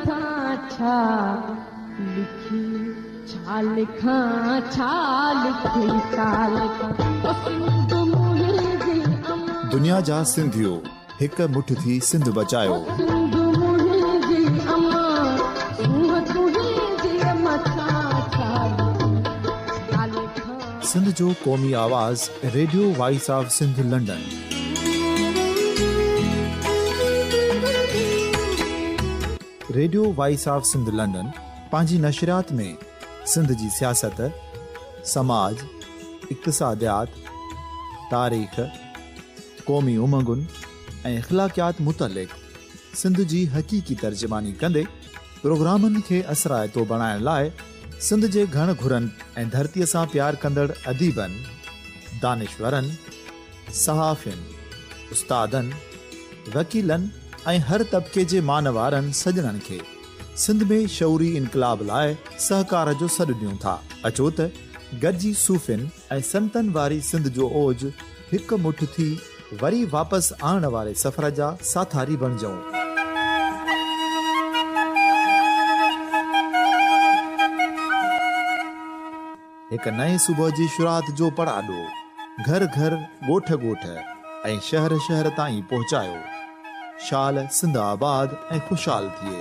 مٿان ڇا لکي ڇا لکان ڇا لکي ڇا لکان او سنڌ منهنجي امان. دنيا جا سنڌيو هڪ مٺ ٿي سنڌ بچايو. او سنڌ منهنجي امان سونهن تنهنجي مٿان ڇا لکي ڇا لکان. سنڌ جو قومي آواز radio voice of Sindh London. Radio voice of Sindh London پنهنجي نشريات ۾ سنڌ جي سياست، سماج، اقتصاديات، تاريخ، قومي امنگن ۽ اخلاقيات متعلق سنڌ جي حقيقي ترجماني ڪندي پروگرامن کي اثرائتو بڻائڻ لاء سنڌ جي گهڻ گهرن ۽ ڌرتيء سان پيار ڪندڙ اديبن، دانشورن، صحافين، استادن، وڪيلن ۽ هر طبقي جي مان وارن سڄڻن کي سنڌ ۾ شعوري انقلاب لاء سهڪار جو سڏ ڏيون ٿا. اچو ته گڏجي صوفين ۽ سنتن واري سنڌ جو اوج هڪ مٺ ٿي وري واپس آڻڻ واري سفر جا ساٿاري بڻجئون. هڪ نئين صبح جي شروعات جو پڙاڏو گهر گهر، ڳوٺ ڳوٺ ۽ شهر شهر تائين پهچايو. شال سنڌ آباد ۽ خوشحال ٿئي.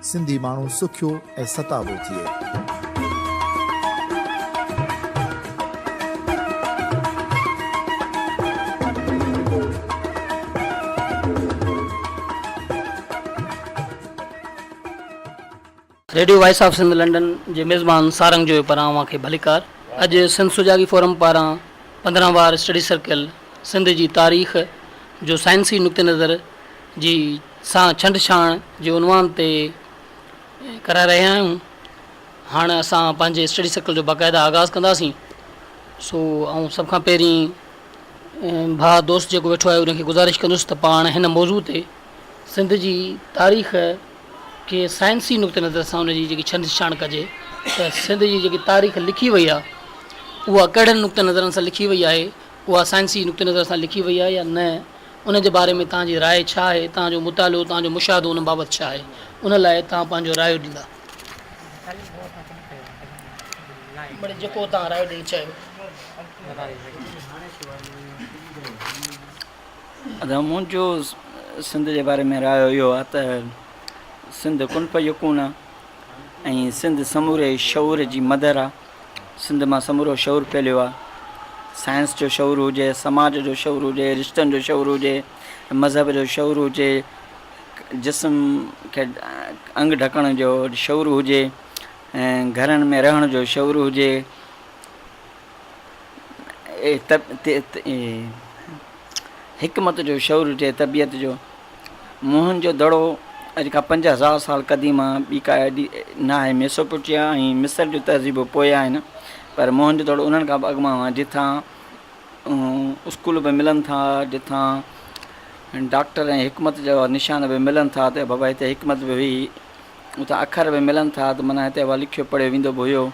سنڌي ماڻهو سکيو ۽ ستابو ٿئي. Radio voice of Sindh London جي ميزبان سارنگ جويو پاران اوهان کي ڀليڪار. اڄ سنڌ سجاڳي فورم پاران 15 وار اسٽڊي سرڪل سنڌ جي تاريخ جو سائنسي نقطه نظر جي سان ڇنڊ ڇاڻ جي عنوان تي ڪرائي رهيا آهيون. هاڻ اسان پنهنجي اسٽڊي سرڪل جو باقاعده آغاز ڪنداسين. سو آئون سڀ کان پهرين ڀاء دوست جيڪو ويٺو آهي ان کي گذارش ڪندس ته پاڻ هن موضوع تي سنڌ جي تاريخ کي سائنسي نقطي نظر سان ان جي جيڪي ڇنڊ ڇاڻ ڪجي ته سنڌ جي جيڪي تاريخ لکي وئي آهي اها ڪهڙن نقطي نظرن سان لکي وئي آهي اها سائنسي نقطي نظر سان لکي وئي آهي يا نه ان جي باري ۾ توهان جي راء ڇا آهي توهان جو مطالعو توهان جو مشاهدو ان بابت ڇا آهي ان لاء توهان پنهنجو رايو ڏيندا. مڙئي جيڪو توهان رايو ڏيڻ چاهيو. ادا منهنجو سنڌ جي باري ۾ رايو اهو آهي ته سنڌ ڪن فيڪون آهي ۽ سنڌ سموري شعور جي مدر آهي سنڌ مان سمورو شعور ڦهليو آهي سائنس جو شعور هجي سماج جو شعور هجي رشتن جو شعور هجي مذهب جو شعور هجي جسم کي انگ ڍڪڻ جو شعور هجي ۽ گهرن ۾ رهڻ جو شعور هجي حڪمت جو شعور هجي طبيعت جو موهن جو دڙو اڄ کان 5000 سال قديم آهي ٻي ڪا ايڏي نه آهي ميسوپوٽيا ۽ مصر جون تهذيبون پوء آهن پر موهن جو دڙو انهن کان به اڳ مان آهي جتان اسڪول به ملن ٿا جتان ڊاڪٽر ۽ حڪمت جا نشان به ملن ٿا ته بابا هتي حڪمت به هئي اتان اکر به ملن ٿا ته معنيٰ هتي اها لکيو پڙهيو ويندو به هيو.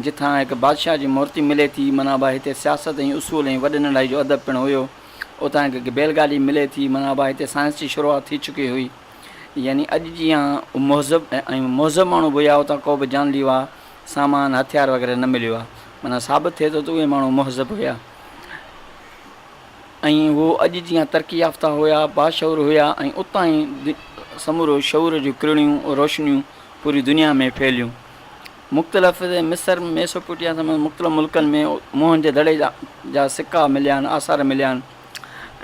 جتان هڪ بادشاهه جي مورتي ملي ٿي، معنيٰ ابا هتي سياست ۽ اصول ۽ وڏ ننڍائي جو ادب پڻ هيو. اتان هڪ بيل گاڏي ملي ٿي، معنيٰ ابا هتي سائنس جي شروعات ٿي چڪي هئي. يعني اڄ جيان مهذب ۽ مهذب ماڻهو به هيا، اتان ڪو به جان ليوا سامان، هٿيار وغيره نه مليو آهي. معنيٰ ثابت ٿئي ٿو ته اهي ماڻهو مهذب هيا. ۽ هو اڄ جيان ترقي يافته هيا، باشعور هيا ۽ اتان ئي سمورو شعور جون ڪرڻيون روشنيون پوري دنيا ۾ ڦهليون. مختلف مصر، ميسوپوٽيا سميت مختلف ملڪن ۾ موهن جي دڙي جا سڪا مليا آهن، آثار مليا آهن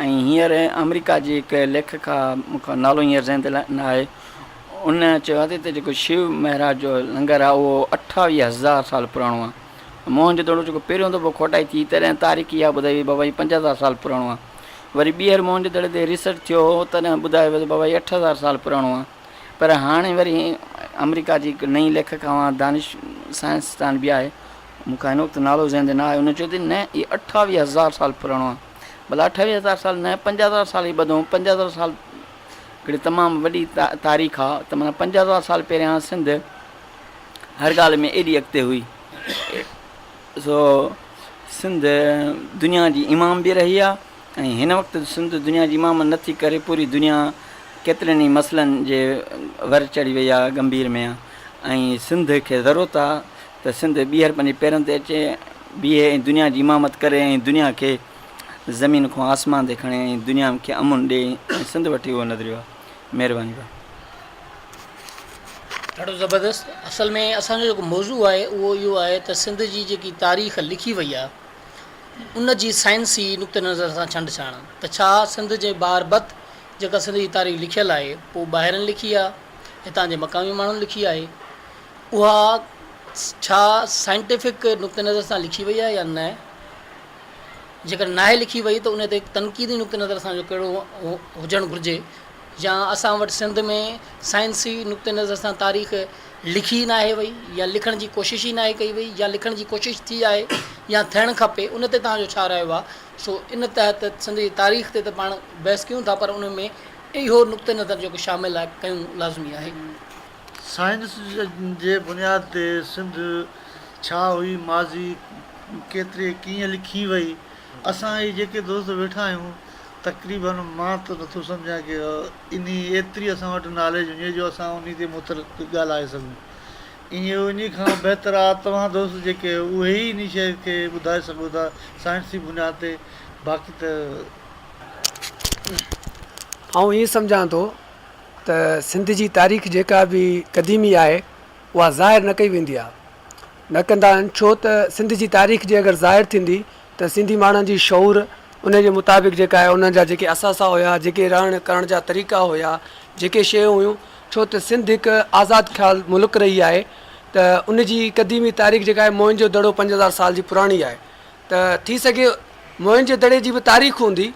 ۽ هينئر آمريڪا جي هڪ ليکڪا مون کان نالو هينئر ذهن تي نه آهي ان چيو آهي ته جيڪو شو مهراج جو لنگر آهي اهو 28000 سال پراڻو آهي. موهن جو دڙو جيڪو پهريون دفعو کوٽائي ٿي تڏهن تاريخ اها ٻڌائي وئي بابا هي 5000 سال پراڻو آهي. وري ٻيهر موهن جي دڙي تي ريسرچ ٿيو هو تڏهن ٻڌايو ويو ته بابا هي 8000 سال پراڻو آهي. پر هاڻي وري آمريڪا جي هڪ نئين ليکڪ اوهان دانش سائنسدان به آهي مون کان هن وقت نالو ذهن تي نه آهي ان چيو ته نه هي 28000 سال پراڻو آهي. ڀلا 28000 سال نه 5000 سال ئي ٻڌو 5000 سال هڪڙي تمام وڏي تاريخ آهي ته معنيٰ 5000 سال پهريان سنڌ هر ڳالهه ۾ ايڏي اڳتي هئي سو سنڌ دنيا جي امام به رهي آهي ۽ هن وقت سنڌ دنيا جي امام نٿي ڪري پوري دنيا ڪيترن ئي مسئلن جي ور چڙهي وئي آهي ڳنڀير ۾ ۽ سنڌ کي ضرورت آهي ته سنڌ ٻيهر پنهنجي پيرن تي اچي بيهي ۽ دنيا جي امامت ڪري ۽ دنيا کي زمين کان آسمان تي کڻي ۽ دنيا کي امن ڏي ۽ سنڌ وٽ اهو نظريو آهي. مهرباني ڀاء. ڏاڍو زبردست اصل ۾ اسان جو جيڪو موضوع آهي اهو اهو آهي ته سنڌ جي جيڪي تاريخ لکي وئي آهي ان جي سائنسي نقطه نظر سان ڇنڊ ڇاڻ ته ڇا سنڌ جي باربت جيڪا سنڌ جي تاريخ لکيل آهي پوء ٻاهرن لکي آهي هتان جي مقامي ماڻهن لکي آهي اها ڇا سائنٽيفڪ نقطه نظر سان لکي وئي آهي يا نه جيڪڏهن ناهي لکي وئي ته ان تي تنقيدي نقطه نظر اسان جو ڪهڙو هجڻ گهرجي يا اسان وٽ سنڌ ۾ سائنسي نقطه نظر سان تاريخ لکي ئي ناهي وئي يا لکڻ جي ڪوشش ئي ناهي ڪئي وئي يا لکڻ جي ڪوشش ٿي آهي يا ٿيڻ کپي ان تي توهان جو ڇا رايو آهي سو ان تحت سنڌ جي تاريخ تي ته پاڻ بحث ڪيون ٿا پر ان ۾ اهو نقطه نظر جيڪو شامل آهي ڪيون لازمي آهي. سائنس جي بنياد تي سنڌ ڇا هئي، ماضي ڪيتري ڪيئن لکي وئي، اسان هي جيڪي دوست ويٺا آهيون تقريبن مان ته نٿو سمجهان ڪي انهي ايتري اسان وٽ ناليج هجي جو اسان انهي تي متعلق ڳالهائي سگهون. ائين انهي کان بهتر آ توهان دوست جيڪي آهيو اهي ئي انهي شيء کي ٻڌائي سگهو ٿا سائنسي بنياد تي باقي ته. آئون ائين سمجهان ٿو ته سنڌ جي تاريخ جيڪا به قديمي آهي اها ظاهر نه ڪئي ويندي آهي نه ڪندا آهن ڇو ته سنڌ جي تاريخ جي اگر ظاهر ٿيندي ته سنڌي ماڻهن جي شعور ان جي مطابق جيڪا آهي انهن جا جيڪي اثاثا هيا جيڪي رهڻ ڪرڻ جا طريقا هيا جيڪي شيون هيون ڇو ته سنڌ هڪ آزاد خيال ملڪ رهي آهي ته ان جي قديمي تاريخ جيڪا آهي موهن جو دڙو 5000 سال جي پراڻي آهي ته ٿي سگهي موهن جي دڙي جي به تاريخ هوندي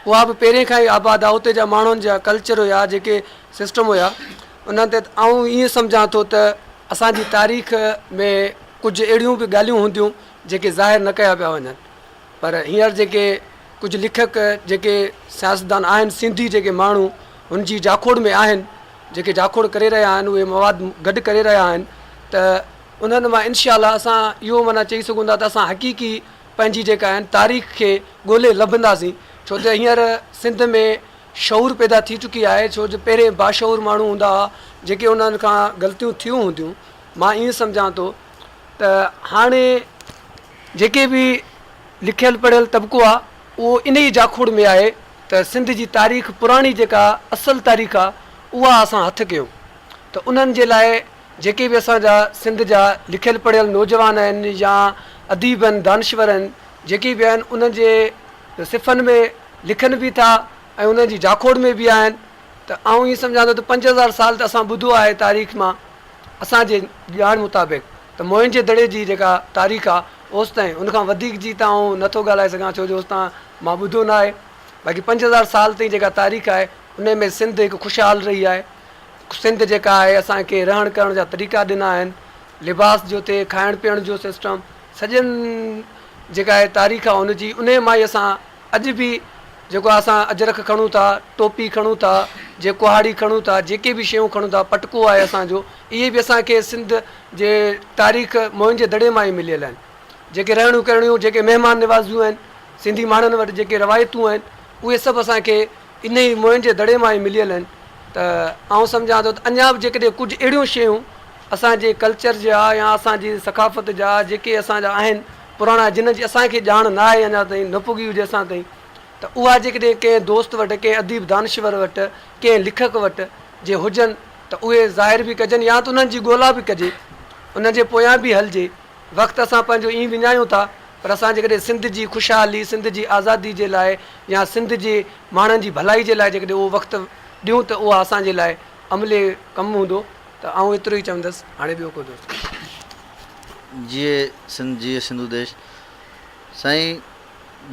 اها به پهرين کان ئي آباد آهي اتي جا ماڻهن جا ڪلچر هيا جيڪي سسٽم هيا انهن تي آئون ائين سمجهان ٿو ته اسان جي تاريخ ۾ ڪجهه اهڙيون به ڳالهيون هونديون جيڪي ظاهر نه ڪيا پيا وڃن پر هينئر جيڪي ڪجهه لکڪ جيڪي سياستدان آهن سنڌي جيڪي ماڻهو هن جي جاکوڙ ۾ آهن جيڪي جاکوڙ ڪري رهيا آهن اهي مواد گڏ ڪري رهيا آهن ته انهن مان انشاء الله اسان اهو معنيٰ چئي سگهون ٿا ته اسان حقيقي پنهنجي جيڪا آهن تاريخ کي ڳولي لڀنداسين ڇو ته هينئر سنڌ ۾ شعور پيدا ٿي چڪي آهي ڇو جو پهرين باشعور ماڻهو هوندا هئا جيڪي انهن کان غلطيون ٿيون هونديون مان ائين سمجهان ٿو ته هاڻي جيڪي به لکيل پڙهيل طبقو آهي اهو انهي جاکوڙ ۾ آهي ته سنڌ جي تاريخ پراڻي جيڪا اصل تاريخ آهي اها اسان هٿ ڪيون ته انهن جي لاء جيڪي به اسان جا سنڌ جا لکيل پڙهيل نوجوان آهن يا اديب آهن دانشور آهن جيڪي به آهن انهن جي صفن ۾ لکن به ٿا ۽ انهن جي جاکوڙ ۾ به آهن ته آئون ائين سمجهان ٿو ته 5000 سال ته اسان ٻڌو آهي تاريخ مان اسان جي ڄاڻ مطابق ته موهن جي دڙي جي جيڪا تاريخ آهي اوستائين ان کان وڌيڪ جي ته آئون نٿو ڳالهائي سگهان ڇو جو اوستان مان ٻڌو نه آهي باقي 5000 سال تائين جيڪا تاريخ آهي ان ۾ سنڌ هڪ خوشحال رهي آهي سنڌ جيڪا آهي اسان کي رهڻ ڪرڻ جا طريقا ڏنا آهن لباس جو تي کائڻ پيئڻ جو سسٽم سڄن جيڪا آهي تاريخ آهي ان جي انهي مان ئي اسان اڄ به جيڪو آهي اسان اجرڪ کڻون ٿا ٽوپي کڻون ٿا جي ڪهاڙي کڻون ٿا جيڪي به شيون کڻون ٿا پٽڪو آهي اسان جو اهي به اسان کي سنڌ جي تاريخ موهن جي دڙي مان ئي مليل آهن جيڪي رهڻيون ڪرڻيون جيڪي مهمان نوازيون آهن سنڌي ماڻهن وٽ جيڪي روايتون آهن اهي سڀ اسان کي انهيء موهن جي دڙي مان ئي مليل آهن ته آئون سمجهان ٿو ته اڃا به جيڪڏهن ڪجهه اهڙيون شيون اسان جي ڪلچر جا يا اسان جي ثقافت جا جيڪي اسان جا آهن پراڻا جن جي اسان کي ڄاڻ نه آهي اڃا تائين نه پڳي هجي اسان تائين ته اها جيڪڏهن ڪنهن دوست وٽ ڪنهن اديب دانشور وٽ ڪنهن لکڪ وٽ جي هجن ته اهي ظاهر به ڪجن يا ته انهن جي ڳولا به ڪجي انهن جي پويان به هلجي وقت اسان پنهنجو ائين وڃايون ٿا پر اسان جيڪڏهن سنڌ جي خوشحالي، سنڌ جي آزادي جي لاء يا سنڌ جي ماڻهن جي ڀلائي جي لاء جيڪڏهن اهو وقت ڏيون ته اها اسان جي لاء عملي ڪم هوندو ته آئون ايترو ئي چوندس هاڻي ٻيو ڪو دوست. جيئي سنڌ جيئي سنڌو ديش. سائين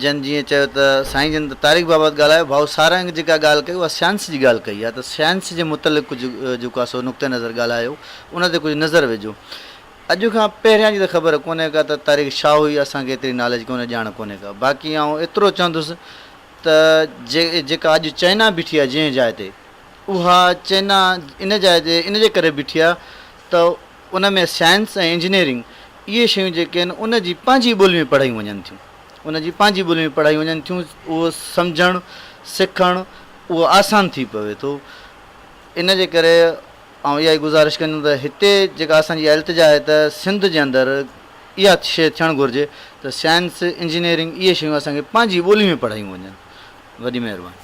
جن جيئن چيو ته سائين جن ته تاريخ بابت ڳالهايو ڀائو سارنگ جيڪا ڳالهه ڪئي اها سيانس جي ڳالهه ڪئي آهي ته سيانس جي متعلق ڪجهه جيڪو آهي سو نقطه نظر ڳالهايو ان تي ڪجهه نظر وجهو اڄ کان پهريان جي ته خبر ڪونهي ڪا ته تاريخ ڇا هئي اسان کي ايتري ناليج ڪونهي ڄاڻ ڪونهي ڪا باقي آئون ايترو چوندس ته جي جيڪا اڄ چائنا بيٺي آهي جنهن جاء تي اها چائنا ان جاء تي ان جي ڪري بيٺي آهي ته ان ۾ سائنس ۽ انجنيئرنگ اهي شيون جيڪي آهن ان جي پنهنجي ٻولي ۾ پڙهايون وڃن ٿيون ان جي پنهنجي ٻولي ۾ پڙهايون وڃن ٿيون اهو سمجهڻ سکڻ اهو آسان ٿي پوي ٿو. ان جي ڪري آئون اها ئي گذارش ڪندم ته هتي جيڪا اسان جي اها التجا آهي ته سنڌ جي اندر اها شيء ٿيڻ گهرجي ته سائنس، انجنيئرنگ اهي شيون اسان کي پنهنجي ٻولي ۾ پڙهايون وڃن. وڏي مهرباني.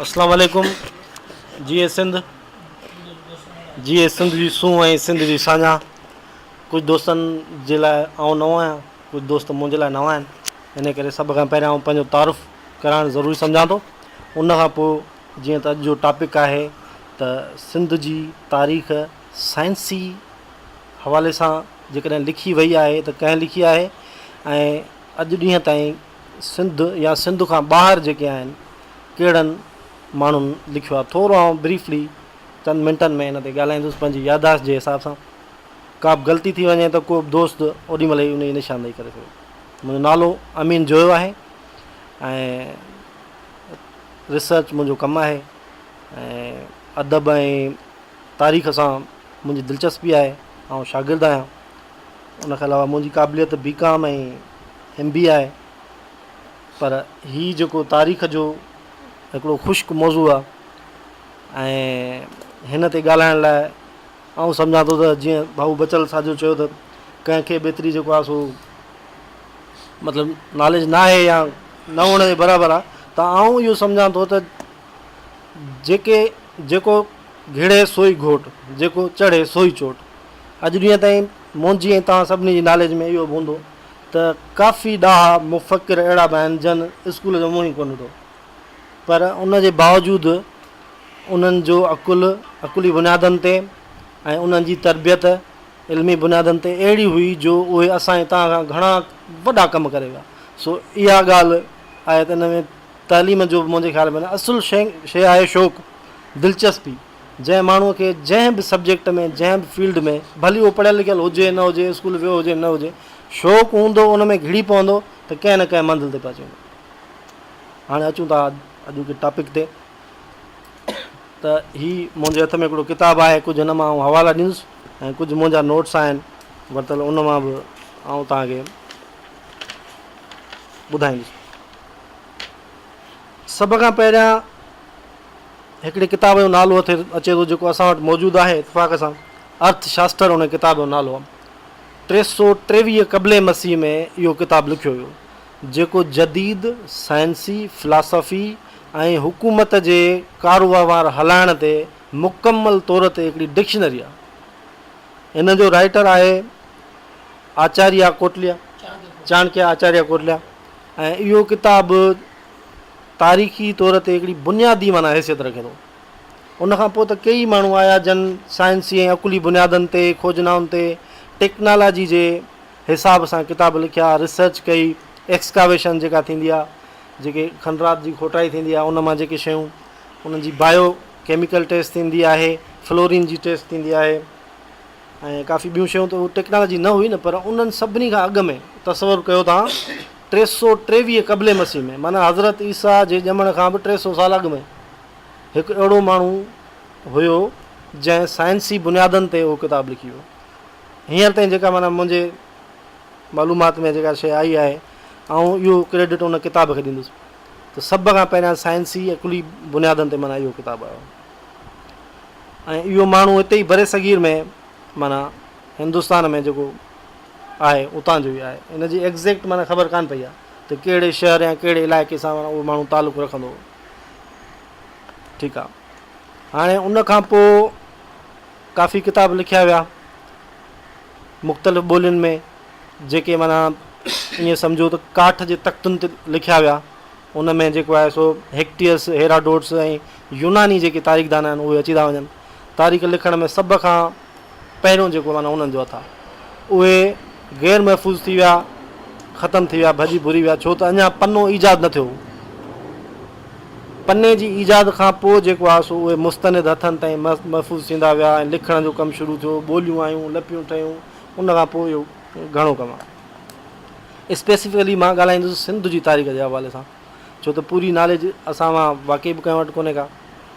اسلام عليڪم جيئي سنڌ جيئي سنڌ جي سونهن ۽ سنڌ جي ساڃاهه ڪجهه دوستن جي لاء آئون نئون آهيان ڪجهه دوست منهنجي لاء نوان آهن ان ڪري سڀ کان پهريان آئون پنهنجو تعارف ڪرائڻ ضروري سمجهان ٿو ان کان پوء جيئن ته اڄ جو ٽاپڪ آهي ته سنڌ جي تاريخ سائنسي حوالي سان جيڪڏهن لکي وئي آهي ته ڪنهن لکي آهي ۽ اڄ ڏينهن تائين سنڌ يا سنڌ کان ٻاهر جيڪي آهن ڪهڙن ماڻهن لکيو آهي ٿورو آئون بريفلي چند منٽن ۾ ان تي ڳالهائيندس پنهنجي ياداشت جي حساب سان ڪا به غلطي ٿي وڃي ته ڪو به دوست اوڏي مهل ئي ان جي نشاندهي ڪري سگهي منهنجو نالو امين جويو آهي ۽ ريسرچ منهنجو ڪم آهي ۽ ادب ۽ تاريخ سان منهنجي دلچسپي آهي آئون شاگرد آهيان ان کان علاوه منهنجي قابليت بي ڪام ۽ ايم بي آهي پر هي جيڪو تاريخ جو هڪڙو خشڪ موضوع آهي ۽ هن تي ڳالهائڻ لاء آئون سمجهان ٿو ته جيئن ڀائو بچل ساجو چيو ته ڪنهن کي به ايتري جيڪو آهي سو مطلب ناليج نه آهي يا نه هئڻ جي برابر آهي ته آئون اهو سمجهان ٿو ته جيڪي جيڪو گهڙي سوئي گهوٽ جيڪو چڙهي سوئي چوٽ اڄ ڏينهن تائين منهنجي ۽ توهان سڀني جي ناليج ۾ اهو به هوندو ته ڪافي ڏاها مفڪر اهڙا به آهن جن اسڪول جو منهن ئي ڪونه ڏٺو پر ان جي باوجود انهن جو عقل عقلي بنيادن تي ۽ انهن جي تربيت علمي بنيادن تي اهڙي هئي جو اهي اسان ۽ توهان کان گهڻا وڏا ڪم ڪري ويا. سو اها ڳالهه آهي ته ان ۾ تعليم جو به منهنجي خيال ۾ نه اصل شيء آهي شوق، دلچسپي. جنهن ماڻهوء کي جنهن به سبجيڪٽ ۾ جنهن به فيلڊ ۾ ڀلي اهو پڙهيل لکيل هجي نه هجي، اسڪول ويو هجي نه هجي، شوق هوندو ان ۾ گهڙي پوندو ته ڪنهن نه ڪنهن منزل تي پهچي ويندو. هاڻي اچون ٿا اڄوڪي ٽاپڪ تي. ته هي منهنجي هٿ ۾ هڪڙو ڪتاب آهي ڪجهه هن مان آئون حوالا ڏيندس ۽ ڪجهه منهنجا نوٽس آهن ورتل ان مان به آئون توهان کي ٻڌائيندس. سڀ کان پهريان هڪڙي ڪتاب جو نالو هٿ اچي ٿو جيڪو اسان وٽ موجود آهي اتفاق سان ارٿ شاستر ان ڪتاب جو نالو آهي. 323 قبل مسيح ۾ اهو ڪتاب لکيو ويو. جيڪو جديد سائنسي فلاسافي ۽ حڪومت جي ڪاروهنوار هلائڻ تي مڪمل طور تي هڪڙي ڊڪشنري آهي. ان جو رائيٽر آهي آچاريا ڪوٽليا، چاڻڪيا آچاريا ڪوٽليا ۽ اهو ڪتاب تاريخي طور تي هڪڙي بنيادي معنيٰ حيثيت رکي ٿو. ان کان پوء ته ڪيئي ماڻهو آيا جن سائنسي ۽ عقلي بنيادن تي کوجنائن تي ٽيڪنالاجي جي حساب سان ڪتاب لکيا، ريسرچ ڪئي، ايڪسڪاويشن جيڪا ٿيندي آ، جيڪي کنڊرات جي کوٽائي ٿيندي آ، ان مان جيڪي شيون انهن جي بايو ڪيميڪل ٽيسٽ ٿيندي آهي، فلورين جي ٽيسٽ ٿيندي آهي ۽ ڪافي ٻيون شيون ته اهو ٽيڪنالاجي نه هئي نه پر انهن سڀني کان اڳ ۾ تصور ڪيو توهان 323 قبل مسيح ۾ معنيٰ حضرت عيسيٰ جي ڄمڻ کان به 300 سال اڳ ۾ هڪ اهڙو ماڻهو هيو جنهن سائنسي بنيادن تي اهو ڪتاب لکي ويو. هينئر تائين جيڪا معنيٰ منهنجي معلومات ۾ جيڪا شيء آئي آهي آئون اهو ڪريڊٽ ان ڪتاب کي ڏيندس ته سڀ کان پهريان سائنسي عقلي بنيادن تي معنيٰ اهو ڪتاب آيو ۽ اهو ماڻهو هتي ئي برصغير ۾ معنيٰ هندستان ۾ جيڪو آهي اتان جو ئي آهي ان جي ايگزيڪٽ معنيٰ خبر ڪانه پئي آهي ته ڪهڙي شهر يا ڪهڙي علائقي سان معنيٰ اهو ماڻهو تعلق رکندو هو ٺيڪ آهي هاڻي ان کان پوء ڪافي ڪتاب لکيا ويا مختلف ٻولين ۾ جيڪي معنيٰ ائين سمجهو ته ڪاٺ جي تختن تي لکيا ويا ان ۾ جيڪو آهي سو هيڪٽيس هيراڊوٽس ۽ يوناني جيڪي تاريخدان آهن اهي اچي ٿا وڃن تاريخ لکڻ ۾ سڀ کان پهريون جيڪو معنيٰ انهن جو هٿ آهي اهي غير محفوظ ٿي ويا، ختم ٿي ويا، ڀڄي ڀري ويا، ڇو ته اڃا پنو ايجاد نه ٿيو هو. پني جي ايجاد کان پوء جيڪو آهي سو اهي مستند هٿن تائين محفوظ ٿيندا ويا ۽ لکڻ جو ڪم شروع ٿيو، ٻوليون آيون، لپيون ٺهيون، ان کان پوء اهو گهڻو ڪم آهي. اسپيسفڪلي مان ڳالهائيندس سنڌ جي تاريخ جي حوالي سان، ڇو ته پوري ناليج اسان مان واقعي به ڪنهن وٽ ڪونهي ڪا،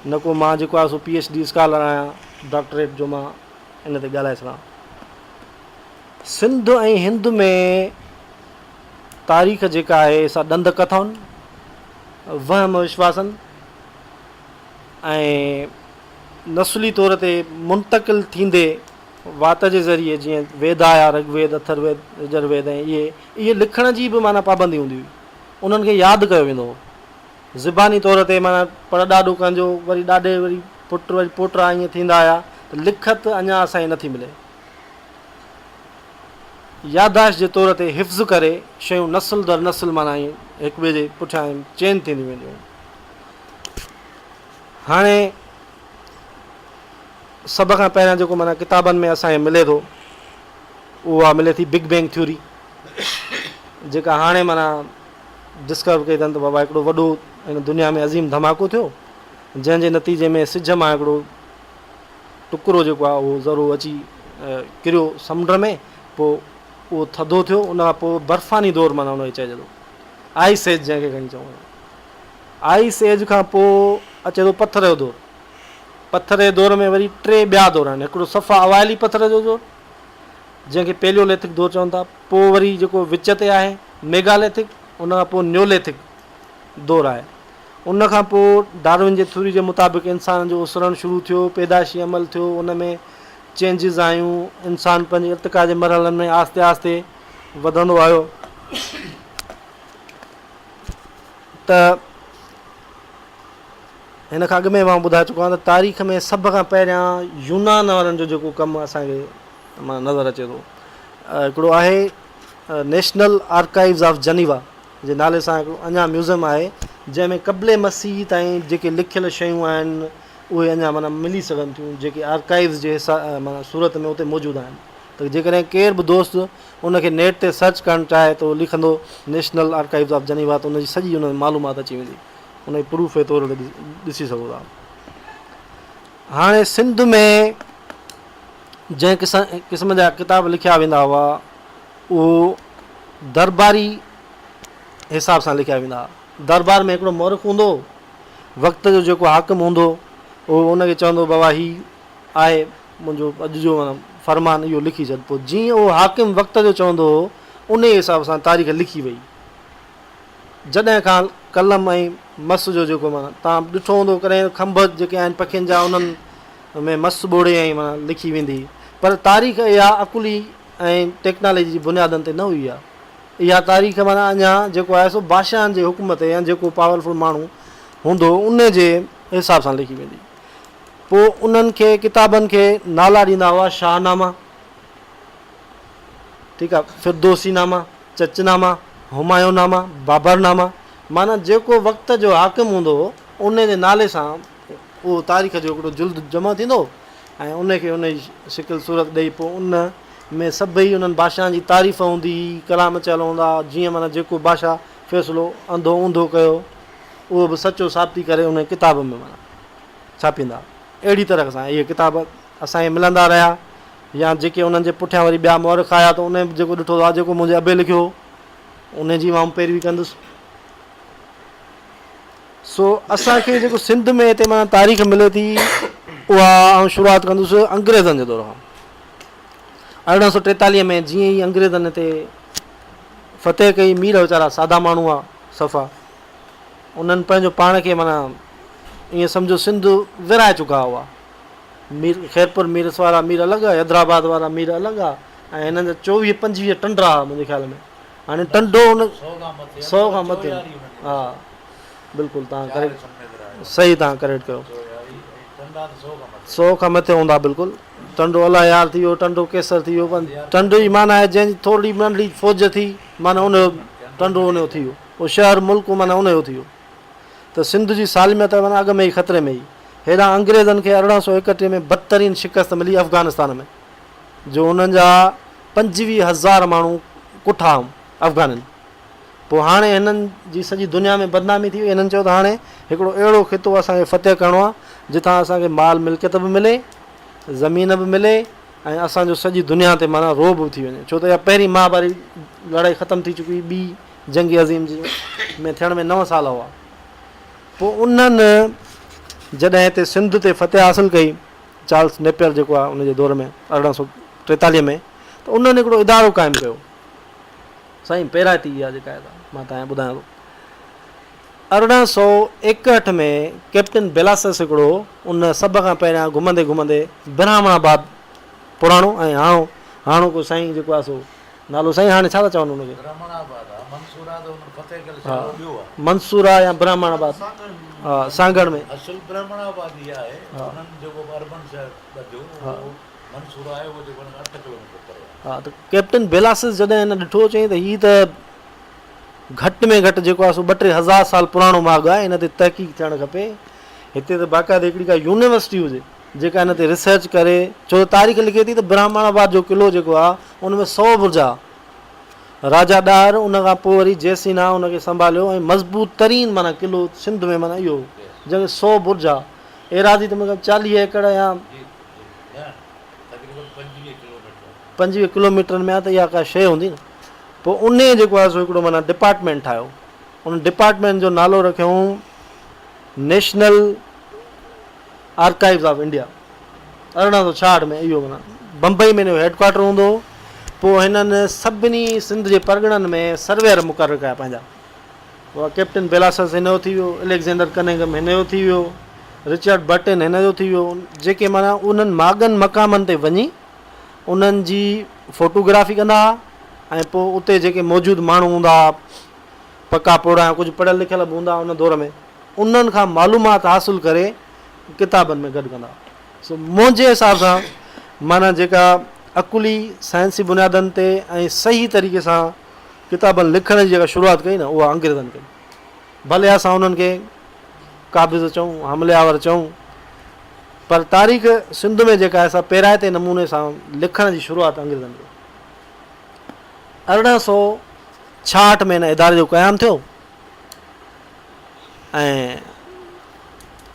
نه ڪو مان جيڪو آهي سو پي ايڇ ڊي اسڪالر آهيان، ڊاڪٽريٽ جو مان ان تي ڳالهائي سگهان. سنڌ ۽ هند ۾ تاريخ جيڪا آهي سا ڏند ڪٿائن، وهم وشواسن ۽ نسلي طور تي منتقل ٿيندي وات جي ذريعي جيئن ويد آيا رگ ويد، اٿر ويد، يجر ويد ۽ اهي اهي لکڻ جي به معنيٰ پابندي هوندي هئي. انهن کي ياد ڪيو ويندو هو. زباني طور تي معنيٰ پڙ ڏاڏو ڪنهن جو وري ڏاڏي وري پٽ وري پوٽا ائين ٿيندا آيا ته لکت اڃا اسان کي نٿي ملي. يادداشت جي طور تي حفظ ڪري شيون نسل در نسل معنيٰ ائين هڪ ٻئي جي پٺيان ائين چين ٿينديون وينديون هيون. هاڻي سڀ کان پهريان جيڪو معنيٰ ڪتابن ۾ اسان کي ملي ٿو اها ملي ٿي بگ بينگ ٿيوري جيڪا هاڻي معنيٰ ڊسڪور ڪئي اٿن ته بابا هڪڙو وڏو هن دنيا ۾ عظيم ڌماڪو ٿيو جنهن جي نتيجي ۾ سج مان هڪڙو ٽڪرو جيڪو آهي اهو ذرو اچي ڪريو سمنڊ ۾ پوء اهو ٿڌو ٿيو ان کان پوء برفاني دور معنيٰ ان کي چئجي ٿو آئس ايج جنهن کي کڻي چئون آئس ايج کان پوء اچي ٿو پٿر جو دور. پٿر جي دور ۾ وري ٽي ٻيا دور آهن. هڪڙو صفا اوائلي پٿر جو دور، جنهن کي پيليوليٿڪ دور چون ٿا. پوء وري جيڪو وچ تي آهي ميگاليٿڪ، ان کان پوء نيوليٿڪ دور آهي. ان کان پوء ڊارون جي ٿيوري جي مطابق انسان جو اسرڻ شروع ٿيو، پيدائشي عمل ٿيو، ان ۾ چينجز آيون، انسان پنهنجي ارتقا جي مرحلن ۾ آهستي آهستي وڌندو آيو. ته هن کان اڳ ۾ مان ٻڌائي چڪو آهيان ته تاريخ ۾ سڀ کان پهريان يونان وارن جو جيڪو ڪم اسان کي نظر اچي ٿو هڪڙو آهي نيشنل آرڪائيوز آف جنيوا جي نالي سان هڪڙو اڃا ميوزيم آهي جنهن ۾ قبل مسيح تائين جيڪي لکيل شيون آهن اهي اڃا معنيٰ ملي سگهن ٿيون جيڪي آرڪائيوز جي حصا معنيٰ صورت ۾ اتي موجود آهن ته جيڪڏهن ڪير به دوست ان کي نيٽ تي سرچ ڪرڻ چاهي ته اهو لکندو نيشنل آرڪائيوز آف جنيوا ته ان جي سڄي ان ۾ معلومات اچي ويندي ان جي پروف جي طور تي ڏسي سگهو ٿا. هاڻي سنڌ ۾ جنهن قسم جا ڪتاب لکيا ويندا هئا اهو درباري حساب سان لکيا ويندا هئا. دربار ۾ هڪڙو مورخ هوندو هو، وقت جو جيڪو حاڪم هوندو هو اهو ان کي چوندو هو بابا هي آهي منهنجو اڄ جو فرمان اهو لکي ڇڏ. پوء جيئن اهو حاڪم وقت جو چوندو هو، انهيء حساب سان تاريخ لکي وئي. جڏهن کان قلم ۽ مس جو جيڪو معنيٰ توهان ڏٺو هوندو ڪڏهن کنڀ جيڪي آهن پکين جا انهن ۾ مس ٻوڙي ۽ معنيٰ لکي ويندي هئي. پر تاريخ اها عقلي ۽ ٽيڪنالاجي جي بنيادن تي نه هئي. اها تاريخ معنيٰ اڃا جيڪو آهي سو بادشاهن جي حڪم تي يا جيڪو پاورفل ماڻهو هوندو هو ان جي حساب سان لکي ويندي. پوء انهن کي ڪتابن کي نالا ڏيندا هئا شاهه ناما، ٺيڪ آ، فردوسي ناما، چچ ناما، همايون ناما، بابر ناما، معنيٰ جيڪو وقت جو حاڪم هوندو هو ان جي نالي سان اهو تاريخ جو هڪڙو جلد جمع ٿيندو هو ۽ ان کي ان جي شڪل صورت ڏئي پوء ان ۾ سڀئي انهن بادشاهن جي تعريف هوندي هئي، ڪلام چيل هوندا هئا، جيئن معنيٰ جيڪو بادشاهه فيصلو انڌو اونڌو ڪيو اهو به سچو ثابتي ڪري ان ڪتاب ۾ معنيٰ ڇاپيندا. اهڙي طرح سان اهي ڪتاب اسان کي ملندا رهيا يا جيڪي انهن جي پٺيان وري ٻيا مؤرخ آيا ته انهن به جيڪو ڏٺو ته جيڪو منهنجي ابي لکيو هو ان جي مان پيروي ڪندس. سو اسان کي جيڪو سنڌ ۾ هتي معنيٰ تاريخ ملي ٿي اها آئون شروعات ڪندس انگريزن جي دور کان. 1843 ۾ جيئن ئي انگريزن هتي فتح ڪئي مير ويچارا سادا ماڻهو هئا صفا انهن پنهنجو پاڻ کي معنيٰ ائين سمجهو سنڌ ورهائي چڪا هئا. مير خيرپور ميرس وارا مير الڳ، حيدرآباد وارا مير الڳ ها ۽ هنن جا چوويهه پنجويهه ٽنڊا ها منهنجي خيال ۾ هاڻي ٽنڊو ان سو کان مٿي ها بلڪل تان ڪريڪٽ صحيح تان ڪريڪٽ ڪيو سو کان مٿي هوندا بلڪل ٽنڊو الله يار ٿي ويو ٽنڊو ڪيسر ٿي ويو ٽنڊو جي معنيٰ آهي جنهن جي ٿورڙي ننڍڙي فوج ٿي معنيٰ ان جو ٽنڊو ان جو ٿي ويو اهو شهر ملڪ معنيٰ ان جو ٿي ويو ته سنڌ جي سالميت معنيٰ اڳ ۾ ئي خطري ۾ هئي. هيڏانهن انگريزن کي 1831 ۾ بدترين شڪست ملي افغانستان ۾ جو انهن جا 25 هزار ماڻهو ڪٺا هئم افغانين. پوء هاڻي هنن جي سڄي دنيا ۾ بدنامي ٿي وئي. هنن چيو ته هاڻي هڪڙو اهڙو خطو اسان کي فتح ڪرڻو آهي جتان اسان کي مال ملڪيت به ملي، زمين به ملي ۽ اسان جو سڄي دنيا تي معنيٰ رعب به ٿي وڃي. ڇو ته اها پهرين مهاڀاري لڙائي ختم ٿي چڪي هئي، ٻي جنگ عظيم جي ۾ ٿيڻ ۾ نو سال هئا. پوء انهن جڏهن هتي سنڌ تي فتح حاصل ڪئي، چارلس نيپئر جيڪو آهي ان جي دور ۾ 1843 ۾ ته انهن هڪڙو ادارو قائم ڪيو. سائين پيرائتي اها جيڪا آهي مان توهان کي ٻڌايان ٿو. 1861 ۾ ڪئپٽن بيلاسس هڪڙو ان سڀ کان پهريان گهمندي گهمندي براهمڻ آباد پراڻو ۽ هاڻو هاڻوڪو سائين جيڪو آهي سو نالو سائين هاڻي ڇا ٿا چون ان کي؟ برهمڻ آباد آ منصوره ته انهن فتح ڪيل شهر اهو ٻيو آ. منصوره يا برهمڻ آباد ها سانگهڙ ۾. اصل برهمڻ آباد ئي آهي انهن جيڪو به عربن شهر ٻڌيو اهو منصوره آهي اهو جيڪو ان کان اٺ ڪلوميٽر پري آهي. ها ته ڪئپٽن بيلاسس جڏهن هن ڏٺو چيائين ته هي ته گهٽ ۾ گهٽ جيڪو آهي سو ٻه ٽي هزار سال پراڻو ماڳ آهي هن تي تحقيق ٿيڻ کپي هتي ته باقاعده هڪڙي ڪا يونيورسٽي هجي جيڪا هن تي ريسرچ ڪري ڇو ته تاريخ لکي ٿي ته برهمڻ آباد جو قلعو جيڪو آهي ان ۾ سو برج آهي راجا ڏاهر ان کان پوء وري جيسينها ان کي سنڀاليو ۽ مضبوط ترين معنيٰ قلعو سنڌ ۾ معنيٰ اهو هو جنهن کي سو برج آهي ايراضي ته مون 40 ايڪڙ يا 25 ڪلوميٽرن ۾ آهي ته اها ڪا شيء هوندي نه پوء انهيء جيڪو آهي سو هڪڙو معنيٰ ڊپارٽمينٽ ٺاهيو. ان ڊپارٽمينٽ جو نالو رکيائون نيشنل آرڪائيوز آف انڊيا. 1866 ۾ اهو معنيٰ بمبئي ۾ ان جو هيڊ ڪوارٽر هوندو هو. پوء هنن سڀني سنڌ جي پرڳڻن ۾ سرويئر مقرر ڪيا پنهنجا. اها ڪئپٽن بيلاسس هن جو ٿي ويو، اليگزينڊر ڪننگهم هن جو ٿي ويو، رچرڊ برٽن هن جو ٿي ويو، جيڪي معنيٰ انهن ماڳن مقامن تي وڃي انهن جي فوٽوگرافي ڪندا ها ۽ پوء اتي جيڪي موجود ماڻهو هوندا ها، پڪا پوڙها يا ڪجهه پڙهيل لکيل به هوندا ان دور ۾، انهن کان معلومات حاصل ڪري ڪتابن ۾ گڏ ڪندا ها. سو منهنجي حساب سان معنيٰ جيڪا عقلي، سائنسي بنيادن تي ۽ صحيح طريقي سان ڪتابن لکڻ جي جيڪا شروعات ڪئي نه اها انگريزن ڪئي. ڀلي اسان انهن کي قابض چئون، حملي آور چئون، پر تاريخ سنڌ ۾ جيڪا آهي سا پيرائتي نموني سان لکڻ جي شروعات انگريزن ڪئي. 1866 ۾ هن اداري جو قيام ٿيو ۽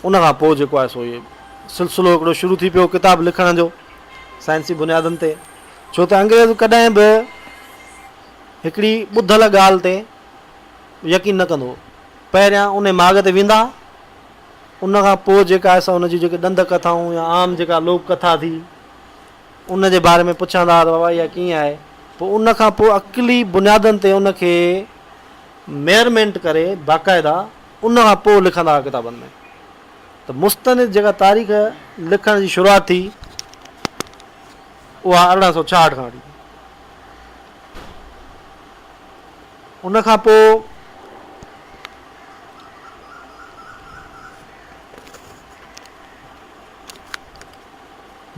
ان کان پوء جيڪو آهي سو هي سلسلو هڪڙو شروع ٿي پيو ڪتاب لکڻ جو سائنسي بنيادن تي، ڇو ته انگريز ڪڏهن به هڪڙي ٻڌل ڳالهه تي يقين نه ڪندو هو. پهريان انهي ماڳ تي ويندا ها، ان کان پوء جيڪا آهي سا ان جون جيڪي ڏند ڪٿائون يا عام جيڪا لوڪ ڪٿا ٿي، ان جي باري ۾ پڇندا ها ته بابا اها ڪيئن آهي؟ پوء ان کان پوء عقلي بنيادن تي ان کي ميئرمينٽ ڪري باقاعده ان کان پوء لکندا ها ڪتابن ۾ ته مستند جيڪا تاريخ لکڻ جي شروعات ٿي اها 1866 کان وٺي ٿي. ان کان پوء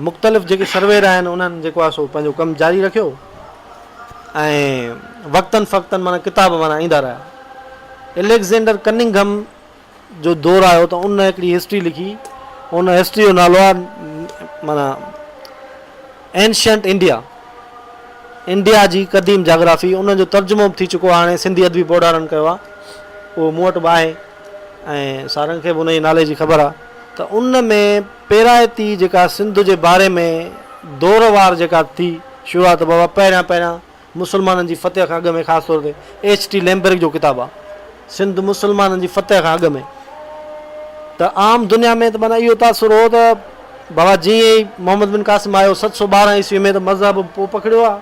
مختلف جيڪي سروير آهن انهن جيڪو آهي سو پنهنجو ڪم جاري رکيو ۽ وقتن فقتن معنيٰ ڪتاب معنيٰ ايندا رهيا. اليگزينڊر ڪننگهم جو دور آيو ته ان هڪڙي هسٽري لکي، ان هسٽري جو نالو آهي معنيٰ اينشنٽ انڊيا، انڊيا جي قديم جاگرافي، ان جو ترجمو به ٿي چڪو آهي هاڻي سنڌي ادبي بورڊ وارن ڪيو آهي، اهو مون وٽ به آهي ۽ سارنگ کي به ان جي نالي جي خبر آهي ته ان ۾ پيرائتي جيڪا سنڌ جي باري ۾ دور وار جيڪا ٿي شروعات بابا پهريان پهريان مسلمانن جي فتح کان اڳ ۾ خاص طور تي ايڇ ٽي ليمبرڪ جو ڪتاب آ سنڌ مسلمانن جي فتح کان اڳ ۾ ته عام دنيا ۾ ته معنيٰ اهو تاثر هو ته بابا جيئن ئي محمد بن قاسم آيو 712 عيسوي ۾ ته مذهب به پوء پکڙيو آ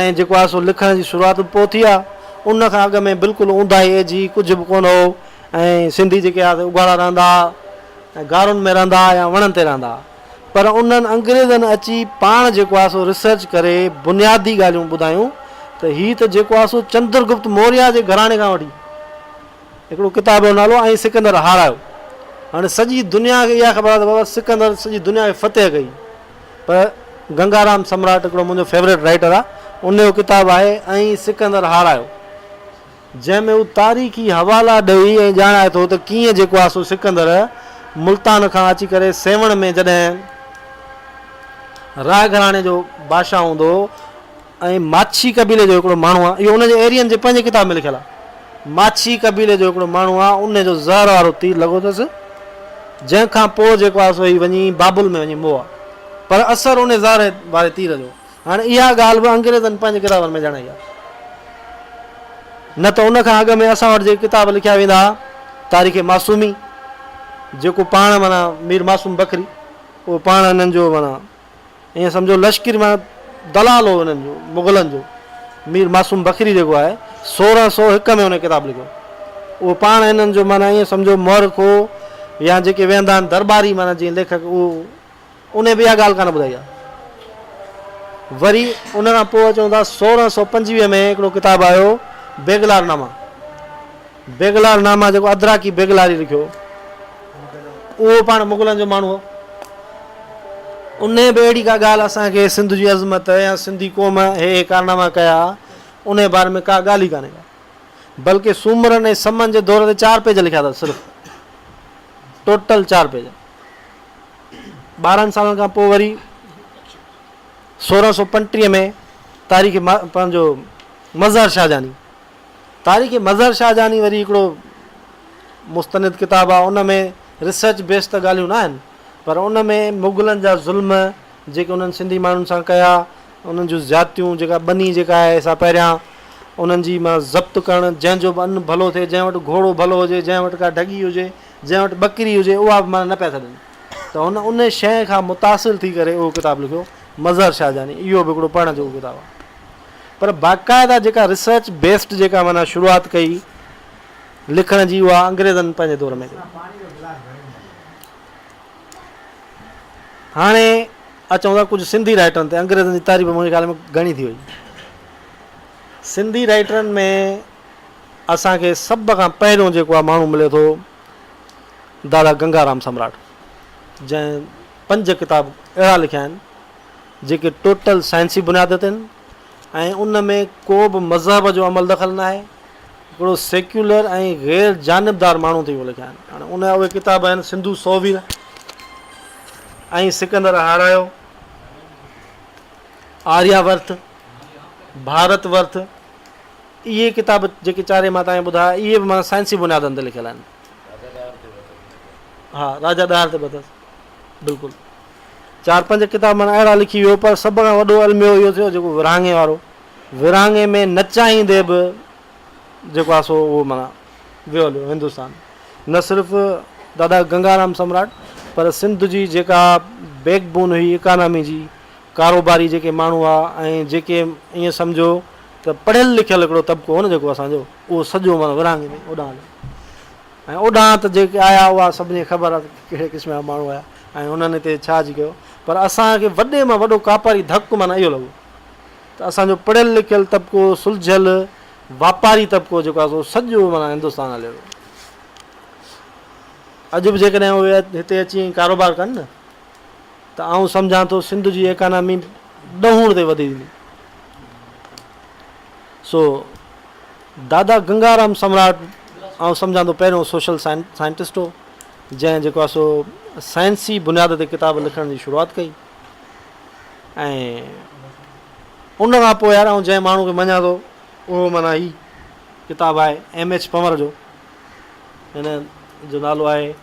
۽ جيڪو آ سو لکڻ جي شروعات به پوء ٿي آ ان کان اڳ ۾ بلڪل اونداهي ايج هئي ڪجهه به ڪونه هو ۽ سنڌي جيڪي آ سي اگهاڙا رهندا ها ۽ غارن ۾ رهندا ها يا وڻن تي رهندا ها. پر انهن انگريزن اچي پاڻ جيڪو آهي سو ريسرچ ڪري بنيادي ڳالهيون ٻڌايون ته هي ته جيڪو آهي سو چندر گپت موريا جي گهراڻي کان وٺي هڪڙو ڪتاب جو نالو ۽ سڪندر هارايو. هاڻي سڄي دنيا کي اها خبر آهي ته بابا سڪندر سڄي دنيا کي فتح ڪئي پر گنگارام سمراٽ هڪڙو منهنجو فيوريٽ رائيٽر آهي ان جو ڪتاب آهي ۽ سڪندر هارايو. جنهن ۾ هو تاريخي حوالا ڏئي ۽ ڄاڻائي ٿو ته ڪيئن جيڪو آهي سو سڪندر ملتان کان اچي ڪري سيوهڻ ۾ جڏهن راء گهراڻي جو بادشاهه هوندو هو ۽ ماڇي قبيلي جو هڪڙو ماڻهو آهي اهو ان جي ايرين جي پنهنجي ڪتاب ۾ لکيل آهي ماڇي قبيلي جو هڪڙو ماڻهو آهي ان جو زهر وارو تير لڳو اٿس جنهن کان پوء جيڪو آهي سو هي وڃي بابل ۾ وڃي مئو آهي پر اثر ان زهر واري تير جو هاڻي اها ڳالهه به انگريزن پنهنجي ڪتابن ۾ ڄاڻائي آهي. نه ته ان کان اڳ ۾ اسان وٽ جيڪي ڪتاب لکيا ويندا ها، تاريخ معصومي، جيڪو پاڻ معنيٰ مير معصوم بکري، اهو پاڻ انهن جو معنيٰ ائين سمجهو لشڪري معنيٰ دلال هو انهن جو، مغلن جو، مير معصوم بکري جيڪو آهي، 1601 ۾ ان ڪتاب لکيو. اهو پاڻ هنن جو معنيٰ ائين سمجهو مؤرخ هو يا جيڪي ويهندا آهن درٻاري معنيٰ جيئن ليکڪ اهو انهي به اها ڳالهه ڪانه ٻڌائي آهي. وري ان کان پوء اچون ٿا 1625 ۾ هڪڙو ڪتاب آيو بيگلار ناما. بيگلار ناما جيڪو ادراڪي بيگلاري لکيو اهو پاڻ مغلن جو ماڻهو هو. انهي به اهڙي ڪا ڳالهه اسان کي سنڌ جي عظمت يا سنڌي قوم هي هي ڪارناما ڪيا انهي باري ۾ ڪا ڳالهه ئي ڪانهي ڪا. بلڪه سومرن ۽ سمن جي دور تي چار پيج لکيا اٿس صرف ٽوٽل چار پيج. 12 سالن کان پوء وري 1635 ۾ تاريخ پنهنجو مظهر شاهجهاني تاريخ مظهر شاهجهاني وري هڪڙو مستند ڪتاب آهي ان ۾ ريسرچ بيس ته ڳالهيون نه آهن پر ان ۾ مغلن جا ظلم جيڪي انهن سنڌي ماڻهن سان ڪيا انهن جون زيادتيون جيڪا ٻني جيڪا آهي سا پهريان انهن جي مان ضبط ڪرڻ جنهن جو به ان ڀلو ٿئي جنهن وٽ گهوڙو ڀلو هجي جنهن وٽ ڪا ڍڳي هجي جنهن وٽ ٻڪري هجي اها به معنيٰ نه پيا ڇڏن ته هن ان شيء کان متاثر ٿي ڪري اهو ڪتاب لکيو مظهر شاهجهاني اهو به هڪڙو پڙهڻ جوڳو ڪتاب آهي پر باقاعده جيڪا ريسرچ بيسڊ جيڪا معنيٰ شروعات ڪئي لکڻ جي اها انگريزن پنهنجي دور ۾ ڪئي. هاڻي اچون ٿا ڪجهه سنڌي رائٽرن تي انگريزن جي تعريف منهنجي خيال ۾ گهڻي ٿي وئي سنڌي رائٽرن ۾ اسان کي سڀ کان پهريون جيڪو آهي ماڻهو ملي ٿو دادا گنگارام سمراٽ جنهن پنج ڪتاب اهڙا لکيا آهن جيڪي ٽوٽل سائنسي بنياد تي آهن ۽ ان ۾ ڪو به مذهب جو عمل دخل نه آهي هڪڙو سيڪيولر ۽ غير جانبدار ماڻهو ٿي اهي لکيا آهن هاڻي ان جا اهي ڪتاب آهن سنڌو سووير ۽ سڪندر هارايو آريا ورٿ ڀارت ورٿ اهي ڪتاب جيڪي چارئي مان توهان کي ٻڌايا اهي به معنيٰ سائنسي بنيادن تي لکيل آهن. ها راجا ڏاهر تي به اٿس بلڪل چار پنج ڪتاب معنيٰ اهڙا لکي ويو پر سڀ کان وڏو الميو اهو ٿيو جيڪو ورهاڱي وارو ورهاڱي ۾ نه چاهيندي به جيڪو آهي سو اهو معنيٰ ويو هليو هندستان نه صرف دادا گنگارام سمراٽ پر سنڌ جي جيڪا بيڪ بون هئي اڪانامي جي ڪاروباري جيڪي ماڻهو هئا ۽ جيڪي ائين سمجهو ته پڙهيل لکيل هڪڙو طبقو هو نه جيڪو اسان جو اهو سڄو معنيٰ ورهاڱي ۾ اوڏانهن هليو ۽ اوڏانهن ته جيڪي آيا اها سڀني کي خبر آهي ته ڪهڙي قسم جا ماڻهو آيا ۽ انهن هتي ڇا اچي ڪيو پر اسان کي وڏي مان وڏو ڪاپاري ڌڪ معنيٰ اهو لڳو ته اسان جو پڙهيل لکيل طبقو سلجهيل واپاري طبقو جيڪو آهي سو سڄو معنيٰ هندستان هليو ويو اڄ به جيڪڏهن اهي هتي اچي ڪاروبار ڪن نه ته آئون سمجهان ٿو سنڌ جي ايڪانامي ڏهوڻ تي وڌي ويندي. سو دادا گنگارام سمراٽ آئون سمجهان ٿو پهريون سوشل سائنٽسٽ هو جنهن جيڪو آهي سو سائنسي بنياد تي ڪتاب لکڻ جي شروعات ڪئي ۽ ان کان پوء يار آئون جنهن ماڻهو کي مڃان ٿو اهو معنيٰ هي ڪتاب آهي ايم ايڇ پنور جو هن جو نالو آهي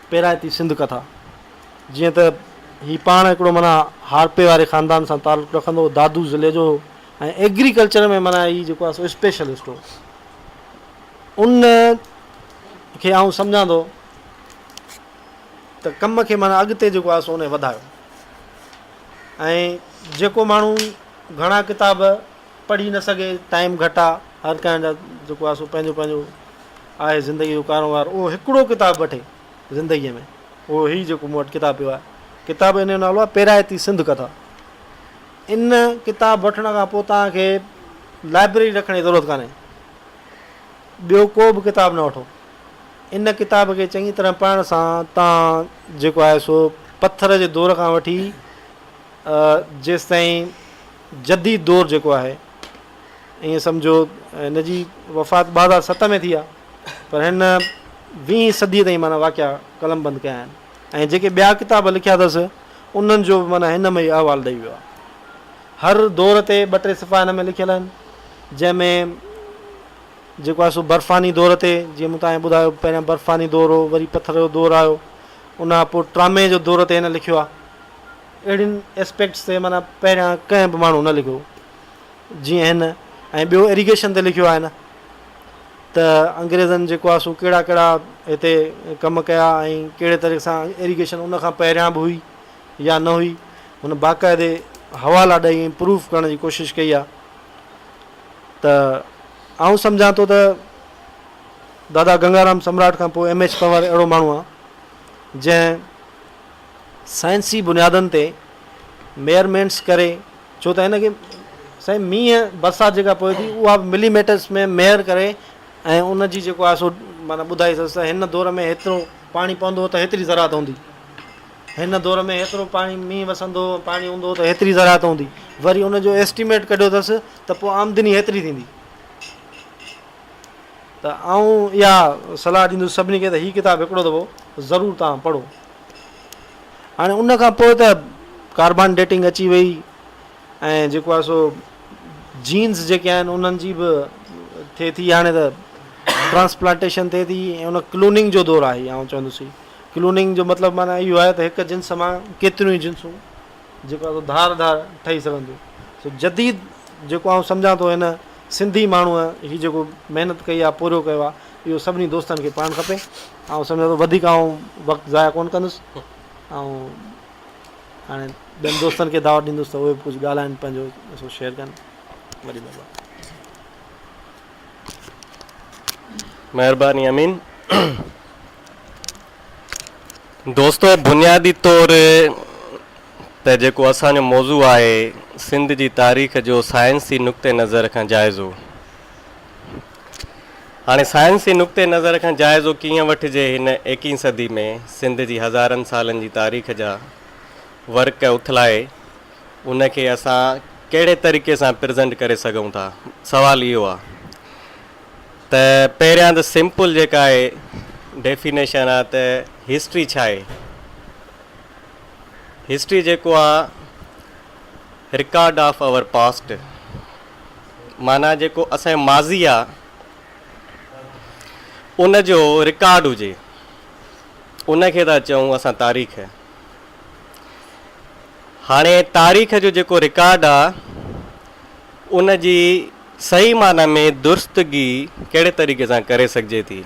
پيرائتي سنڌ ڪٿا. جيئن ته هي پاڻ هڪڙو معنيٰ هارپي واري خاندان سان تعلق رکندو هو، دادو ضلعي جو هو ۽ ايگريڪلچر ۾ معنيٰ هي جيڪو آهي سو اسپيشلسٽ هو. ان کي آئون سمجهان ٿو ته ڪم کي معنيٰ اڳتي جيڪو آهي سو ان وڌايو ۽ جيڪو ماڻهو گهڻا ڪتاب پڙهي نه سگهي، ٽائيم گهٽ آهي، هر ڪنهن جا جيڪو آهي سو پنهنجو پنهنجو آهي زندگي جو ڪاروهنوار، اهو هڪڙو ڪتاب وٺي زندگيء ۾ اهو هي جيڪو مون وٽ ڪتاب پيو آهي. ڪتاب ان جو نالو آهي پيرائتي سنڌ ڪٿا. ان ڪتاب وٺڻ کان پوء توهان کي لائبريري رکڻ جي ضرورت ڪانهي. ٻيو ڪو به ڪتاب نه وٺو. ان ڪتاب کي چڱي طرح پڙهڻ سان توهان جيڪو آهي سو پٿر جي دور کان وٺي جيستائين جديد دور جيڪو آهي ائين سمجهو هن جي وفات 2007 ۾ ٿي آهي پر هن ويهين صديء تائين معنيٰ واقعا قلمبند ڪيا آهن ۽ جيڪي ٻيا ڪتاب لکيا اٿس انهن جو به معنيٰ هن ۾ ئي احوال ڏئي ويو آهي. هر دور تي ٻه ٽي صفحا هن ۾ لکيل آهن جنهن ۾ جيڪو آهي سو برفاني دور تي جيئن مون توهان کي ٻڌايو پهريان برفاني دور هو وري پٿر جو دور آيو ان کان پوء ٽرامي جو دور تي هن لکيو آهي اهڙين اسپيڪٽس تي معنيٰ پهريان ڪنهن به ماڻهو نه لکيو جيئن هن ۽ ٻيو ايريگيشن تي لکيو آهي هن ته انگريزن جيڪو آهي سو ڪهڙا ڪهڙا هتي ڪم ڪيا ۽ ڪهڙي طريقي سان ايريگيشن ان کان پهريان به هئي يا نه هئي هن باقاعدي حوالا ڏئي ۽ پروف ڪرڻ جي ڪوشش ڪئي آهي ته آئون سمجهان ٿو ته دادا گنگارام سمراٽ کان پوء ايم ايڇ پنهور اهڙو ماڻهو آهي جنهن سائنسي بنيادن تي ميئرمينٽس ڪري ڇو ته هن کي سائين مينهن برسات جيڪا پوي ٿي اها به ملي ميٽرس ۾ ميئر ڪري ۽ ان جي جيڪو آهي سو معنيٰ ٻڌائي اٿس ته هن دور ۾ هيترو پاڻي پوندو ته هيتري زراعت هوندي هن دور ۾ هيترو پاڻي مينهن وسندو پاڻي هوندو ته هيتري زراعت هوندي وري ان جو ايسٽيميٽ ڪڍيو اٿس ته پوء آمدني هيتري ٿيندي ته آئون اها صلاح ڏيندس سڀني کي ته هي ڪتاب هڪڙو دفعو ضرور توهان پڙهو. هاڻي ان کان پوء ته ڪاربان ڊيٽنگ اچي وئي ۽ جيڪو آهي سو جينز جيڪي آهن انهن جي به ٿئي ٿي هاڻي ته ٽرانسپلانٽيشن ٿئي ٿي ۽ ان ڪلوننگ جو دور آهي آئون چوندس ڪلوننگ جو مطلب معنيٰ اهو آهي ته هڪ جنس مان ڪيتريون ئي جنسون جيڪو آهي سو ڌار ڌار ٺهي سگهن ٿيون. سو جديد جيڪو آئون سمجهان ٿو هن سنڌي ماڻهوء هي جيڪو محنت ڪئي آهي پورهيو ڪيو آهي اهو سڀني دوستن کي پڙهڻ کپي. آئون سمجهان ٿو وڌيڪ آئون وقت ضايع ڪونه ڪندس. آئون هاڻي ٻين دوستن کي دعوت ڏيندس ته اهي به ڪجهه ڳالهائن پنهنجو سو شيئر ڪن. وڏي مهرباني. مهرباني امين. دوستو بنيادي طور ته جيڪو اسان جو موضوع آهي سنڌ جي تاريخ جو سائنسي نقطه نظر کان جائزو. هاڻي سائنسي نقطه نظر کان جائزو ڪيئن وٺجي هن ايڪيهين صدي ۾ سنڌ جي هزارن سالن جي تاريخ جا ورق اٿلائي ان کي اسان ڪهڙي طريقي سان پرزنٽ ڪري سگهون ٿا سوال اهو آهي. ته پهريان ته سمپل جيڪا آهي ڊيفينيشن آ ته هسٽري ڇا آهي؟ هسٽري جيڪو آ رڪارڊ آف our past معنيٰ جيڪو اسان جو ماضي آ ان جو رڪارڊ هجي ان کي ٿا چئون اسان تاريخ. هاڻي تاريخ جو جيڪو رڪارڊ آ ان جي صحيح معنيٰ ۾ درستگي ڪهڙي طريقي سان ڪري سگهجي ٿي؟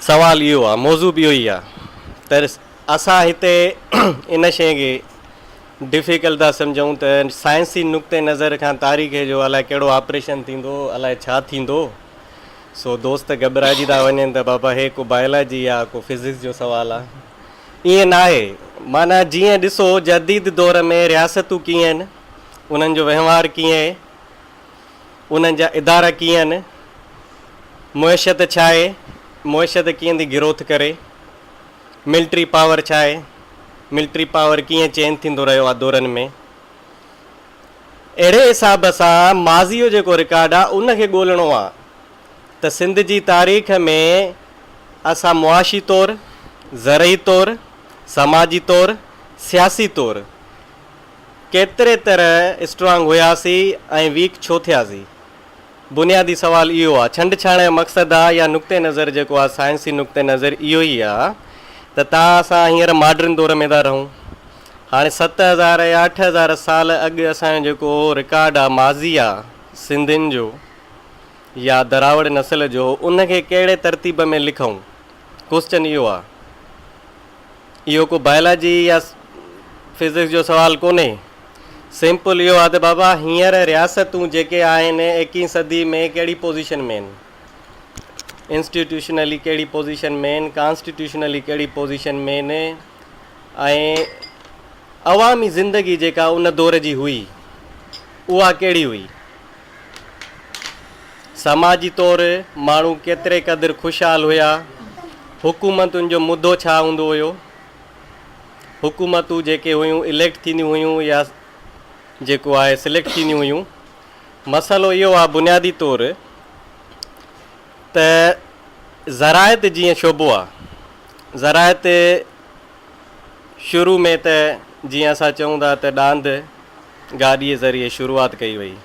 سوال اهو آ، موضوع به اهو ئي آ ته اسان هتي ان شيء کي ڊفيڪلٽ ٿا سمجهون ته سائنسي نقطي نظر کان تاريخ جو الائي ڪهڙو آپريشن ٿيندو، الائي ڇا ٿيندو؟ سو دوست گهٻرائجي ٿا وڃن ته بابا هي ڪو بائلاجي يا ڪو فزڪس جو سوال آ. ائين ناهي. معنيٰ جيئن ڏسو جديد دور ۾ رياستون ڪيئن آهن، انهن جو وهنوار ڪيئن آهي، انهن جا ادارا ڪيئن آهن، معيشت ڇا آهي، معيشت ڪيئن ٿي گروٿ ڪري، ملٽري پاور ڇا آهي، ملٽري پاور ڪيئن چينج ٿيندو رهيو آهي دورن ۾. اهڙي حساب سان ماضيء جو جيڪو رڪارڊ آهي ان کي ڳولڻو آهي ته سنڌ جي تاريخ ۾ اسان معاشي طور، زرعي طور، سماجي طور، سياسي طور ڪيتري طرح اسٽرانگ هياسين ۽ ويڪ ڇو ٿياسين؟ بنيادي سوال اهو آ. ڇنڊ ڇاڻ جو مقصد آ يا نقطه نظر جيڪو آ سائنسي نقطه نظر اهو ئي آ ته تان اسان هينئر ماڊرن دور ۾ ٿا رهون. هاڻي 7000 يا 8000 سال اڳ اسان جو جيڪو رڪارڊ آ ماضي آ سنڌين جو يا دراوڙ نسل جو ان کي ڪهڙي ترتيب ۾ لکون؟ ڪوسچن اهو آ. اهو ڪو بائلاجي يا فزڪس جو سوال ڪونهي. سمپل اهو آ ته بابا هينئر رياستون جيڪي آهن ايڪيهين صدي ۾ ڪهڙي پوزيشن ۾ آهن. انسٽيٽيوشنلي ڪهڙي پوزيشن ۾ آهن، ڪانسٽيٽيوشنلي ڪهڙي پوزيشن ۾ آهن ۽ عوامي زندگي جيڪا ان دور جي هئي اها ڪهڙي هئي. سماجي طور ماڻهو ڪيتري قدر خوشحال هيا، حڪومتن جو مدو ڇا هوندو هيو، حڪومتون جيڪي هيون اليڪٽ ٿينديون هيون يا جيڪو آهي سليڪٽ ٿينديون هيون. مسئلو اهو آهي بنيادي طور ته زراعت جيئن شعبو آهي، زراعت شروع ۾ ته جيئن اسان چئون ٿا ته ڏاند گاڏيء ذريعي شروعات ڪئي وئي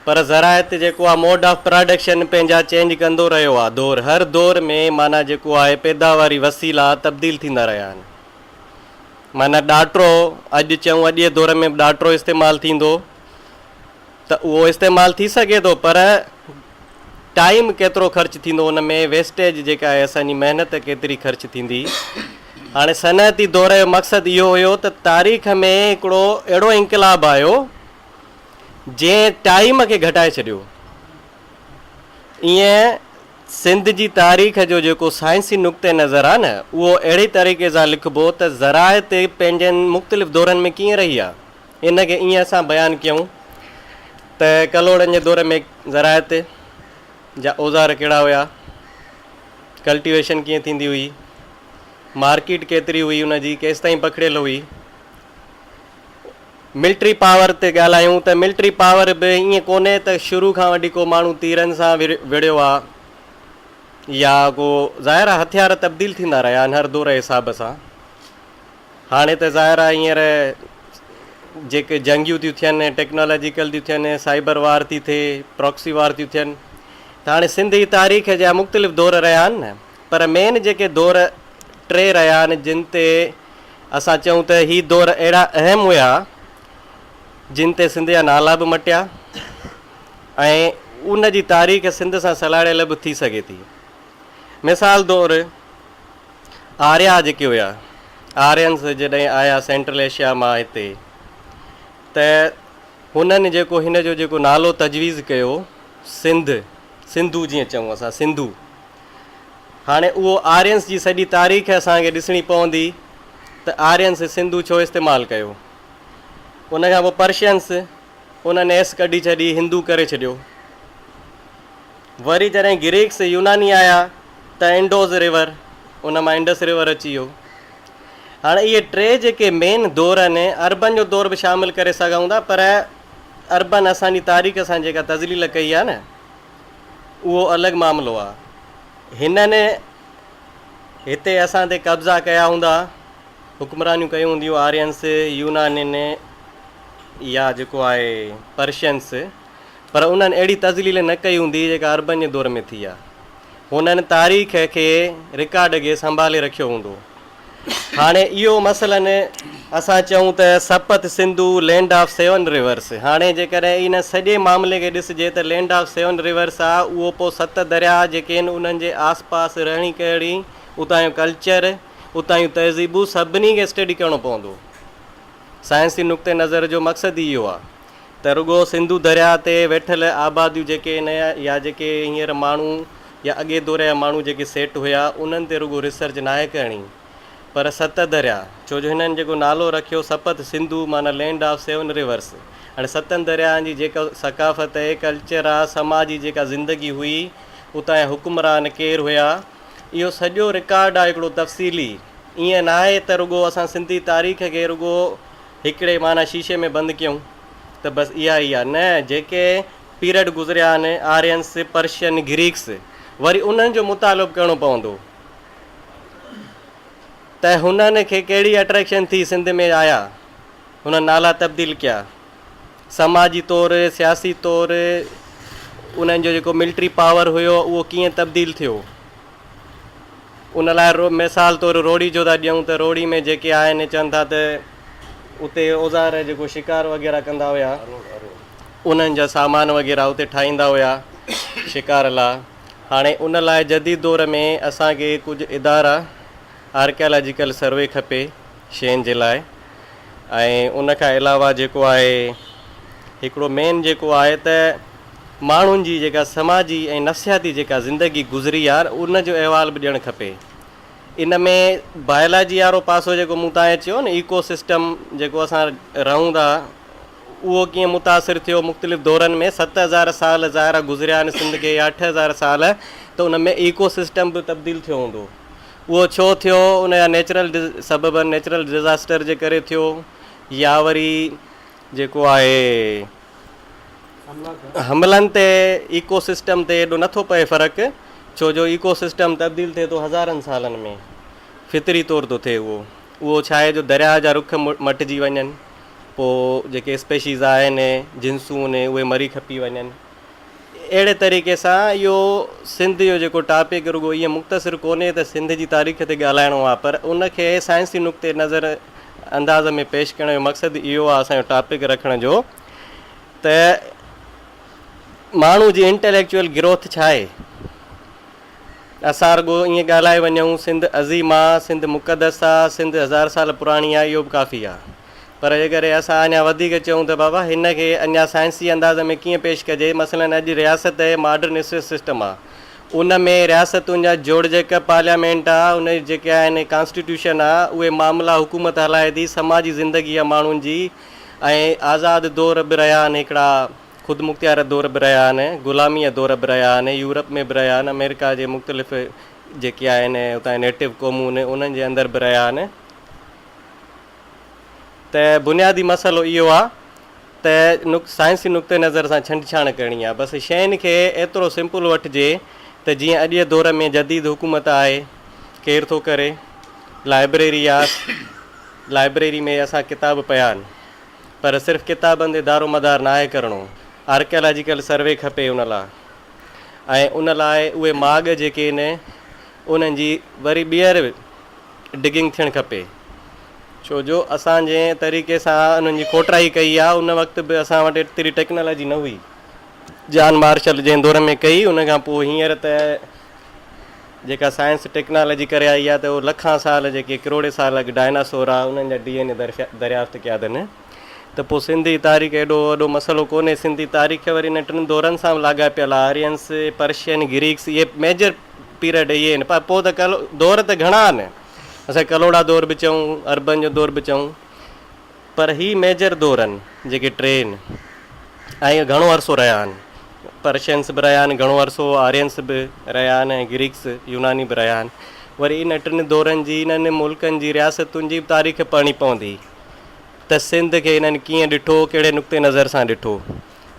پر زراعت جيڪو آهي موڊ آف پراڊڪشن پنهنجا چينج ڪندو رهيو آهي دور هر دور ۾ معنيٰ جيڪو آهي پيداواري وسيلا تبديل ٿيندا رهيا آهن معنيٰ ڏاٽرو اڄ چئون اڄ جي دور ۾ به ڏاٽرو استعمال ٿيندو ته اهو استعمال ٿي سگهي ٿو پر ٽائيم ڪيترو خرچ ٿيندو ان ۾ ويسٽيج جيڪا آهي اسان جي محنت ڪيتري خرچ ٿيندي. هاڻي صنعتي دور جو مقصد اهو هيو ته تاريخ ۾ هڪڙو اهڙو انقلاب آيو جنهن ٽائيم کي گهٽائي ڇڏيو. ائين سنڌ جي تاريخ جو جيڪو سائنسي نقطه نظر آ نه اهو اهڙي طريقي سان لکبو ته زراعت پنهنجن مختلف دورن ۾ ڪيئن رهي آ ان کي ائين اسان بيان ڪيون ته ڪلهوڙن جي دور ۾ زراعت جا اوزار ڪهڙا هيا، ڪلٽيويشن ڪيئن ٿيندي هئي، مارڪيٽ ڪيتري هئي ان جي ڪيستائين پکڙيل هئي. ملٽري پاور تي ڳالهايون ته ملٽري پاور به ائين ڪونهي ته شروع کان وٺي ڪو ماڻهو تيرن سان وڙهيو آ يا ڪو ظاهر آ هٿيار تبديل ٿيندا رهيا آهن هر دور جي حساب سان هاڻي ته ظاهر آ هينئر جيڪي جنگيون ٿيون ٿين ٽيڪنالاجيڪل ٿيون ٿين سائبر وار ٿي ٿئي پراڪسي وار ٿيون ٿين ته هاڻي سنڌ جي تاريخ جا مختلف دور رهيا آهن نه پر مين جيڪي دور ٽي رهيا آهن جن تي اسان چئون ته هي دور اهڙا اهم هيا جن تي سنڌ جا نالا به مٽيا ۽ ان جي تاريخ سنڌ سان سلهاڙيل به ٿي سگهي ٿي. مثال طور آريا جيڪي هيا، آرينس جڏهن آيا سينٽرل ايشيا مان هتي ته هنن جيڪو هن جو جيڪو نالو تجويز ڪيو سنڌ، سنڌو جيئن چئون اسان سنڌو، هاڻي اهو آرينس جي سڄي تاريخ اسان کي ڏسڻي پوندي ته آرينس سنڌو ڇو استعمال ڪيو. ان کان پوء پرشينس انهن ايس ڪڍي ڇڏي هندو ڪري ڇڏيو. وري جڏهن گريڪس يوناني آيا ته انڊوز ريور ان مان انڊس ريور اچي ويو. هاڻي اهي ٽي جيڪي مين دور آهن عربن جو دور به شامل ڪري سگهون ٿا پر عربن اسان جي تاريخ سان جيڪا تذليل ڪئي آهي نه اهو الڳ معاملو آ. هنن هتي اسان تي قبضا ڪيا هوندا، حڪمرانيون ڪيون هونديون آرينس، يونانين يا جيڪو آهي پرشينس، پر انهن اهڙي تذليل نه ڪئي هوندي جيڪا عربن جي دور ۾ ٿي آ. هنن تاريخ کي رڪارڊ کي سنڀالي رکيو هوندو. هاڻي اهو مثلاً اسان چئون ته Sapta Sindhu land of seven rivers هاڻي جيڪڏهن ان سڄي معاملي کي ڏسجي ته لينڊ آف سيون ريورس آ اهو پوء ست درياء جيڪي آهن انهن جي آس پاس رهڻي ڪهڻي اتان جو ڪلچر اتان جون تهذيبون سڀني کي اسٽڊي ڪرڻو پوندو سائنسي نقطه نظر جو مقصد ئي اهو آ ته رڳو سنڌو درياء تي ويٺل آباديون جيڪي آهن يا جيڪي هينئر ماڻهو يا اڳي دور جا ماڻهو جيڪي سيٽ هيا انهن تي رڳو ريسرچ ناهي ڪرڻي پر ست درياء ڇو جو هنن جيڪو نالو رکيو سپت سنڌو معنيٰ لينڊ آف سيون ريورس هاڻي ستن درياهن جي جيڪا ثقافت ۽ ڪلچر آ سماجي جيڪا زندگي هئي اتان جا حڪمران ڪير هيا اهو سڄو رڪارڊ آ هڪڙو تفصيلي ائين ناهي ته رڳو اسان سنڌي تاريخ کي رڳو هڪڙي معنيٰ شيشي ۾ بند ڪيون ته بس اها ئي آ نه جيڪي پيريڊ گذريا آهن، آرينس، پرشين، گريڪس، وري انهن جو مطالعو به ڪرڻو پوندو ته هنن کي ڪهڙي اٽريڪشن ٿي سنڌ ۾ آيا، هنن نالا تبديل ڪيا، سماجي طور، سياسي طور انهن جو جيڪو ملٽري پاور هيو اهو ڪيئن تبديل ٿيو. ان لاء مثال طور روهڙي جو ٿا ڏيون ته روهڙي ۾ جيڪي آهن چون ٿا ته اتي اوزار جيڪو شڪار وغيره ڪندا هيا انهن جا سامان وغيره اتي ٺاهيندا هيا شڪار لاء هاڻي ان لاء جديد دور ۾ اسان کي ڪجهه ادارا آرڪيالاجيڪل سروي کپي شين جي لاء ۽ ان کان علاوه جيڪو آهي هڪڙو مين جيڪو آهي ته ماڻهن جي جيڪا سماجي ۽ نفسياتي جيڪا زندگي گذري آ ان جو احوال به ڏيڻ کپي. ان ۾ بائلاجي وارو پاسو جيڪو مون تان چيو نه ايڪو سسٽم جيڪو اسان رهون ٿا اهو ڪيئن متاثر ٿيو مختلف دورن ۾ 7000 سال ظاهر آ گذريا آهن سنڌ کي يا 8000 سال ته ان ۾ ايڪو سسٽم به تبديل ٿيو هوندو اهو ڇو ٿيو ان جا نيچرل سبب نيچرل ڊزاسٽر جي ڪري ٿيو يا وري جيڪو آهي حملن تي ايڪو سسٽم تي ايڏو نٿو پئي فرق ڇو جو ايڪو سسٽم تبديل ٿئي ٿو هزارن سالن ۾ فطري طور ٿو ٿئي اهو اهو ڇا آهي جو درياهه جا رخ مٽجي وڃن پوء جيڪي اسپيشيز آهن جنسون اهي مري کپي وڃن اهڙي طريقي سان اهو سنڌ جو جيڪو ٽاپڪ رڳو ائين مختصر ڪونهي ته سنڌ جي تاريخ تي ڳالهائڻو آهي پر ان کي سائنسي نقطي نظر انداز ۾ پيش ڪرڻ جو مقصد اهو آهي اسان جو ٽاپڪ رکڻ جو ته ماڻهو جي انٽليڪچوئل گروٿ ڇا آهي؟ اسان رڳو ائين ڳالهائي وڃون سنڌ عظيم آ، سنڌ مقدس آ، سنڌ هزار سال پراڻي آ اهو به ڪافي آ. پر جيڪڏهن اسان اڃا وڌيڪ چئون ته بابا هن کي اڃا سائنسي انداز ۾ ڪيئن پيش ڪجي مثلاً اڄ رياست ماڊرن اسٽيٽ سسٽم آ ان ۾ رياستن جا جوڙجڪ پارليامينٽ آ ان جي جيڪي آهن ڪانسٽيٽيوشن آ اهي معاملا حڪومت هلائي ٿي سماجي زندگي آ ماڻهن جي ۽ آزاد دور به رهيا آهن هڪڙا خودمختيار دور به رهيا آهن غلاميء دور به رهيا آهن يورپ ۾ به رهيا آهن آمريڪا جي مختلف جيڪي آهن اتان نيٽو قومون انهن جي اندر به رهيا آهن ته بنيادي مسئلو اهو آ ته سائنسي نقطه نظر سان ڇنڊڇاڻ ڪرڻي آ بس شين کي ايترو سمپل وٺجي ته جيئن اڄ جي دور ۾ جديد حڪومت آهي ڪير ٿو ڪري لائبريري آ لائبريري ۾ اسان ڪتاب پيا آهن پر صرف ڪتابن تي دارومدار ناهي ڪرڻو آرڪيالاجيڪل سروي کپي ان لا ۽ ان لاء اهي ماڳ جيڪي آهن انهن جي وري ٻيهر ڊگنگ ٿيڻ کپي ڇو جو اسان جنهن طريقي سان انهن جي کوٽرائي ڪئي آهي ان وقت به اسان وٽ ايتري ٽيڪنالاجي نه هئي جان مارشل جنهن دور ۾ ڪئي ان کان پوء هينئر ته جيڪا سائنس ٽيڪنالاجي ڪري آئي آهي ته اهو لکان سال جيڪي ڪروڙين سال اڳ ڊائناسور آهي انهن جا ڊي اين اي دريافت ڪيا اٿن ته پوء سنڌي تاريخ ايڏو وڏو مسئلو ڪونهي سنڌي تاريخ وري انهن ٽن دورن سان به لاڳاپيل آهي آرينس پرشين گريڪس اهي ميجر پيريڊ اهي آهن پر پوء ته ڪل دور ته گهڻا آهن اسان ڪلهوڙا دور به چئون عربن جو دور به چئون پر هي ميجر دور آهن جيڪي ٽي آهن ۽ گهڻو عرصو رهيا آهن پرشنس به رهيا آهن گهڻو عرصو آرينس به رهيا آهن ۽ گريڪس يوناني به رهيا آهن وري ان ٽن دورن جي انهن ملڪن جي رياستن جي به تاريخ پڙهڻي پوندي ته سنڌ کي انهن ڪيئن ڏٺو ڪهڙي نقطي نظر سان ڏٺو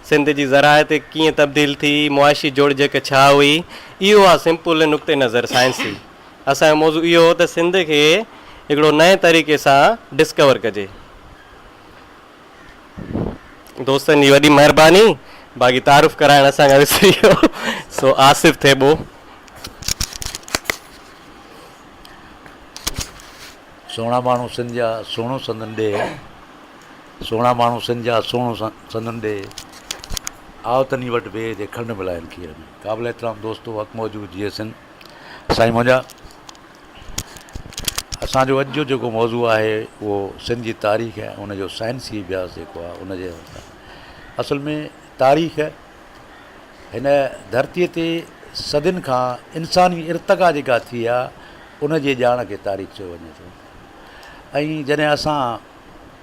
سنڌ جي زراعت ڪيئن تبديل ٿي، معاشي جوڙجڪ ڇا هئي، اهو آ سمپل نقطه نظر سائنسي. اسان جو موضوع اهو هو ته سنڌ کي هڪڙو نئين طريقي سان ڊسڪور ڪجي. دوستن جي وڏي مهرباني، باقي تعارف ڪرائڻ اسان کان وسري ويو، سو آصف ٿيٻو. سهڻا ماڻهو سنڌ جا، سهڻو سندن ڏيهه. سهڻا ماڻهو سنڌ جا، سهڻو سندن ڏيهه. آء تني وٽ ويهه، جي کنڊ ملائين کير ۾. قابل احترام دوستو حق موجود جيئي سنڌ. سائين منهنجا اسان جو اڄ جو جيڪو موضوع آهي اهو سنڌ جي تاريخ ۽ ان جو سائنسي اڀياس جيڪو آهي ان جي اصل ۾ تاريخ هن ڌرتي تي صدين کان انساني ارتقا جيڪا ٿي آهي ان جي ڄاڻ کي تاريخ چيو وڃي ٿو ۽ جڏهن اسان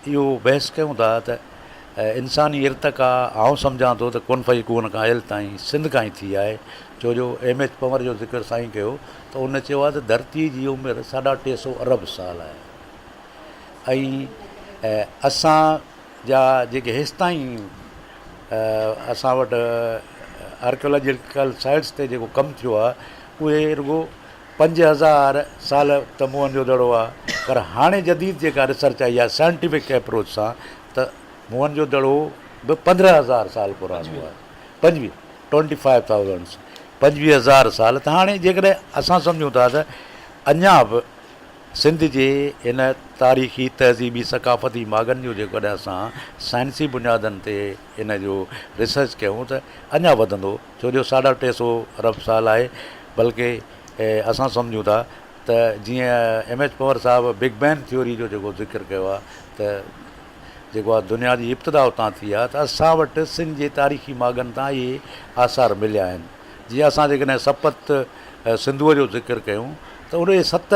اهو بحث ڪيون ٿا ته انساني ارتقا آئون سمجهان ٿو ته ڪن فيڪون کان ايل تائين سنڌ کان ئي ٿي آهي ڇو جو ايم ايڇ پنور جو ذڪر سائين ڪيو ته ان چيو آهي ته ڌرتي جي عمر ساڍا 300 ارب سال آهي ۽ اسان جا جيڪي هيستائين اسان وٽ آرڪيالاجيڪل سائيٽس تي جيڪو ڪم ٿيو آهي اهي رڳو 5000 سال ته موهن جو دڙو آ پر هاڻي جديد جيڪا ريسرچ آئي آ سائنٽيفڪ ايپروچ سان ته موهن جو دڙو به 15000 سال پراڻو آ پنجويهه ٽوئنٽي فائيو ٿائوزنڊس 25000 سال ته هاڻي جيڪڏهن اسان سمجهون ٿا ته اڃا به سنڌ جي هن تاريخي تهذيبي ثقافتي ماڳن جو جيڪڏهن اسان سائنسي بنيادن تي ان جو ريسرچ ڪيون ته اڃا وڌندو ڇو جو ساڍا ٽي سو ارب سال آهي بلڪه اسان سمجهون ٿا ته جيئن ايم ايڇ پنور صاحب بگ بين ٿيوري جو جيڪو ذڪر ڪيو آهي ته جيڪو آهي دنيا جي ابتدا اتان ٿي آهي ته اسان وٽ سنڌ جي تاريخي ماڳن تان اهي آثار مليا آهن جيئن اسان جيڪڏهن سپت سنڌوء جو ذڪر ڪيون ته ان جي ست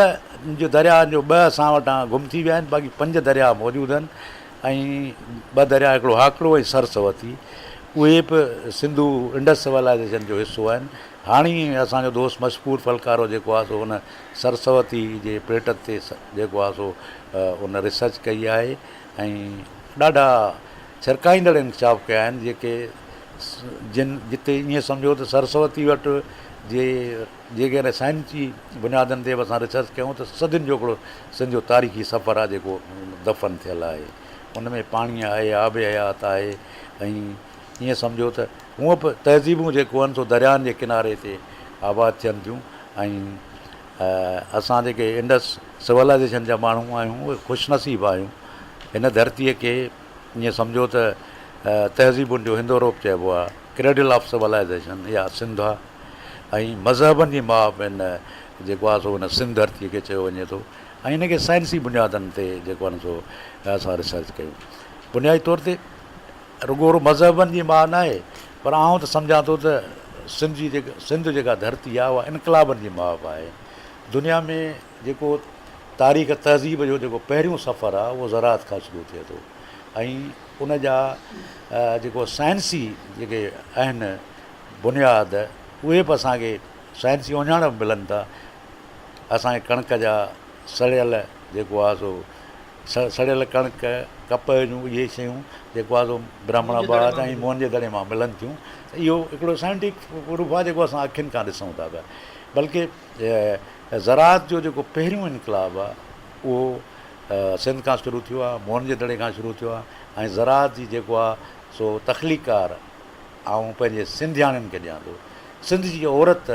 جو درياهن جو ٻه اسان وٽان گم ٿي ويا آهن باقي پنج درياهه موجود آهن ۽ ٻه درياهه هڪڙو هاڪڙو ۽ سرسوتي اهي به سنڌو انڊس سولائيزيشن جو حصو آهن. هاڻي اسان جو دوست مشڪور ڦلڪارو جيڪو آهي سو ان سرسوتي جي پيٽ تي جيڪو آهي سو ان ريسرچ ڪئي آهي ۽ ڏاڍا ڇرڪائيندڙ انڪشاف ڪيا آهن جيڪي جن جتي ائين سمجهو ته سرسوتي وٽ جي جيڪڏهن سائنسي بنيادن تي به اسان ريسرچ ڪيون ته صدين جو هڪڙو سنڌ جو تاريخي سفر آهي جيڪو دفن ٿيل آهي. ان ۾ پاڻي آهي، آب حيات آهي ۽ ائين سمجهو ته هونء به تهذيبون جيڪو آهن سو درياهن جي ڪناري تي آباد ٿين ٿيون ۽ اسان جيڪي انڊس سولائيزيشن جا ماڻهو آهيون اهي خوش نصيب آهيون. هن ڌرتيء کي ائين سمجهو ته تهذيبن جو هندوروپ چئبو آهي، ڪريڊل آف سولائيزيشن اها سنڌ آهي ۽ مذهبن جي ماء به هن جيڪو آهي سو هن سنڌ ڌرتيء کي چيو وڃي ٿو. ۽ ان کي سائنسي بنيادن تي جيڪو آهي نه سو اسان ريسرچ ڪيون. بنيادي طور تي رڳو مذهبن جي ماء ناهي پر آئون ته سمجهان ٿو ته سنڌ جي جيڪا سنڌ جيڪا ڌرتي آهي اها انقلابن جي ماء به آهي. دنيا ۾ جيڪو تاريخ تهذيب جو جيڪو پهريون سفر آهي اهو زراعت کان شروع ٿئي ٿو ۽ ان جا جيڪو سائنسي جيڪي آهن بنياد اهي به اسان کي سائنسي اهڃاڻ به ملن ٿا. اسان کي ڪڻڪ جا سڙيل جيڪو آهي سو سڙيل ڪڻڪ، ڪپهه جون اهي شيون جيڪو آهي سو برهمڻ آباد ۽ موهن جي دڙي مان ملن ٿيون ته اهو هڪڙو سائنٽيفڪ پروف آهي جيڪو اسان اکين کان ڏسون ٿا پيا بلڪه زراعت جو جيڪو پهريون انقلاب آهي اهو سنڌ کان شروع ٿيو آهي موهن جي دڙي کان شروع ٿيو آهي ۽ زراعت جي جيڪو آهي سو تخليقڪار آئون پنهنجي سنڌياڻين کي ڏيان ٿو. سنڌ جي عورت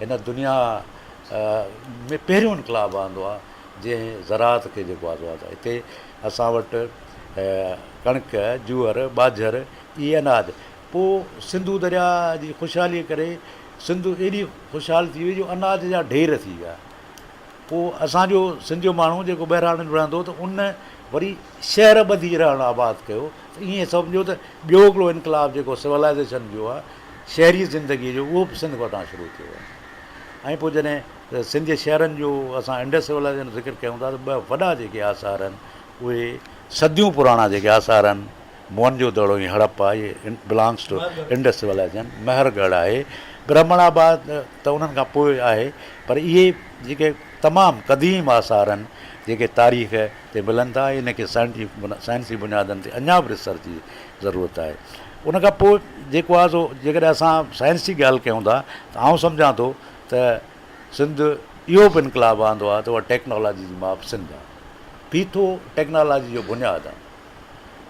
هن دنيا ۾ پهريون انقلاب آندو آهي جنهن زراعت کي جيڪو آندو آهي هتي اسان وٽ ڪڻڪ، جوئر، ٻاجهر اهي اناج پوء سنڌو درياء جي خوشحالي ڪري سنڌ ايڏي خوشحال ٿي وئي جو اناج جا ڍير ٿي ويا. پوء اسان جو سنڌ جو ماڻهو جيڪو ٻهراڙين ۾ رهندو هو ته ان وري شهر ٻڌي رهڻ آباد ڪيو ته ائين سمجهو ته ٻيو هڪڙو انقلاب جيڪو سولائيزيشن جو آهي شهري زندگيء جو اهو به سنڌ وٽان شروع ٿيو آهي ۽ پوء جڏهن سنڌ جي شهرن جو اسان انڊس سولائيزيشن جو ذڪر ڪيون ٿا ته ٻه وڏا جيڪي آثار آهن اهي صديون پراڻا جيڪي آثار آهن موهن جو دڙو ۽ هڙپا اهي بلانگس ٽو انڊس سولائيزيشن، مهر ڳڙهه آهي، برهمڻ آباد ته انهن کان پوء آهي پر اهي جيڪي تمام قديم آثار آهن جيڪي تاريخ تي ملن ٿا ان کي سائنسي بنيادن تي اڃا به ريسرچ جي ضرورت آهي. ان کان پوء جيڪو آهي سو جيڪڏهن اسان سائنسي ڳالهه ڪيون ٿا ته آئون سمجهان ٿو ته سنڌ اهو به انقلاب آندو آهي ته اها ٽيڪنالاجي جي ماء به سنڌ آهي. ڦيٿو ٽيڪنالاجي جو بنياد آهي.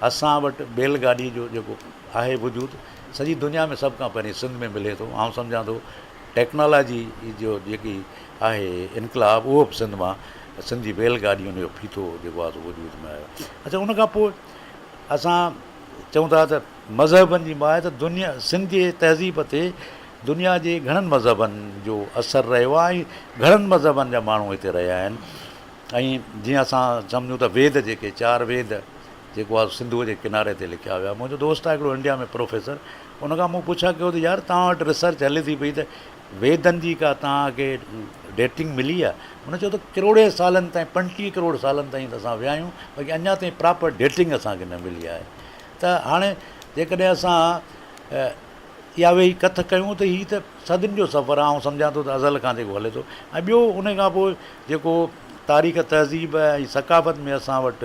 اسان وٽ بيل گاڏي جو جيڪو آهي وجود سڄي دنيا ۾ سڀ کان پهرين سنڌ ۾ ملي ٿو. آئون سمجهان ٿو ٽيڪنالاجي جو جيڪي آهي انقلاب اهو به سنڌ مان سنڌ جي بيل گاڏي ان جو ڦيٿو جيڪو آهي سو وجود ۾ آيو. اڇا ان کان پوء اسان چئون ٿا ته مذهبن جي ماء ته دنيا سنڌ جي تهذيب تي دنيا جي گهڻن مذهبن جو اثر رهيو آهي ۽ گهڻن مذهبن جا ماڻهو هتي رهيا آهن. ۽ جيئن اسان سمجهون ته ويد جيڪي چار ويد جيڪو آهي سنڌوء جي ڪناري تي لکيا ويا. منهنجو دوست آهي هڪڙو انڊيا ۾ پروفيسر ان کان مون پڇا ڪيو ته يار توهان وٽ ريسرچ هلي ٿي پئي ته ويدن جي ڪا توهان کي ڊيٽنگ ملي آهي؟ هن چيو ته ڪروڙين سالن تائين 25 ڪروڙ سالن تائين ته اسان ويا آهيون باقي اڃا تائين پراپر ڊيٽنگ اسان کي نه ملي آهي ته هاڻي جيڪڏهن اسان اها ويهي ڪٿ ڪيون ته هي ته صدين جو سفر آهي، آئون سمجهان ٿو ته ازل کان جيڪو هلي ٿو ۽ ٻيو ان کان پوء جيڪو تاريخ، تهذيب ۽ ثقافت ۾ اسان وٽ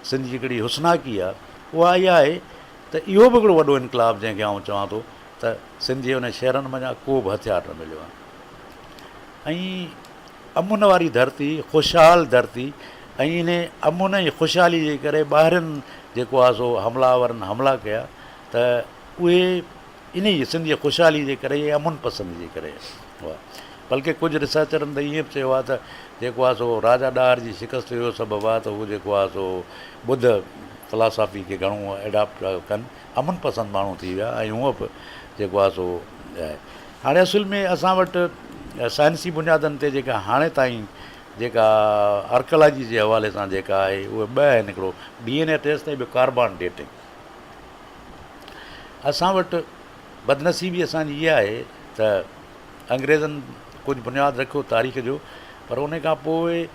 سنڌ جي هڪڙي حسناڪي آهي، اها اها آهي ته اهو به هڪڙو وڏو انقلاب جنهن کي آئون چوان ٿو ته سنڌ جي انهن شهرن منجهان ڪو به هٿيار نه مليو آهي ۽ امن واري ڌرتي، خوشحال ڌرتي ۽ انهي امن ۽ خوشحالي جي ڪري ٻاهرين جيڪو آهي سو حمله آورن حملا ڪيا ته اهي انهيء سنڌ جي خوشحالي جي ڪري ۽ امن پسندي جي ڪري هئا. بلڪه ڪجهه ريسرچرن ته ائين به چيو آهي ته جيڪو آهي سو راجا ڏاهر جي شڪست جو اهو سبب آهي ته هو جيڪو آهي سو ٻڌ فلاسافي کي گهڻو ايڊاپٽ پيا ڪن، امن پسند ماڻهو ٿي ويا ۽ هونء به جيڪو آهي سو آهي. هاڻي اصل ۾ اسان وٽ سائنسي بنيادن تي جيڪا هاڻي تائين جيڪا آرڪيالاجي جي حوالي سان جيڪا آهي اهي ٻه آهن هڪڙو ڊي اين اي ٽيسٽ ۽ ٻيو ڪاربان ڊيٽنگ. اسان وٽ بدنصيبي اسان جي اها آهي ته انگريزن ڪجهه بنياد رکيو تاريخ جو پر ان کان پوء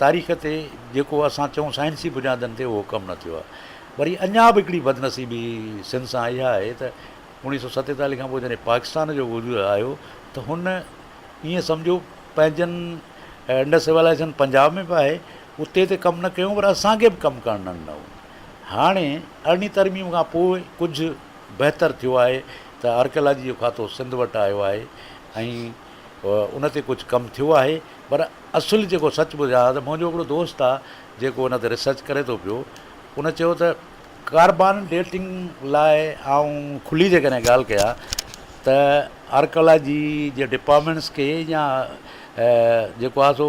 تاريخ تي جيڪو اسان چئون سائنسي بنيادن تي اهو ڪم نه ٿيو آهي وري اڃا به هڪڙي بدنصيبي سنڌ سان اها آهي ته 1947 کان پوء جڏهن پاڪستان جو وجود آيو ته هن ائين سمجهو پنهنجن انڊس سولائيزيشن پنجاب ۾ به آهي اتي ته ڪم نه ڪيو پر اسان کي به ڪم ڪرڻ نه ڏنو هاڻي ارڙهين ترميم کان پوء ڪجهه بهتر ٿيو آهي ته آرڪيالاجي جو کاتو سنڌ وٽ آيو آهي ۽ ان تي ڪجهه ڪم ٿيو آهي پر اصل جيڪو سچ ٻڌايان ته منهنجو هڪڙو دوست آهي جيڪو ان تي ريسرچ ڪري ٿو پيو ان چيو ته ڪاربان ڊيٽنگ لاء آئون کلي جيڪڏهن ڳالهه ڪيان ته آرڪيالاجي جي ڊپارٽمينٽس کي يا جيڪو آهي سو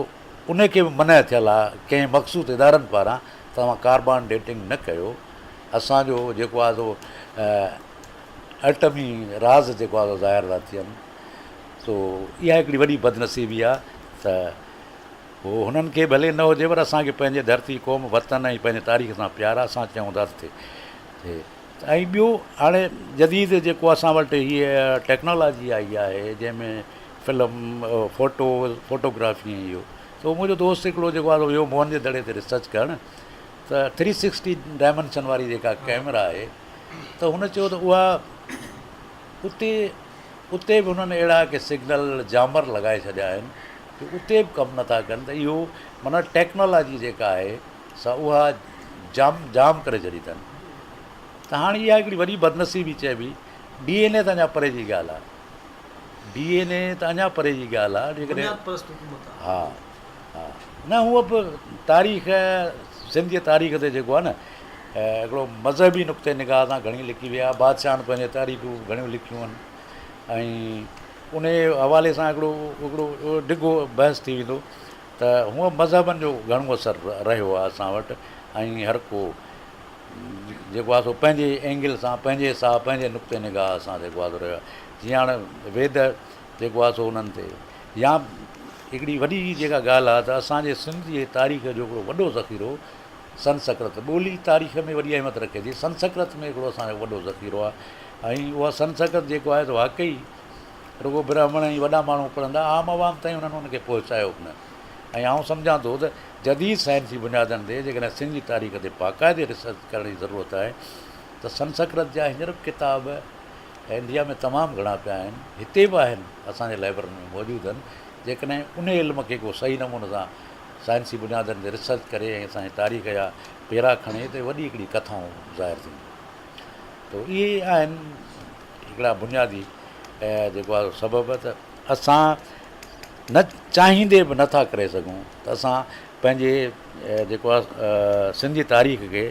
ان کي به منع ٿيل آهي ڪنهن مخصوص ادارن پاران توهان ڪاربان ڊيٽنگ نه ڪيو، اسان جو جيڪو آهي سو ائٽمي راز جيڪو آهي سو ظاهر ٿا ٿين، سو اها هڪڙي وڏي بدنصيبي آهي ته پوء هنن کي ڀلي نه هجي پر اسان کي پنهنجي ڌرتي، قوم، وطن ۽ پنهنجي تاريخ سان پيار آهي، اسان چاهيون ٿا ته ٿئي. ٿئي ۽ ٻيو هاڻي جديد جيڪو اسان وٽ هيء ٽيڪنالاجي آئي آهي جنهن ۾ فلم، فوٽو، فوٽوگرافي ۽ اهو ته منهنجو دوست هڪڙو جيڪو آهي سو ويو موهن جي دڙي تي ريسرچ ڪرڻ ته ٿري سڪسٽي ڊائمنشن واري جيڪا ڪئميرا آهي ته هن چيو ته اها اتي اتي به هنن اهڙا ڪي سگنل جامر لڳائي ڇڏيا آهن جو اتي به ڪم نٿا ڪن ته اهو معنيٰ ٽيڪنالاجي جيڪا آهي سا اها جام جام ڪري ڇڏي اٿن ته هاڻي اها هڪڙي وڏي بدنصيبي چئبي ڊي اين اي ته اڃا پري جي ڳالهه آهي ڊي اين اي ته اڃا پري جي ڳالهه آهي جيڪڏهن بنياد پرست حڪومت آهي. ها ها نه هونء به تاريخ سنڌ جي تاريخ تي جيڪو آهي نه هڪڙو مذهبي نقطي نگاهه سان گهڻي لکي وئي آهي بادشاهن پنهنجي تاريخون گهڻيون لکيون آهن ۽ ان حوالي سان هڪڙو هڪڙو ڊگهو بحث ٿي ويندو ته هونء مذهبن جو گهڻو اثر رهيو آهي اسان وٽ ۽ هر ڪو جيڪو آهي سو پنهنجي اينگل سان پنهنجي حساب پنهنجي نقطي نگاهه سان جيڪو آهي سو رهيو آهي جيئن هاڻي ويد جيڪو آهي سو انهن تي يا هڪڙي وڏي جيڪا ڳالهه آهي ته اسان جي سنڌ جي تاريخ جو هڪڙو وڏو ذخيرو سنسڪرت ٻولي تاريخ ۾ وڏي اهميت رکي ٿي سنسڪرت ۾ هڪڙو اسان جو وڏو ذخيرو آهي ۽ اها سنسڪرت جيڪو آهي سو واقعي رڳو برهمڻ ۽ وڏا ماڻهو پڙهندا عام عوام تائين انهن ان کي پهچايو به نه ۽ آئون سمجهان ٿو ته جديد سائنسي بنيادن تي جيڪڏهن سنڌ جي تاريخ تي باقاعدي ريسرچ ڪرڻ جي ضرورت آهي ته سنسڪرت جا هينئر به ڪتاب انڊيا ۾ تمام گهڻا پيا آهن، هتي به آهن، اسان جي لائبررين ۾ موجود آهن، جيڪڏهن انهي علم کي ڪو صحيح نموني سان سائنسي بنيادن تي ريسرچ ڪري ۽ اسان جي تاريخ جا پيرا کڻي ته وڏي هڪڙي ڪٿائون ظاهر ٿينديون. ته اهي آهن هڪڙا بنيادي جيڪو آهي سبب ته اسان نه چاهيندي به نٿا ڪري سگهون ته اسان پنهنجي جيڪو آهي سنڌ جي تاريخ کي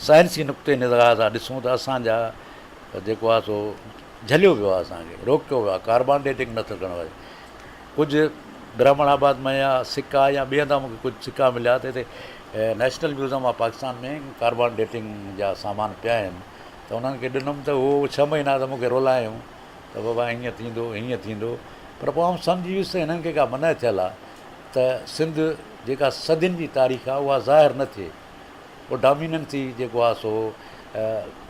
سائنسي نقطي نگاهه سان ڏسون ته اسان جا جيڪو آهي سو جهليو ويو آهي اسان کي روڪيو ويو آهي ڪاربان ڊيٽنگ نٿو ڪرڻ واري ڪجهه برهمڻ آباد مان يا سڪا يا ٻئي هنڌان مونکي ڪجهه سڪا مليا ته هتي national museum of Pakistan ۾ carbon dating جا سامان پيا آهن ته انهن کي ڏنم ته هو ڇهه مهينا ته مونکي رولايائون ته بابا هيئن ٿيندو هيئن ٿيندو پر پوء آئون سمجهي ويس ته هنن کي ڪا منع ٿيل آهي ته سنڌ جيڪا صدين جي تاريخ آهي اها ظاهر نه ٿئي پوء ڊاميننسي جيڪو آهي سو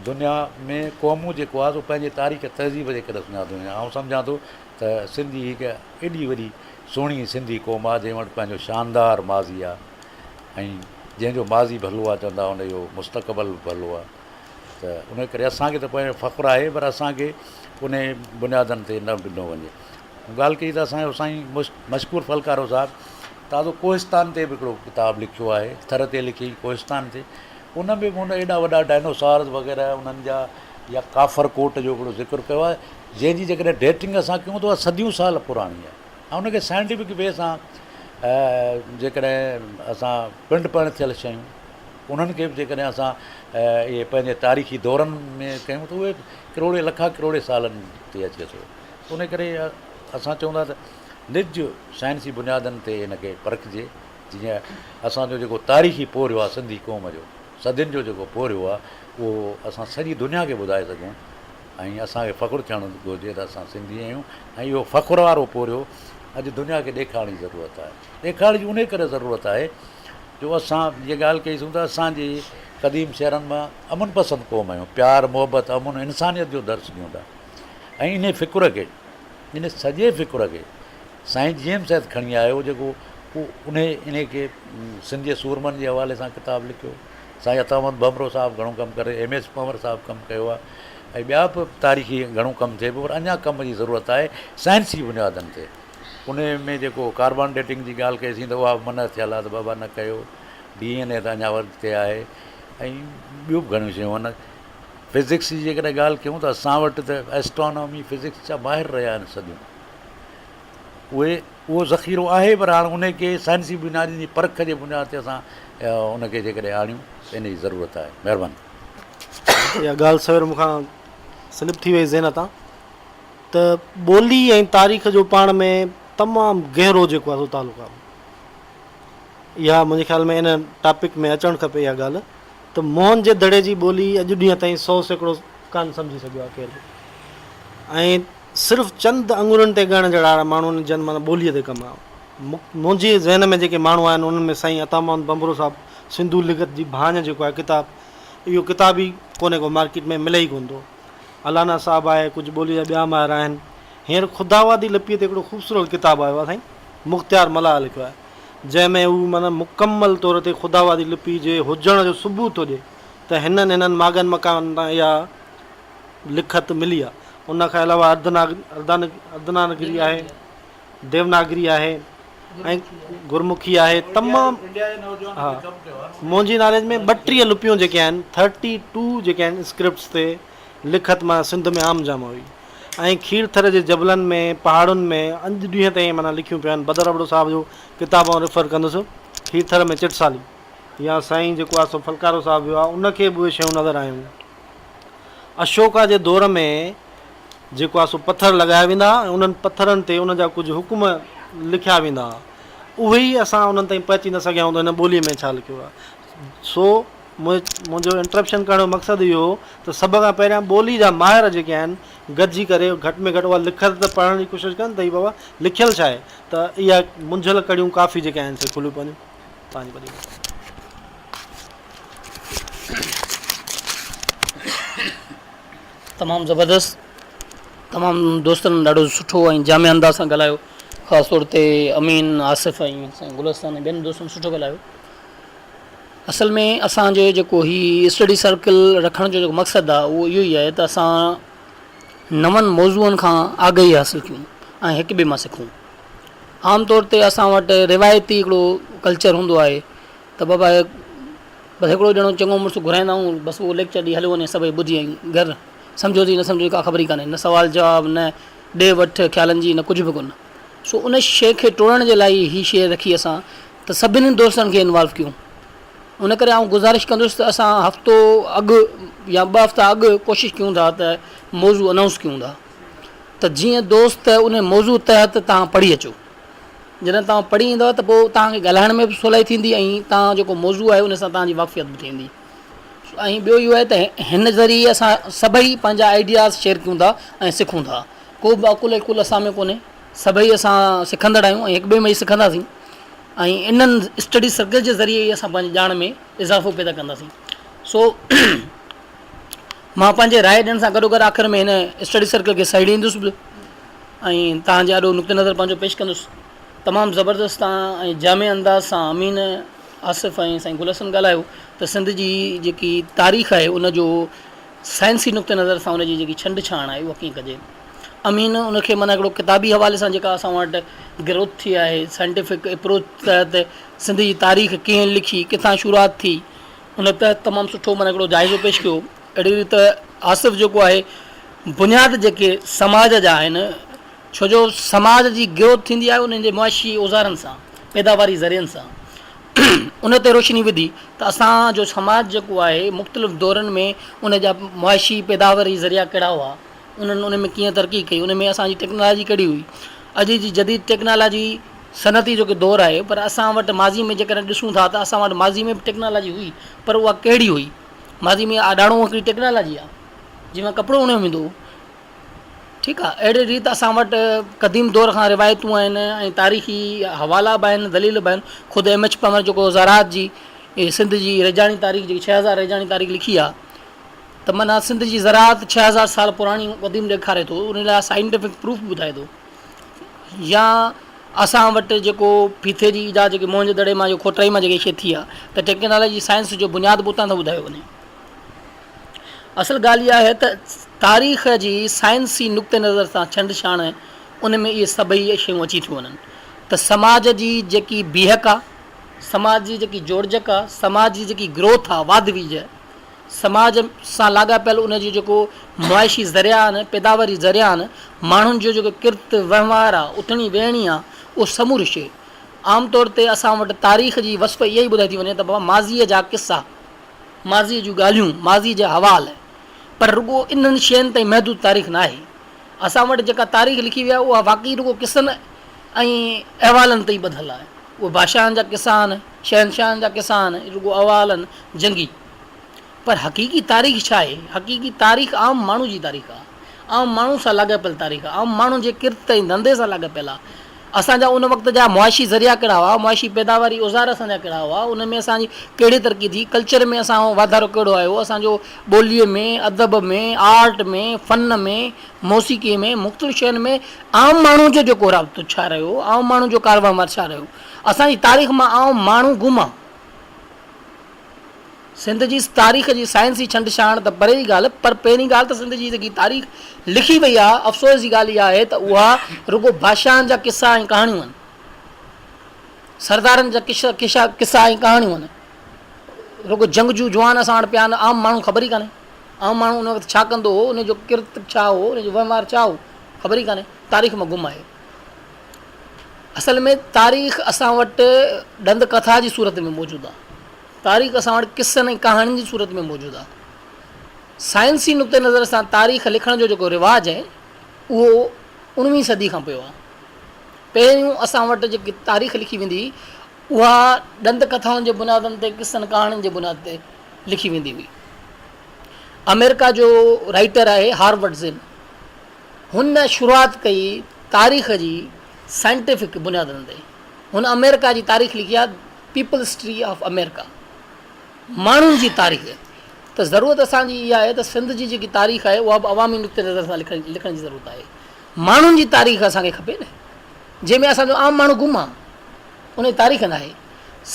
دنيا ۾ قومون جيڪو آهي سو پنهنجي تاريخ تهذيب جي ڪري سڃاتيون وڃن آئون سمجهان ٿو ته سنڌي هڪ ايڏي وڏي سهڻي سنڌي قوم آهي جنهن وٽ پنهنجو شاندار ماضي آهي ۽ جنهن جو ماضي ڀلو آهي چوندا ان جو مستقبل به ڀلو آهي ته ان ڪري اسان کي ته پنهنجو فخر آهي پر اسان کي ان بنيادن تي نه ڏنو وڃي ڳالهه ڪئي ته اسان جو سائين مشڪور ڦلڪارو صاحب تازو ڪوهستان تي به هڪڙو ڪتاب لکيو آهي ٿر تي لکيائين ڪوهستان تي ان ۾ به هن ايڏا وڏا ڊائنوسارز وغيره انهن جا يا ڪافر ڪوٽ جو هڪڙو ذڪر ڪيو آهي جنهن جي جيڪڏهن ڊيٽنگ اسان ڪيون ته اها صديون سال پراڻي آهي ۽ ان کي سائنٽيفڪ وي سان جيڪڏهن اسان پنڊ پهڻ ٿيل شيون انهن کي به جيڪڏهن اسان اهي پنهنجي تاريخي دورن ۾ ڪيون ته اهي ڪروڙي لکا ڪروڙي سالن تي اچي ٿو ان ڪري اسان چئون ٿا ته نج سائنسي بنيادن تي ان کي پرکجي جيئن اسان جو جيڪو تاريخي پورهيو آهي سنڌي قوم جو صدين جو جيڪو پورهيو آهي اهو اسان سڄي دنيا کي ٻڌائي سگهون ۽ اسان کي فخر ٿيڻ گهرجي ته اسان سنڌي آهيون ۽ اهو فخر وارو پورهيو اڄ دنيا کي ڏيکارڻ جي ضرورت آهي ڏيکارڻ جي ان ڪري ضرورت آهي جو اسان جيئن ڳالهه ڪئي سون ته اسان جي قديم شهرن مان امن پسند قوم آهيون پيار محبت امن انسانيت جو درس ڏيون ٿا ۽ انهي فڪر کي ان سڄي فڪر کي سائين جي ايم سيد کڻي آيو جيڪو انهي انهي کي سنڌ جي سورمن جي حوالي سان ڪتاب لکيو سائين عطا محمد ڀنڀرو صاحب گهڻو ڪم ڪري ايم ايس پنور صاحب ڪم ڪيو آهي ۽ ٻيا به تاريخي گهڻو ڪم ٿئي پيو پر اڃا ڪم جي ضرورت آهي سائنسي بنيادن تي انهي ۾ جيڪو ڪاربان ڊيٽنگ جي ڳالهه ڪئي سين ته اها به منع ٿيل آهي ته بابا نه ڪيو ڊي اين اي ته اڃا اڳتي آهي ۽ ٻيون به گهڻيون شيون آهن فزڪس جي جيڪڏهن ڳالهه ڪيون ته اسان وٽ ته ايسٽرانامي فزڪس جا ماهر رهيا آهن صديون اهي اهو ذخيرو آهي پر هاڻ ان کي سائنسي بنيادن جي پرک جي بنياد تي اسان ان کي جيڪڏهن آڻيون ته ان جي ضرورت آهي مهرباني. اها ڳالهه سوير مون کان سلپ ٿي وئي ذهن تان ته ٻولي ۽ تاريخ جو پاڻ ۾ تمام گهرو جيڪو آهي سو تعلق آهي. اها منهنجي خيال ۾ ان ٽاپڪ ۾ اچڻ کپي اها ڳالهه ته موهن جي دڙي جي ٻولي اڄ ڏينهن تائين 100% ڪانه سمجهي سگهيو آهي ڪير به ۽ صرف چند اڱرين تي ڳڻڻ جهڙا ماڻهو آهن جن معنيٰ ٻوليء تي ڪم آهي. منهنجي ذهن ۾ جيڪي ماڻهو آهن انهن ۾ سائين عطا محمد ڀنڀرو صاحب سنڌو لغت جي ڀاڃ جيڪو آهي ڪتاب اهو ڪتاب ئي ڪونهي ڪو مارڪيٽ ۾ ملي ئي ڪونه ٿو. الانا صاحب آهي ڪجهه ٻولي جا ٻيا ماهر آهن. هينئر خداوادي لپيء تي هڪڙو خوبصورت ڪتاب آيو آهي سائين مختيار ملاح لکيو آهي جنهن ۾ هو معنيٰ مڪمل طور تي خداوادي لپي جي هجڻ جو ثبوت ٿو ڏئي ته هنن هنن ماڳن مڪانن تان اها لکت ملي آهي. ان کان علاوه اردناگري آهي، ديوناگري آهي ۽ گرمکي آهي تمام ها منهنجي ناليج ۾ 32 لپيون جيڪي آهن ٿرٽي ٽو جيڪي آهن اسڪرپٽس تي لکت معنيٰ سنڌ ۾ عام جام هئي ۽ کيرٿر جي جبلن ۾ پهاڙن ۾ اڄ ڏينهن تائين معنيٰ لکيون پيون آهن بدر ابڙو صاحب جو ڪتاب آئون ريفر ڪندس کيرٿر ۾ چٽسالي يا سائين جيڪو آهي سو ڦلڪارو صاحب ويو آهي ان کي به اهي شيون نظر آيون اشوڪا جي دور ۾ جيڪو آهي سو پٿر لڳايا ويندا هئا ۽ انهن پٿرن تي ان جا ڪجهه حڪم لکيا ويندا هئا اهي ئي اسان انهن تائين پهچي نه سگهيا آهيون ته هن ٻوليء ۾ ڇا لکيو آهي سو منهنجو انٽرپشن ڪرڻ جو مقصد اهو هو ته سڀ کان پهريان ٻولي جا ماهر جيڪي آهن گڏجي ڪري گهٽ ۾ گهٽ اها لکت ته پڙهڻ جي ڪوشش ڪن ته هي بابا لکيل ڇا آهي ته اها منجهيل ڪڙيون ڪافي جيڪي آهن سي کلي پونديون توهان جي وڏي مهرباني. تمام زبردست تمام دوستن ڏاڍو سٺو ۽ جامع انداز سان ڳالهايو خاص طور تي امين آصف ۽ سائين گل حسن ۽ ٻين دوستن سٺو ڳالهايو اصل ۾ اسان جو جيڪو هي اسٽڊي سرڪل رکڻ جو جيڪو مقصد آهي اهو اهو ئي آهي ته اسان نون موضوعن کان آگاهي حاصل ڪيون ۽ هڪ ٻئي مان سکون عام طور تي اسان وٽ روايتي هڪڙو ڪلچر هوندو آهي ته بابا بس هڪڙو ڄڻو چڱو مڙس گهرائيندا آهيون بس اهو ليڪچر ڏئي هليو وڃي سڀئي ٻڌي ۽ گهر سمجهو ٿي نه سمجهو ڪا خبر ئي ڪانهي نه سوال جواب نه ڏي وٺ خيالن جي نه ڪجهه به ڪونه سو ان شيء کي ٽوڙڻ جي لاء هي شيء رکي اسان ته سڀني دوستن کي انوالو ڪيون ان ڪري آئون گذارش ڪندس ته اسان هفتو اڳ يا ٻه هفتا اڳ ڪوشش ڪيون ٿا ته موضوع انائونس ڪيون ٿا ته جيئن دوست ان موضوع تحت توهان پڙهي اچو جڏهن توهان پڙهي ايندؤ ته پوء توهان کي ڳالهائڻ ۾ به سولائي ٿيندي ۽ توهان جيڪو موضوع آهي ان سان توهان جي واقفيت به ٿيندي ۽ ٻيو اهو آهي ته هن ذريعي اسان سڀئي پنهنجا آئيڊياز شيئر ڪيون ٿا ۽ سکون ٿا ڪو به عقل عقل اسان ۾ ڪونهي سڀئي اسان سکندڙ آهيون ۽ هڪ ٻئي مان ئي سکنداسين ۽ انهن اسٽڊي سرڪل جي ذريعي ئي اسان پنهنجي ڄاڻ ۾ اضافو پيدا ڪنداسين سو مان پنهنجي راء ڏيڻ سان گڏو گڏ آخر ۾ هن اسٽڊي سرڪل کي سهيڙيندس به ۽ توهان جي آڏو نقطه نظر پنهنجو پيش ڪندس تمام زبردست تان ۽ جامع انداز سان امين آصف ۽ سائين گل حسن ڳالهايو ته سنڌ جي جيڪي تاريخ آهي ان جو سائنسي نقطه نظر سان ان جي جيڪي ڇنڊ ڇاڻ آهي اها ڪيئن ڪجي امين ان کي معنيٰ هڪڙو ڪتابي حوالي سان جيڪا اسان وٽ گروٿ ٿي آهي سائنٽيفڪ اپروچ تحت سنڌ جي تاريخ ڪيئن لکي ڪٿان شروعات ٿي ان تحت تمام سٺو معنيٰ هڪڙو جائزو پيش ڪيو اهڙي ريت آصف جيڪو آهي بنياد جيڪي سماج جا آهن ڇو جو سماج جي گروٿ ٿيندي آهي انهن جي معاشي اوزارن سان پيداواري ذريعن سان ان تي روشني وڌي ته اسان جو سماج جيڪو آهي مختلف دورن ۾ ان جا معاشي پيداواري ذريعا ڪهڙا هئا انهن ان ۾ ڪيئن ترقي ڪئي ان ۾ اسان جي ٽيڪنالاجي ڪهڙي هئي اڄ جي جديد ٽيڪنالاجي صنعتي جو دور آهي پر اسان وٽ ماضي ۾ جيڪڏهن ڏسون ٿا ته اسان وٽ ماضي ۾ به ٽيڪنالاجي هئي پر اها ڪهڙي هئي ماضي ۾ آڏاڻو هڪڙي ٽيڪنالاجي آهي جنهن مان ڪپڙو اڻيو ويندو هو ٺيڪ آهي اهڙي ريت اسان وٽ قديم دور کان روايتون آهن ۽ تاريخي حوالا به آهن دليل به آهن خود ايم ايڇ پمر جيڪو زراعت جي سنڌ جي ريجاڻي تاريخ جيڪي 6000 ريجاڻي تاريخ لکي آهي ته معنيٰ سنڌ جي زراعت 6000 سال پراڻي قديم ڏيکاري ٿو ان لاء سائنٽيفڪ پروف ٻڌائي ٿو يا اسان وٽ جيڪو ڦيٿي جي ايجاد جيڪي موهن جي دڙي مان جو کوٽائي مان جيڪي شي ٿي آهي ته ٽيڪنالاجي سائنس جو بنياد به اتان ٿو ٻڌايو وڃي اصل ڳالهه اها آهي ته تاريخ جي سائنسي نقطي نظر سان ڇنڊ ڇاڻ ان ۾ اهي سڀئي شيون اچي ٿيون وڃن ته سماج جي جيڪي بيهڪ آهي سماج جي جيڪي جوڙجڪ آهي سماج جي جيڪي گروٿ آهي واڌ ويجهه سماج سان لاڳاپيل ان جو جيڪو معاشي ذريعا آهن، پيداواري ذريعا آهن، ماڻهن جو جيڪو ڪرت وهنوار آهي، اٿڻي ويهڻي آهي، اهو سموري شيء. عام طور تي اسان وٽ تاريخ جي وصف اها ئي ٻڌائي ٿي وڃي ته بابا ماضيء جا قصا، ماضيء جون ڳالهيون، ماضيء جا حوال. پر رڳو انهن شين تائين محدود تاريخ ناهي. اسان وٽ جيڪا تاريخ لکي وئي آهي اها واقعي رڳو قصن ۽ احوالن تي ئي ٻڌل آهي. اهي بادشاهن جا قصا آهن، شهنشاهن جا قصا آهن، رڳو احوال آهن جنگي. پر حقيقي تاريخ ڇا آهي؟ حقيقي تاريخ عام ماڻهو جي تاريخ آهي. عام ماڻهو سان لاڳاپيل تاريخ آهي. عام ماڻهو جي ڪرت ۽ ڌنڌي سان لاڳاپيل آهي. اسان جا ان وقت جا معاشي ذريعا ڪهڙا هئا، معاشي پيداواري اوزار اسان جا ڪهڙا هئا، ان ۾ اسان جي ڪهڙي ترقي ٿي، ڪلچر ۾ اسان جو واڌارو ڪهڙو آيو، اسان جو ٻوليء ۾، ادب ۾، آرٽ ۾، فن ۾، موسيقيء ۾، مختلف شين ۾ عام ماڻهو جو جيڪو رابطو ڇا رهيو، عام ماڻهو جو ڪاروهنوار ڇا رهيو، اسان جي تاريخ مان عام ماڻهو گم آ. سنڌ جي تاريخ جي سائنسي ڇنڊ ڇاڻ ته پري جي ڳالهه پر پهرين ڳالهه ته سنڌ جي جيڪي تاريخ لکي وئي آهي افسوس جي ڳالهه اها آهي ته اها رڳو بادشاهن جا قصا ۽ ڪهاڻيون آهن سردارن جا قصا ۽ ڪهاڻيون آهن رڳو جنگجو جوان اسان وٽ پيا آهن عام ماڻهو خبر ئي ڪانهي عام ماڻهو ان وقت ڇا ڪندو هو ان جو ڪرت ڇا هو ان جو وهنوار ڇا هو خبر ئي ڪانهي تاريخ مان گم آهي اصل ۾ تاريخ اسان وٽ ڏند ڪٿا جي صورت ۾ موجود آهي. تاريخ اسان وٽ قصن ۽ ڪهاڻين جي صورت ۾ موجود آهي. سائنسي نقطه نظر سان تاريخ لکڻ جو جيڪو رواج آهي اهو اڻويهين صدي کان پيو آهي. پهريون اسان وٽ جيڪي تاريخ لکي ويندي هئي اها ڏند ڪٿائن جي بنيادن تي قصن ڪهاڻين جي بنياد تي لکي ويندي هئي. آمريڪا جو رائيٽر آهي هارورڊ زن هن شروعات ڪئي تاريخ جي سائنٽيفڪ بنيادن تي. هن آمريڪا جي تاريخ لکي آهي پيپلز هسٽري آف آمريڪا ماڻهن جي تاريخ ته ضرورت اسان جي اها آهي ته سنڌ جي جيڪي تاريخ آهي اها به عوامي نقطي نظر سان لکڻ لکڻ جي ضرورت آهي. ماڻهن جي تاريخ اسان کي کپي نه جنهن ۾ اسان جو عام ماڻهو گم آهي ان جي تاريخ ناهي.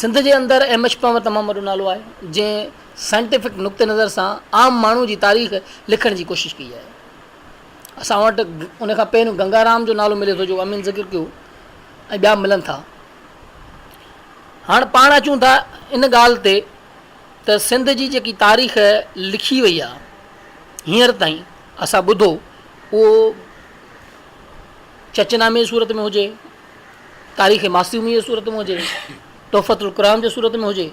سنڌ جي اندر ايم ايڇ پنهور تمام وڏو نالو آهي جنهن سائنٽيفڪ نقطي نظر سان عام ماڻهو جي تاريخ لکڻ جي ڪوشش ڪئي آهي. اسان وٽ ان کان پهريون گنگارام جو نالو ملي ٿو جيڪو امين ذڪر ڪيو ۽ ٻيا ملن ٿا. هاڻ پاڻ اچون ٿا ان ڳالهه تي ته سنڌ جي جيڪي تاريخ لکي وئي آهي هينئر تائين اسان ٻڌو اهو چچنامي جي صورت ۾ هجي، تاريخ معصومي جي صورت ۾ هجي، تحفة الڪرام جي صورت ۾ هجي،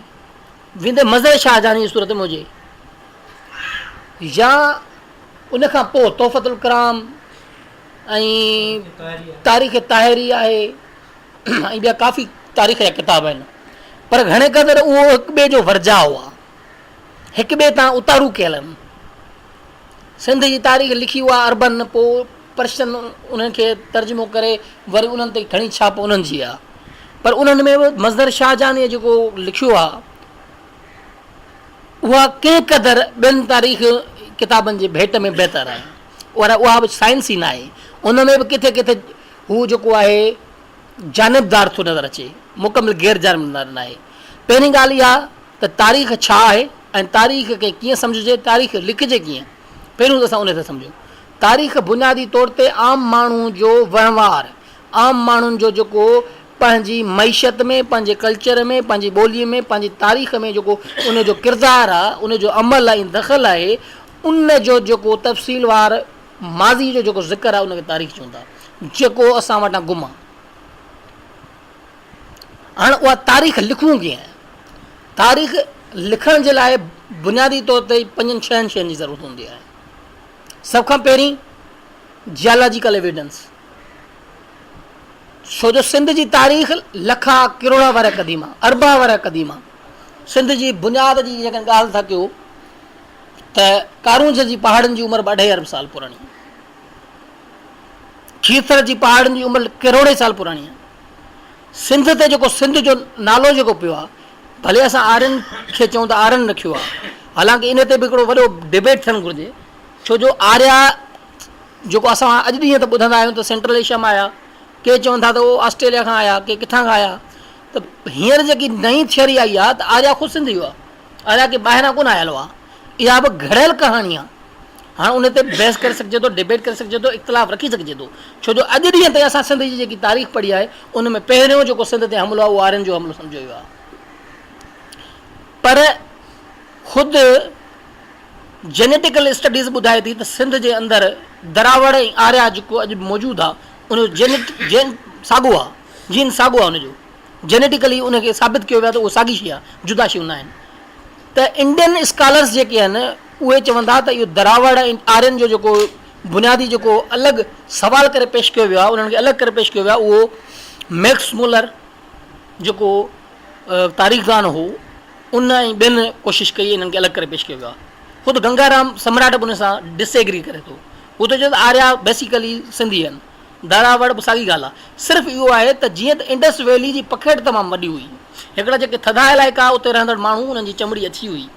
ويندي مظهر شاهجهاني جي صورت ۾ هجي يا ان کان پوء تحفة الڪرام ۽ تاريخ طاهري آهي ۽ ٻيا ڪافي تاريخ جا ڪتاب آهن پر گهڻي قدر اهو هڪ ٻئي جو ورجاء آهي هڪ ٻئي تان اتارو ڪيل آهن سنڌ جي تاريخ لکي اها عربن پوء پرشن انهن کي ترجمو ڪري وري انهن تي گهڻي ڇاپ انهن جي آهي پر انهن ۾ به مظهر شاهجهانيء جيڪو لکيو آهي اها ڪنهن قدر ٻين تاريخ ڪتابن جي ڀيٽ ۾ بهتر آهي پر اها به سائنسي ناهي. ان ۾ به ڪٿي ڪٿي هو جيڪو آهي جانبدار ٿو نظر اچي، مڪمل غير جانبدار ناهي. پهرين ڳالهه اها ته تاريخ ڇا آهي ۽ تاريخ کي ڪيئن سمجهجي، تاريخ لکجي ڪيئن؟ پهريون ته اسان ان تي سمجهون. تاريخ بنيادي طور تي عام ماڻهو جو وهنوار، عام ماڻهن جو جيڪو پنهنجي معيشت ۾، پنهنجي ڪلچر ۾، پنهنجي ٻوليء ۾، پنهنجي تاريخ ۾ جيڪو ان جو ڪردار آ، ان جو عمل ۽ دخل آهي، ان جو جيڪو تفصيلوار ماضيء جو جيڪو ذڪر آ، ان کي تاريخ چون ٿا، جيڪو اسان وٽان گم آ. هاڻ اها تاريخ لکون ڪيئن؟ تاريخ لکڻ جي لاء بنيادي طور تي پنجن ڇهن شين جي ضرورت هوندي آهي. سڀ کان پهرين جيالاجيڪل ايويڊنس. ڇو جو سنڌ جي تاريخ لکا ڪروڙا ورهيه قديم آ، اربها ورهيه قديم آ. سنڌ جي بنياد جي جيڪڏهن ڳالهه ٿا ڪيو ته ڪارونجهر جي پهاڙن جي عمر به اڍائي ارب سال پراڻي آ. کيرٿر جي پهاڙن جي عمر ڪروڙين سال پراڻي آ. سنڌ تي جيڪو سنڌ جو نالو جيڪو پيو آ، ڀلي اسان آرين کي چئون ته آرين رکيو آ، حالانڪه ان تي به هڪڙو وڏو ڊبيٽ ٿيڻ گهرجي، ڇو جو آريا جيڪو اسان اڄ ڏينهن ته ٻڌندا آهيون ته سينٽرل ايشيا مان آيا، ڪي چون ٿا ته اهو آسٽريليا کان آيا، ڪي ڪٿان کان آيا ته هينئر جيڪي نئين ٿيوري آئي آهي ته آريا خود سنڌ جو آهي، آريا ڪي ٻاهران ڪونه آيل هئا، اها به گهڙيل ڪهاڻي آهي. هاڻ ان تي بحث ڪري سگهجي ٿو، ڊبيٽ ڪري سگهجي ٿو، اختلاف رکي سگهجي ٿو، ڇو جو اڄ ڏينهن تائين اسان سنڌ جي جيڪي تاريخ پڙهي آهي ان ۾ پهريون جيڪو سنڌ تي حملو آهي اهو آرين جو حملو سمجهيو ويو آهي پر خود جينيٽيڪل اسٽڊيز ٻڌائي ٿي ته سنڌ جي اندر دراوڙ ۽ آريا جيڪو اڄ به موجود آ ان جو جينيٽ جين ساڳو آ جين ساڳو آ ان جو جينيٽيڪلي ان کي ثابت ڪيو ويو آ ته اهو ساڳي شي آ جدا شيون نه آهن ته انڊين اسڪالرس جيڪي آهن اهي چون ٿا ته اهو دراوڙ ۽ آرين جو جيڪو بنيادي جيڪو الڳ سوال ڪري پيش ڪيو ويو آ انهن کي الڳ ڪري پيش ڪيو ويو آ اهو ميڪس مولر جيڪو تاريخدان هو ان ۽ ٻين ڪوشش ڪئي انهن کي الڳ ڪري پيش ڪيو ويو آهي. خود گنگارام سمراٽ به ان سان ڊس ايگري ڪري ٿو. هو ٿو چئي ته آريا بيسيڪلي سنڌي آهن. دراوڙ به ساڳي ڳالهه آهي. صرف اهو آهي ته جيئن ته انڊس ويلي جي پکيڙ تمام وڏي هئي. هڪڙا جيڪي ٿڌا علائقا اتي رهندڙ ماڻهو انهن جي چمڙي اڇي هئي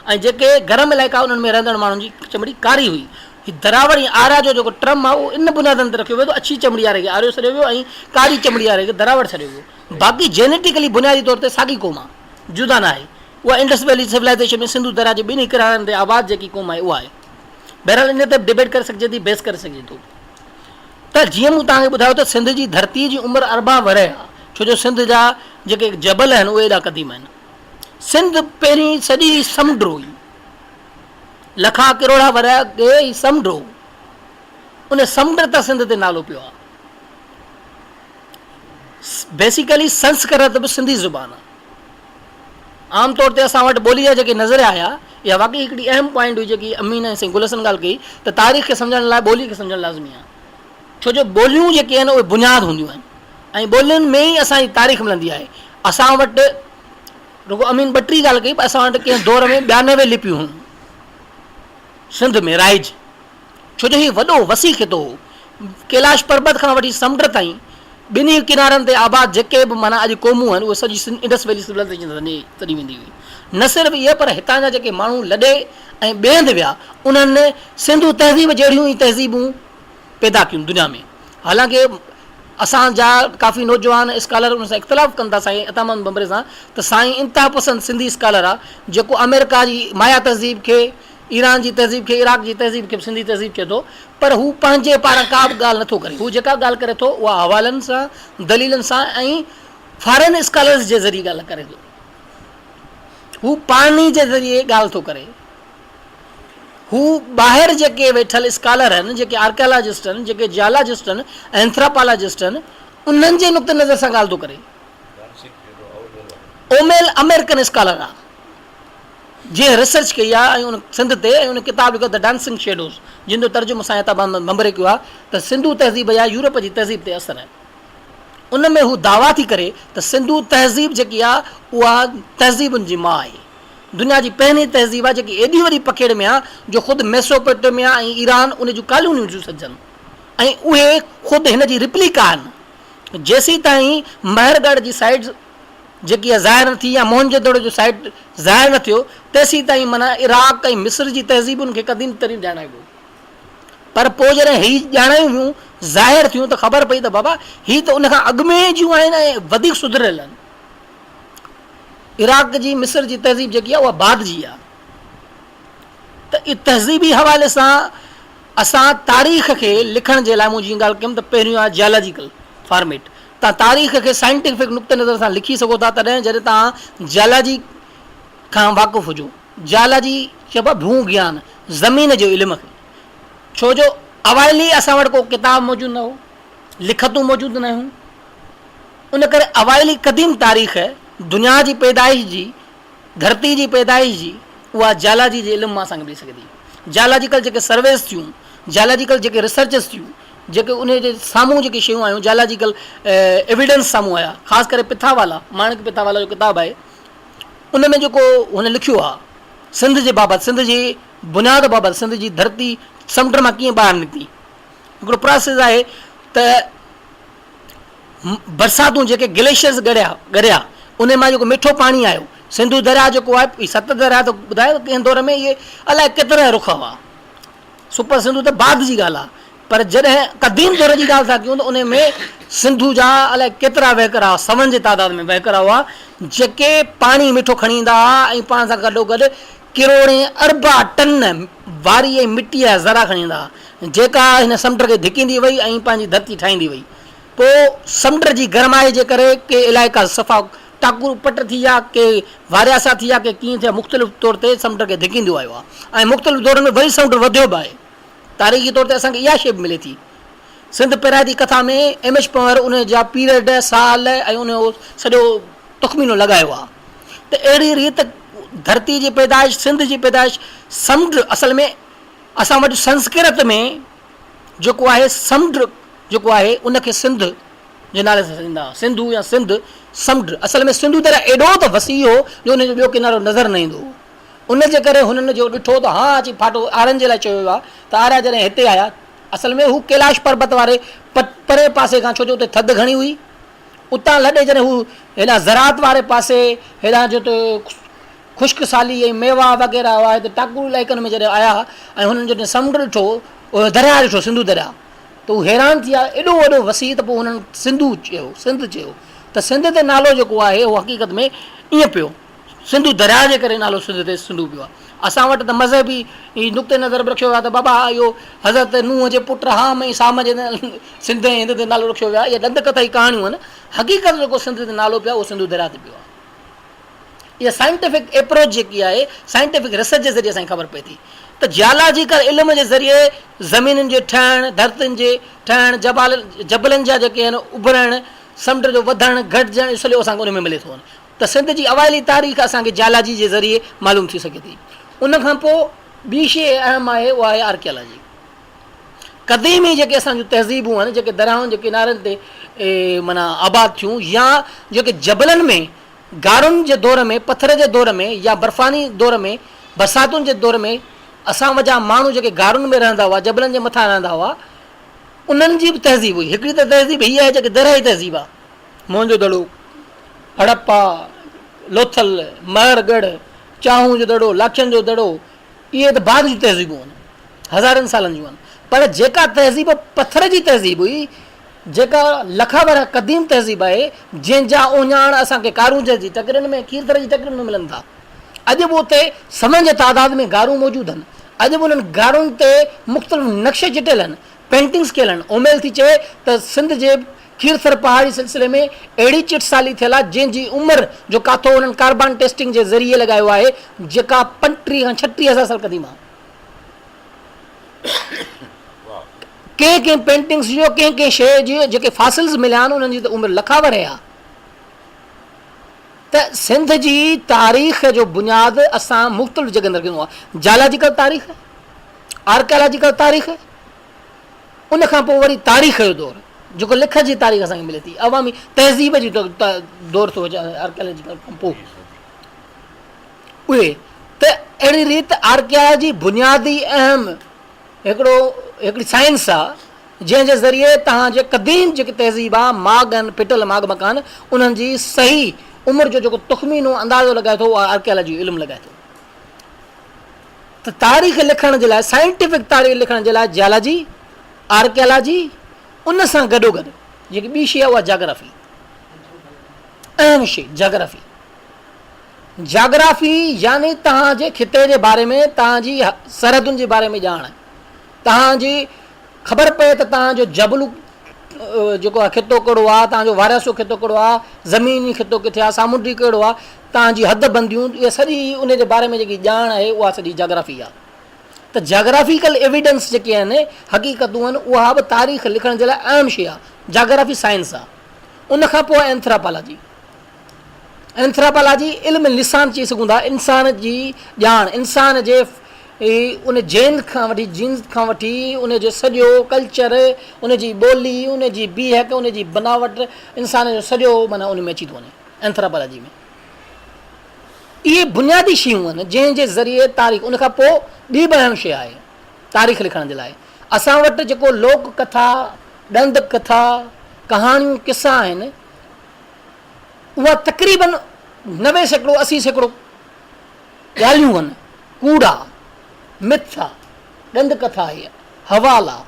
۽ جيڪي گرم علائقا انهن ۾ رهندڙ ماڻهن جي چمڙي ڪاري هئي. هي دراوڙ ۽ آريا جو جيڪو ٽرم آهي اهو ان بنيادن تي رکيو ويو ته اڇي چمڙي واري کي آريو سڏيو ويو ۽ ڪاري چمڙي واري کي دراوڙ سڏيو ويو. باقي جينيٽيڪلي بنيادي طور تي ساڳي قوم آهي. جدا ناهي. اها انڊس ويلي سولائيزيشن ۾ سنڌو درياء جي ٻنهي ڪنارن تي آباد جيڪي قوم آهي اها آهي. بهرحال ان تي به ڊبيٽ ڪري سگهجي ٿي، بحث ڪري سگهجي ٿو. ته جيئن مون توهان کي ٻڌايو ته سنڌ جي ڌرتيء جي عمر اربها ورهيه آهي، ڇو جو سنڌ جا جيڪي جبل آهن اهي ايڏا قديم آهن. سنڌ پهرين سڄي سمنڊ هئي. لکها ڪروڙها ورهيه اڳي هي سمنڊ هو. ان سمنڊ تان سنڌ تي نالو پيو آهي. بيسيڪلي سنسڪرت به سنڌي زبان آهي. عام طور تي اسان وٽ ٻوليء جا جيڪي نظريا آيا، اها واقعي هڪڙي اهم پوائنٽ هئي جيڪي امين ۽ سائين گل حسن ڳالهه ڪئي ته تاريخ کي سمجهڻ لاء ٻوليء کي سمجهڻ لازمي آهي. ڇو جو ٻوليون جيڪي آهن اهي بنياد هونديون آهن ۽ ٻولين ۾ ئي اسان جي تاريخ ملندي آهي. اسان وٽ رڳو امين ٻٽي ڳالهه ڪئي پر اسان وٽ ڪنهن دور ۾ 92 لپيون هيون سنڌ ۾ رائج. ڇو جو هي وڏو وسيع خطو هو. ڪيلاش پربت کان وٺي سمنڊ تائين ٻنهي ڪنارن تي آباد جيڪي به معنيٰ اڄ قومون آهن اهي سڄي انڊس ويلي سولائيزيشن سڏي ويندي هئي. نه صرف اهي پر هتان جا جيڪي ماڻهو لڏي ۽ ٻئي هنڌ ويا انهن سنڌو تهذيب جهڙيون ئي تهذيبون پيدا ڪيون دنيا ۾. حالانڪه اسان جا ڪافي نوجوان اسڪالر ان سان اختلاف ڪن ٿا سائين عطا محمد ڀنڀري سان ته سائين انتها پسند سنڌي اسڪالر آ جيڪو آمريڪا جي مايا تهذيب کي ايران جي تهذيب کي عراق جي تهذيب کي به سنڌي تهذيب چئي ٿو پر هو پنهنجي پاران ڪا به ڳالهه نٿو ڪري. هو جيڪا به ڳالهه ڪري ٿو اها حوالن سان، دليلن سان ۽ فارين اسڪالرز جي ذريعي ڳالهه ڪري ٿو. هو پاڻي جي ذريعي ڳالهه ٿو ڪري. هو ٻاهر جيڪي ويٺل اسڪالر آهن، جيڪي آرڪيالاجسٽ آهن، جيڪي جيالاجسٽ آهن، اينٿراپالاجسٽ آهن، انهن جي نقطي نظر سان ڳالهه ٿو ڪري. اوميل آمريڪن اسڪالر آهي. جنهن ريسرچ ڪئي آهي ۽ ان سنڌ تي ۽ ان ڪتاب لکيو The Dancing Shadows جنهن جو ترجمو سائين عطا محمد ڀنڀري ڪيو آهي ته سنڌو تهذيب جا يورپ جي تهذيب تي اثر آهن. ان ۾ هو دعويٰ ٿي ڪري ته سنڌو تهذيب جيڪي آهي اها تهذيبن جي ماء آهي. دنيا جي پهرين تهذيب آهي جيڪي ايڏي وڏي پکيڙ ۾ آهي جو خود ميسوپوٽيميا ۽ ايران ان جون ڪالونيون ٿيون سڏجن ۽ اهي خود هن جي ريپليڪا آهن. جيسيتائين مهرڳڙهه جي سائيٽ جيڪي اها ظاهر نه ٿي يا موهن جو دڙو جو سائيٽ ظاهر نه ٿيو، تيسين تائين معنيٰ عراق ۽ مصر جي تهذيبن کي قديم ترين ڄاڻايو ويو. پر پوء جڏهن هي ڄاڻايون ويون، ظاهر ٿيون ته خبر پئي ته بابا هي ته ان کان اڳ ۾ جون آهن ۽ وڌيڪ سڌريل آهن. عراق جي مصر جي تهذيب جيڪي آهي اها بعد جي آهي. ته تهذيبي حوالي سان اسان تاريخ کي لکڻ جي لاء مون جيئن ڳالهه ڪيم ته پهريون آهي جيالاجيڪل فارميٽ. توهان تاريخ کي سائنٽيفڪ نقطه نظر سان لکي سگهو ٿا تڏهن جڏهن توهان جيالاجي کان واقف هجو. جيالاجي چئبو آهي ڀو گيان، زمين جي علم کي. ڇو جو اوائلي اسان وٽ ڪو ڪتاب موجود نه هو، لکتون موجود نه هيون. ان ڪري اوائلي قديم تاريخ دنيا جي پيدائش جي ڌرتي جي پيدائش جي اها جيالاجي جي علم مان اسان کي ملي سگهي ٿي. جيالاجيڪل جيڪي سرويز ٿيون، جيالاجيڪل جيڪي ريسرچز ٿيون، جيڪي انهي جي سامهون جيڪي شيون آيون، جيالاجيڪل ايويڊنس سامهون آيا، خاص ڪري پٿا والا، ماڻڪ پٿا والا جو ڪتاب آهي، ان ۾ جيڪو هن لکيو آهي سنڌ جي بابت، سنڌ جي بنياد بابت، سنڌ جي ڌرتي سمنڊ مان ڪيئن ٻاهر نڪتي، هڪڙو پراسيس آهي ته برساتون جيڪي گليشيئرز ڳڙيا ڳريا انهي مان جيڪو مٺو پاڻي آيو سنڌو درياء جيڪو آهي هي ست درياء ته ٻڌايو ڪنهن دور ۾ اهي الائي ڪيترا رخ هئا سپر سنڌو ته بعد جي ڳالهه آهي پر جڏهن قديم دور جي ڳالهه ٿا ڪيون ته انهي ۾ سنڌو جا الائي ڪيترا وهڪرا سون جي تعداد ۾ وهڪرا هئا جيڪي پاڻي مٺو کڻي ايندا هئا ۽ پاڻ سان گڏو گڏ ڪروڙين اربها ٽن واري ۽ مٽيء جا ذرا کڻي ايندا هئا، جيڪا هن سمنڊ کي ڌڪيندي وئي ۽ پنهنجي ڌرتي ٺاهيندي وئي. پوء سمنڊ جي گرمائي جي ڪري ڪي علائقا صفا ٽاڪور پٽ ٿي ويا، ڪي وارياسا ٿي ويا، ڪي ڪيئن ٿيا، مختلف طور تي سمنڊ کي ڌڪيندو آيو آهي ۽ مختلف دورن ۾ وري سمنڊ وڌيو به آهي. تاريخي طور تي اسان کي اها شيء به ملي ٿي. سنڌ پيرائتي ڪٿا ۾ ايم ايڇ پنهور ان جا پيريڊ، سال ۽ ان جو سڄو تخمينو لڳايو آهي ته اهڙي ريت ڌرتي جي پيدائش، سنڌ جي پيدائش سمنڊ اصل ۾ اسان وٽ سنسڪرت ۾ جيڪو آهي سمنڊ جيڪو آهي ان کي سنڌ جي نالي سان سڏيندا هئا. سنڌو يا سنڌ سمنڊ اصل ۾ سنڌو درياء ايڏو ته وسيع هو جو ان جو ٻيو ڪنارو نظر نه ايندو هو. ان جي ڪري هنن جو ڏٺو ته هان اچي ڦاٽو آرين جي لاء چيو ويو آهي ته آريا جڏهن هتي آيا. اصل ۾ هو ڪيلاش پربت واري پرئين پاسي کان ڇو جو اتي ٿڌ گهڻي هئي اتان لڏي جڏهن هو هيڏانهن زراعت واري پاسي هيڏانهن جو ته خشڪ سالي ۽ ميوا وغيره هئا هتي ٽاڪرو علائقن ۾ جڏهن آيا ۽ هنن جڏهن سمنڊ ڏٺو اهو درياهه ڏٺو سنڌو درياهه ته هو حيران ٿي ويا ايڏو وڏو وسيع ته پوء هنن سنڌو چيو سنڌ چيو ته سنڌ تي نالو جيڪو آهي اهو حقيقت ۾ ائين پيو سنڌو درياهه جي ڪري نالو سنڌ تي سنڌو پيو آهي. اسان وٽ ته مذهبي نقطه نظر به رکيو ويو آهي ته بابا اهو حضرت نوح جي پٽ حام ۽ سام جي سنڌ ۽ هند تي نالو رکيو ويو آهي. اهي ڏند ڪٿائي ڪهاڻيون آهن. حقيقت جيڪو سنڌ تي نالو پيو آهي اهو سنڌو درياهه تي پيو آهي. اها سائنٽيفڪ ايپروچ جيڪي آهي سائنٽيفڪ ريسرچ جي ذريعي اسان کي خبر پئي ٿي ته جيالاجيڪل علم جي ذريعي زمينن جي ٺهڻ، ڌرتين جي ٺهڻ، جبلن جا جيڪي آهن اڀرڻ، سمنڊ جو وڌڻ، گهٽجڻ اهو سڄو اسان کي ان ۾ ملي ٿو. ته سنڌ جي اوائلي تاريخ اسان کي جيالاجي جي ذريعي معلوم ٿي سگهي ٿي. ان کان پوء ٻي شيء اهم آهي اها آهي آرڪيالاجي. قديمي جيڪي اسان جون تهذيبون آهن جيڪي درياهن جي ڪنارن تي معنيٰ آباد ٿيون يا جيڪي جبلن ۾ غارن جي دور ۾ پٿر جي دور ۾ يا برفاني دور ۾ برساتن جي دور ۾ اسان جا ماڻهو جيڪي غارن ۾ رهندا هئا جبلن جي مٿان رهندا هئا انهن جي به تهذيب هئي. هڪڙي ته تهذيب هيء آهي جيڪي درياهي تهذيب آهي. موهن جو دڙو، هڙپا، لوٿل، مهر ڳڙهه، چانهون جو دڙو، لاکين جو دڙو، اهي ته بعد جون تهذيبون آهن، هزارن سالن جون آهن، پر جيڪا تهذيب پٿر جي تهذيب هئي، جيڪا لکا ورهيه قديم تهذيب آهي، جنهن جا اهڃاڻ اسان کي ڪارونجهر جي ٽڪرين ۾ کيرٿر جي ٽڪرين ۾ ملن ٿا. اڄ به اتي سون جي تعداد ۾ غارون موجود آهن. اڄ به انهن غارن تي مختلف نقش چٽيل آهن، پينٽنگس ڪيل آهن. اوميل ٿي چوي ته سنڌ جي کيرٿر پهاڙي سلسلي ۾ اهڙي چٽسالي ٿيل آهي جنهن جي عمر جو ڪاٿو انهن ڪاربان ٽيسٽنگ جي ذريعي لڳايو آهي جيڪا 35 کان 36 هزار سال قديم آهي. ڪنهن ڪنهن پينٽنگس جو ڪنهن ڪنهن شيء جي جيڪي فاسلز مليا آهن انهن جي ته عمر لکا ورهيه آهي. ته سنڌ جي تاريخ جو بنياد اسان مختلف جڳهن تي رکيو آهي. جيالاجيڪل تاريخ، آرڪيالاجيڪل تاريخ، ان کان پوء وري تاريخ جو دور جيڪو لکت جي تاريخ اسان کي ملي ٿي، عوامي تهذيب جي دور ٿو اچي آرڪيالاجيڪل کان پوء اهي ته اهڙي ريت آرڪيالاجي بنيادي اهم هڪڙو هڪڙي سائنس آ جنهن جي ذريعي توهان جي قديم جيڪي تهذيب آ ماڳ آهن ڦٽل ماڳ مڪان انهن جي صحيح عمر جو جيڪو تخمينو اندازو لڳائي ٿو اها آرڪيالاجي جو علم لڳائي ٿو. ته تاريخ لکڻ جي لاء سائنٽيفڪ تاريخ لکڻ جي لاء جيالاجي، آرڪيالاجي ان سان گڏوگڏ جيڪي ٻي شيء آهي اها جاگرافي اهم شيء جاگرافي جاگرافي يعني توهان جي خطي جي باري ۾ توهان جي سرحدن جي باري ۾ ڄاڻ توهان جي خبر پئي ته توهان جو جبل جيڪو آهي خطو ڪهڙو آهي، توهان جو وارياسو خطو ڪهڙو آهي، زميني خطو ڪٿي آهي، سامونڊي ڪهڙو آهي، توهان جي حد بنديون اها سڄي ان جي باري ۾ جيڪي ڄاڻ آهي اها سڄي جاگرافي آهي ته جاگرافيڪل ايويڊنس جيڪي آهن حقيقتون آهن اها به تاريخ لکڻ جي لاء اهم شيء آهي جاگرافي سائنس آهي ان کان پوء اينٿراپالاجي اينٿراپالاجي علم لسان چئي سگهون ٿا انسان جي ڄاڻ انسان جي ان جين کان وٺي جينز کان وٺي ان جو سڄو ڪلچر ان جي ٻولي ان جي بيهڪ ان جي بناوٽ انسان جو سڄو معنيٰ ان ۾ اچي ٿو وڃي اينٿراپالاجي ۾ اهي بنيادي شيون آهن جنهن جي ذريعي تاريخ ان کان پوء ٻي به اهم شيء آهي تاريخ لکڻ جي لاء اسان وٽ جيڪو لوڪ ڪٿا ڏند ڪٿا ڪهاڻيون قصا آهن اها تقريبن 90% 80% ڳالهيون آهن، ڪوڙ آ، مٿ آ، ڏند ڪٿا آهي، حوالا آ،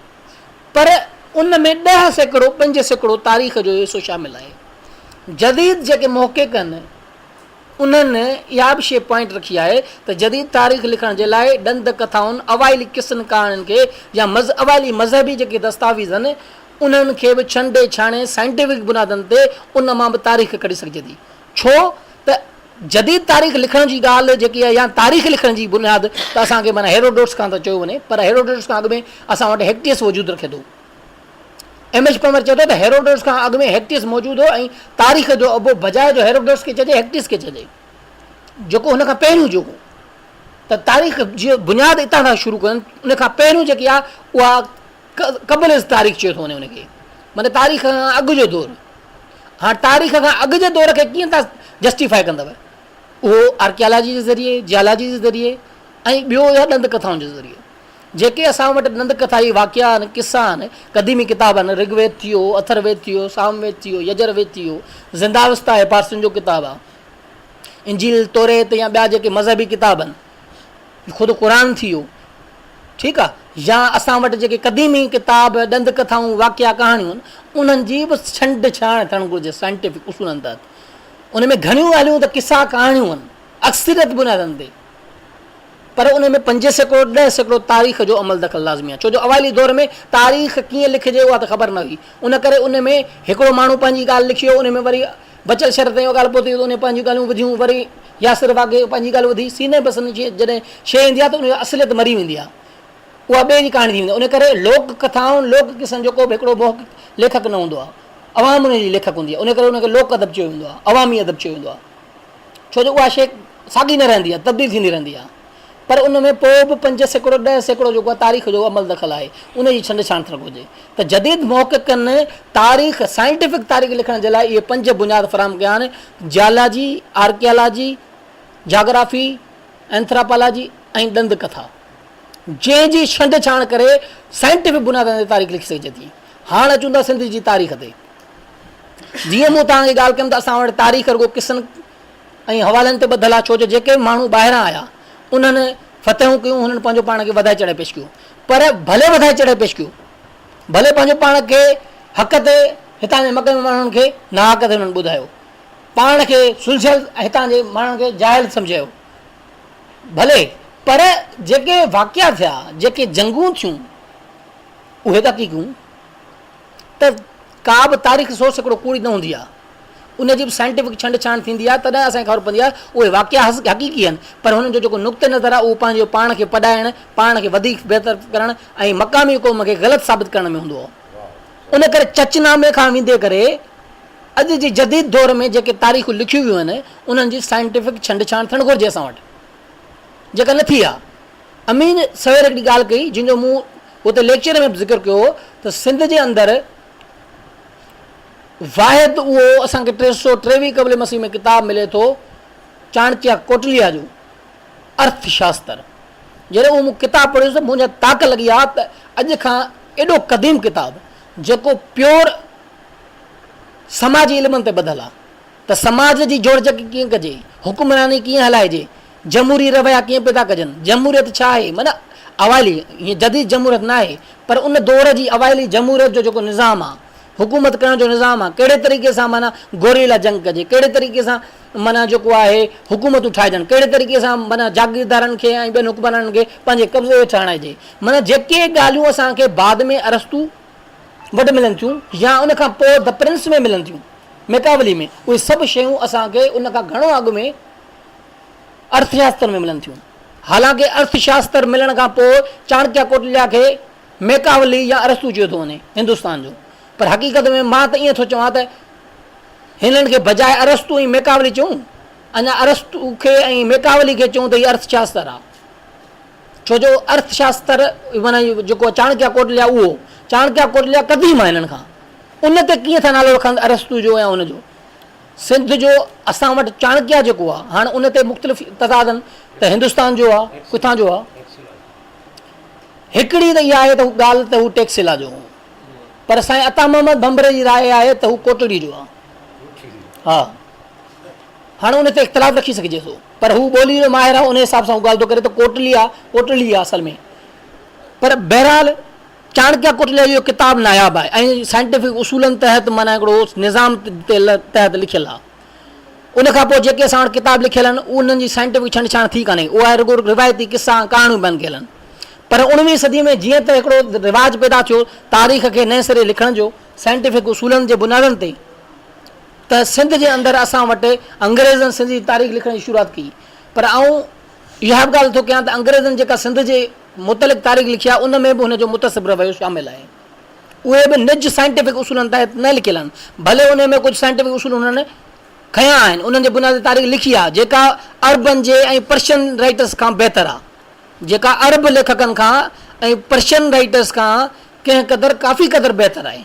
پر ان ۾ 10% 5% تاريخ جو حصو شامل آهي. جديد جيڪي محقق آهن انهن اها به شيء پوائنٽ رکي آهي ته جديد تاريخ لکڻ جي لاء ڏند ڪٿائن، اوائلي قصن ڪهاڻين کي يا اوائلي مذهبي جيڪي دستاويز آهن انهن کي به ڇنڊي ڇاڻي سائنٽيفڪ بنيادن تي ان مان به تاريخ ڪڍي سگهجي ٿي. ڇو ته جديد تاريخ لکڻ جي ڳالهه جيڪي آهي يا تاريخ لکڻ جي بنياد ته اسان کي معنيٰ هيروڊوٽس کان ٿو چيو وڃي پر هيروڊوٽس کان اڳ ۾ اسان وٽ هيڪٽيس وجود رکي ٿو. ايم ايڇ پمر چئي ٿو ته هيروڊوٽس کان اڳ ۾ هيڪٽيس موجود هو ۽ تاريخ جو ابو بجاء جو هيروڊوٽس کي چئجي هيڪٽيس کي چئجي جيڪو هن کان پهريون جو هو ته تاريخ جي بنياد اتان کان شروع ڪن ان کان پهريون جيڪي آهي اها قبل از تاريخ چيو ٿو وڃي ان کي معنيٰ تاريخ کان اڳ جو دور. هاڻ تاريخ کان اڳ جي دور کي ڪيئن تان جسٽيفائي ڪندؤ؟ اهو آرڪيالاجي جي ذريعي، جيالاجي جي ذريعي ۽ ٻيو اها ڏند ڪٿائن جي ذريعي. جيڪي اسان وٽ ڏند ڪٿائي واقعا آهن، قصا آهن، قديمي ڪتاب آهن، رگ ويد ٿي ويو، اٿر ويد ٿي ويو، سام ويد ٿي ويو، يجر ويد ٿي ويو، زنداوستا آهي پارسين جو ڪتاب آهي، انجيل، توريت يا ٻيا جيڪي مذهبي ڪتاب آهن، خود قرآن ٿي ويو، ٺيڪ آهي، يا اسان وٽ جيڪي قديمي ڪتاب، ڏند ڪٿائون، واقعا، ڪهاڻيون آهن، انهن جي به ڇنڊ ڇاڻ ٿيڻ گهرجي سائنٽيفڪ اصولن تحت. ان ۾ گهڻيون ڳالهيون ته قصا ڪهاڻيون آهن، اڪثريت بنيادن تي. پر ان ۾ 5% 10% تاريخ جو عمل دخل لازمي آهي، ڇو جو اوائلي دور ۾ تاريخ ڪيئن لکجي اها ته خبر نه هئي، ان ڪري ان ۾ هڪڙو ماڻهو پنهنجي ڳالهه لکي ويو، ان ۾ وري بچل شھر تائين اها ڳالهه پهتي ته ان پنهنجون ڳالهيون وڌيون، وري ياسر واگهي پنهنجي ڳالهه وڌي، سيني به سني جڏهن شيء ايندي آهي ته ان جي اصليت مري ويندي آهي، اها ٻئي جي ڪهاڻي ٿي ويندي آهي، ان ڪري لوڪ ڪٿائن، لوڪ قصن جو ڪو به هڪڙو محقق ليکڪ نه هوندو آهي، عوام ان جي ليکڪ هوندي آهي، ان ڪري ان کي لوڪ ادب چيو ويندو آهي، عوامي ادب چيو ويندو آهي. ڇو جو اها شيء ساڳي نه رهندي آهي، تبديل ٿيندي رهندي آهي. پر ان ۾ پوء به 5% 10% جيڪو آهي تاريخ جو عمل دخل آهي، ان جي ڇنڊ ڇاڻ ٿيڻ گهرجي ته جديد محققن تاريخ، سائنٽيفڪ تاريخ لکڻ جي لاء اهي پنج بنياد فراهم ڪيا آهن، جيالاجي، آرڪيالاجي، جاگرافي، اينٿراپالاجي ۽ ڏند ڪٿا، جنهن جي ڇنڊ ڇاڻ ڪري سائنٽيفڪ بنيادن تي تاريخ لکي سگهجي ٿي. هاڻ اچون ٿا سنڌ جي تاريخ تي. جيئن مون توهان کي ڳالهه ڪيم ته اسان وٽ تاريخ رڳو قصن ۽ حوالن تي ٻڌل آهي ڇو جو جيڪي به ماڻهو ٻاهران آيا انهن فتحون ڪيون هنن پنهنجو پاڻ کي وڌائي چڙهائي پيش ڪيو پر ڀلي وڌائي چڙهائي پيش ڪيو ڀلي پنهنجو پاڻ کي حق تي هتان جي مقامي ماڻهن کي ناحق تي انهن ٻڌايو پاڻ کي سلجهيل هتان جي ماڻهن کي جاهل سمجهايو ڀلي پر جيڪي واقعا ٿيا جيڪي جنگون ٿيون اهي ته حقيقون ته ڪا به تاريخ 100% ڪوڙي نه هوندي آهي. ان جي به سائنٽيفڪ ڇنڊ ڇاڻ ٿيندي آهي تڏهن اسان کي خبر پوندي آهي اهي واقعا حقيقي آهن پر هنن جو جيڪو نقطه نظر آهي اهو پنهنجو پاڻ کي پڏائڻ، پاڻ کي وڌيڪ بهتر ڪرڻ ۽ مقامي قوم کي غلط ثابت ڪرڻ ۾ هوندو آهي. ان ڪري چچ نامي کان ويندي ڪري اڄ جي جديد دور ۾ جيڪي تاريخون لکيون ويون آهن انهن جي سائنٽيفڪ ڇنڊ ڇاڻ ٿيڻ گهرجي اسان وٽ جيڪا نه ٿي آهي. امين سوير هڪڙي ڳالهه ڪئي جنهن جو مون اتي ليڪچر ۾ به ذڪر ڪيو هو ته سنڌ جي اندر واحد اهو اسان کي 323 قبل مسيح ۾ ڪتاب ملي ٿو چاڻڪيا ڪوٽليا جو ارٿ شاستر جڏهن اهو مون ڪتاب پڙهيو ته منهنجا طاق لڳي ويا ته اڄ کان ايڏو قديم ڪتاب جيڪو پيور سماجي علمن تي ٻڌل آهي ته سماج جي جوڙجڪ ڪيئن ڪجي، حڪمراني ڪيئن هلائجي، جمهوري رويا ڪيئن پيدا ڪجن، جمهوريت ڇا آهي، معنيٰ اوائلي، هيء جديد جمهوريت نه آهي، پر ان دور جي اوائلي جمهوريت جو جيڪو نظام آهي، حڪومت ڪرڻ جو نظام آهي، ڪهڙي طريقي سان معنيٰ گوريلا جنگ ڪجي، ڪهڙي طريقي سان معنيٰ جيڪو آهي حڪومتون ٺاهجن، ڪهڙي طريقي سان معنيٰ جاگيردارن کي ۽ ٻين حڪمرانن کي پنهنجي قبضي هيٺ آڻائجي، معنيٰ جيڪي ڳالهيون اسان کي بعد ۾ ارسطو وٽ ملن ٿيون يا ان کان پوء The Prince ۾ ملن ٿيون. ميڪاولي ۾ اهي سڀ شيون اسان کي ان کان گهڻو اڳ ۾ ارٿ شاستر ۾ ملن ٿيون. حالانڪه ارٿ شاستر ملڻ کان پوء چاڻڪيا ڪوٽليا کي ميڪاولي يا ارسطو چيو ٿو وڃي هندستان جو پر حقيقت ۾ مان ته ائين ٿو چوان ته هنن کي بجاء ارسطو ۽ ميڪاولي چئون اڃا ارسطو کي ۽ ميڪاولي کي چئون ته هي ارٿ شاستر آ. ڇو جو ارٿ شاستر معنيٰ جيڪو چاڻڪيا ڪوٽليا اهو چاڻڪيا ڪوٽليا قديم آهي هنن کان ان تي ڪيئن ٿا نالو رکن ارسطو جو يا ان جو سنڌ جو اسان وٽ چاڻڪيا جيڪو آهي هاڻ ان تي مختلف تضاد آهن ته هندستان جو آهي ڪٿان جو آهي هڪڙي ته اها آهي ته ڳالهه ته هو ٽيڪسيلا جو هو پر سائين عطا محمد ڀنڀري جي راء آهي ته هو ڪوٽڙي جو آهي ها هاڻ ان تي اختلاف رکي سگهجي ٿو پر هو ٻولي جو ماهر آهي ان حساب سان هو ڳالهه ٿو ڪري ته ڪوٽلي آهي ڪوٽڙي آهي اصل ۾ پر بهرحال چاڻڪيا ڪوٽليا جو ڪتاب ناياب آهي ۽ سائنٽيفڪ اصولن تحت معنيٰ هڪڙو نظام تحت لکيل آهي ان کان پوء جيڪي اسان وٽ ڪتاب لکيل آهن انهن جي سائنٽيفڪ ڇنڊڇاڻ ٿي ڪانهي اها رڳو روايتي قصا ۽ ڪهاڻيون بيان ڪيل آهن پر اڻويهين صدي ۾ جيئن ته هڪڙو رواج پيدا ٿيو تاريخ کي نئين سري لکڻ جو سائنٽيفڪ اصولن جي بنيادن تي ته سنڌ جي اندر اسان وٽ انگريزن سنڌ جي تاريخ لکڻ جي شروعات ڪئي پر آئون اها به ڳالهه ٿو ڪيان ته انگريزن جيڪا سنڌ جي متعلق تاريخ لکي آهي ان ۾ به هن جو متعصب رويو شامل آهي. اهي به نج سائنٽيفڪ اصولن تحت نه لکيل آهن ڀلي انهي ۾ ڪجهه سائنٽيفڪ اصول هنن کنيا آهن انهن جي بنياد تي تاريخ لکي آهي جيڪا عربن جي ۽ پرشين رائيٽرس کان بهتر آهي جيڪا عرب ليکڪن کان ۽ پرشين رائيٽرس کان ڪنهن قدر ڪافي قدر بهتر آهي.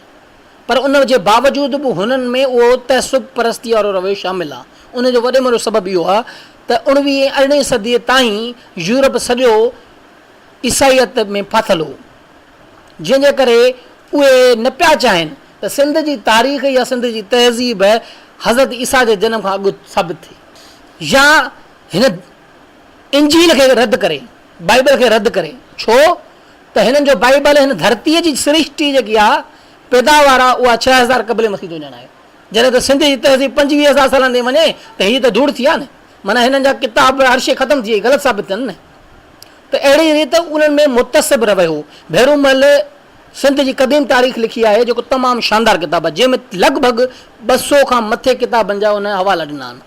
پر ان جي باوجود به هنن ۾ اهو تعصب پرستيء وارو رويو شامل آهي. ان جو وڏي ۾ وڏو سبب اهو آهي ته اڻويهين ۽ ارڙهين صديء تائين يورپ سڄو عيسائيت ۾ ڦاٿل هو، جنهن جي ڪري اهي نه پيا چاهين ته سنڌ جي تاريخ يا سنڌ جي تهذيب حضرت عيسيٰ جي جنم کان اڳ ثابت ٿئي يا هن انجيل کي رد ڪري، بائيبل کي رد ڪري، ڇو ته هنن جو بائيبل هن ڌرتيء جي سرشٽي جيڪي آهي، پيداوار آهي، اها 6000 قبل مسيح جو ڄاڻايو. جڏهن ته سنڌ جي تهذيب 25,000 سالن تائين وڃي ته هيء ته ڌوڙ ٿي آهي نه. معنيٰ هنن جا ڪتاب هر شيء ختم ٿي وئي، غلط ثابت ٿين نه. ته اهڙي ريت انهن ۾ متعصب رويو هو. ڀيرومل سنڌ جي قديم تاريخ لکي آهي، جيڪو تمام شاندار ڪتاب آهي، جنهن ۾ لڳ ڀڳ 200 کان مٿي ڪتابن جا ان حوالا ڏنا آهن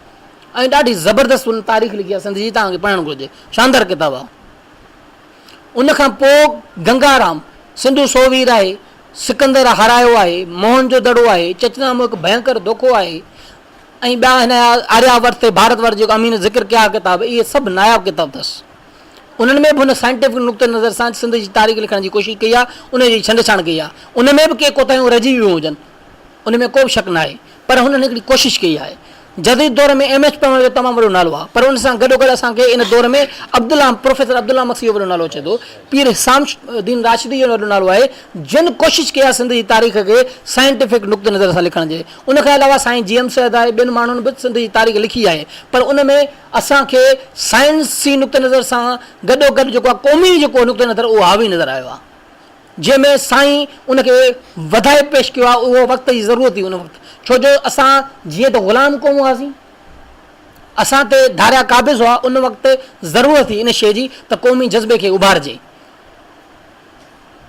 ۽ ڏاڍي زبردست ان تاريخ لکي آهي سنڌ جي، توهان کي پڙهڻ گهرجي، شاندار ڪتاب آهي. ان کان پوء گنگارام، سنڌو سووير آهي، سڪندر هارايو آهي، موهن جو دڙو آهي، چچنامو هڪ ڀينڪر دوکو آهي ۽ ٻيا هن جا آريا ورت ۽ ڀارت ورت جيڪو امين ذڪر ڪيا ڪتاب اهي سڀ ناياب ڪتاب اٿس. انهن ۾ به هن سائنٽيفڪ نقطه نظر سان سنڌ جي تاريخ لکڻ جي ڪوشش ڪئي آهي، ان جي ڇنڊڇاڻ ڪئي آهي. ان ۾ به ڪي ڪوتاهيون رهجي ويون هجن. ان ۾ ڪو به شڪ ناهي پر هنن هڪڙي ڪوشش ڪئي آهي. جديد دور ۾ ايم ايڇ پنهور جو تمام وڏو نالو آهي پر ان سان گڏوگڏ اسان کي ان دور ۾ عبدالله پروفيسر عبدالله مگسي جو وڏو نالو اچي ٿو، پير حسام الدين راشدي جو وڏو نالو آهي جن ڪوشش ڪئي آهي سنڌ جي تاريخ کي سائنٽيفڪ نقطه نظر سان لکڻ جي. ان کان علاوه سائين جي ايم سيد آهي ٻين ماڻهن به سنڌ جي تاريخ لکي آهي پر ان ۾ اسان کي سائنسي نقطه نظر سان گڏوگڏ جيڪو آهي قومي جيڪو نقطه نظر اهو حاوي نظر آيو آهي. جنهن ۾ سائين ان کي وڌائي پيش ڪيو آهي اهو وقت جي ضرورت هئي ان وقت ڇو جو اسان جيئن ته غلام قوم هئاسين اسان تي ڌاريا قابض هئا ان وقت ضرورت هئي ان شيء جي ته قومي جذبي کي اڀارجي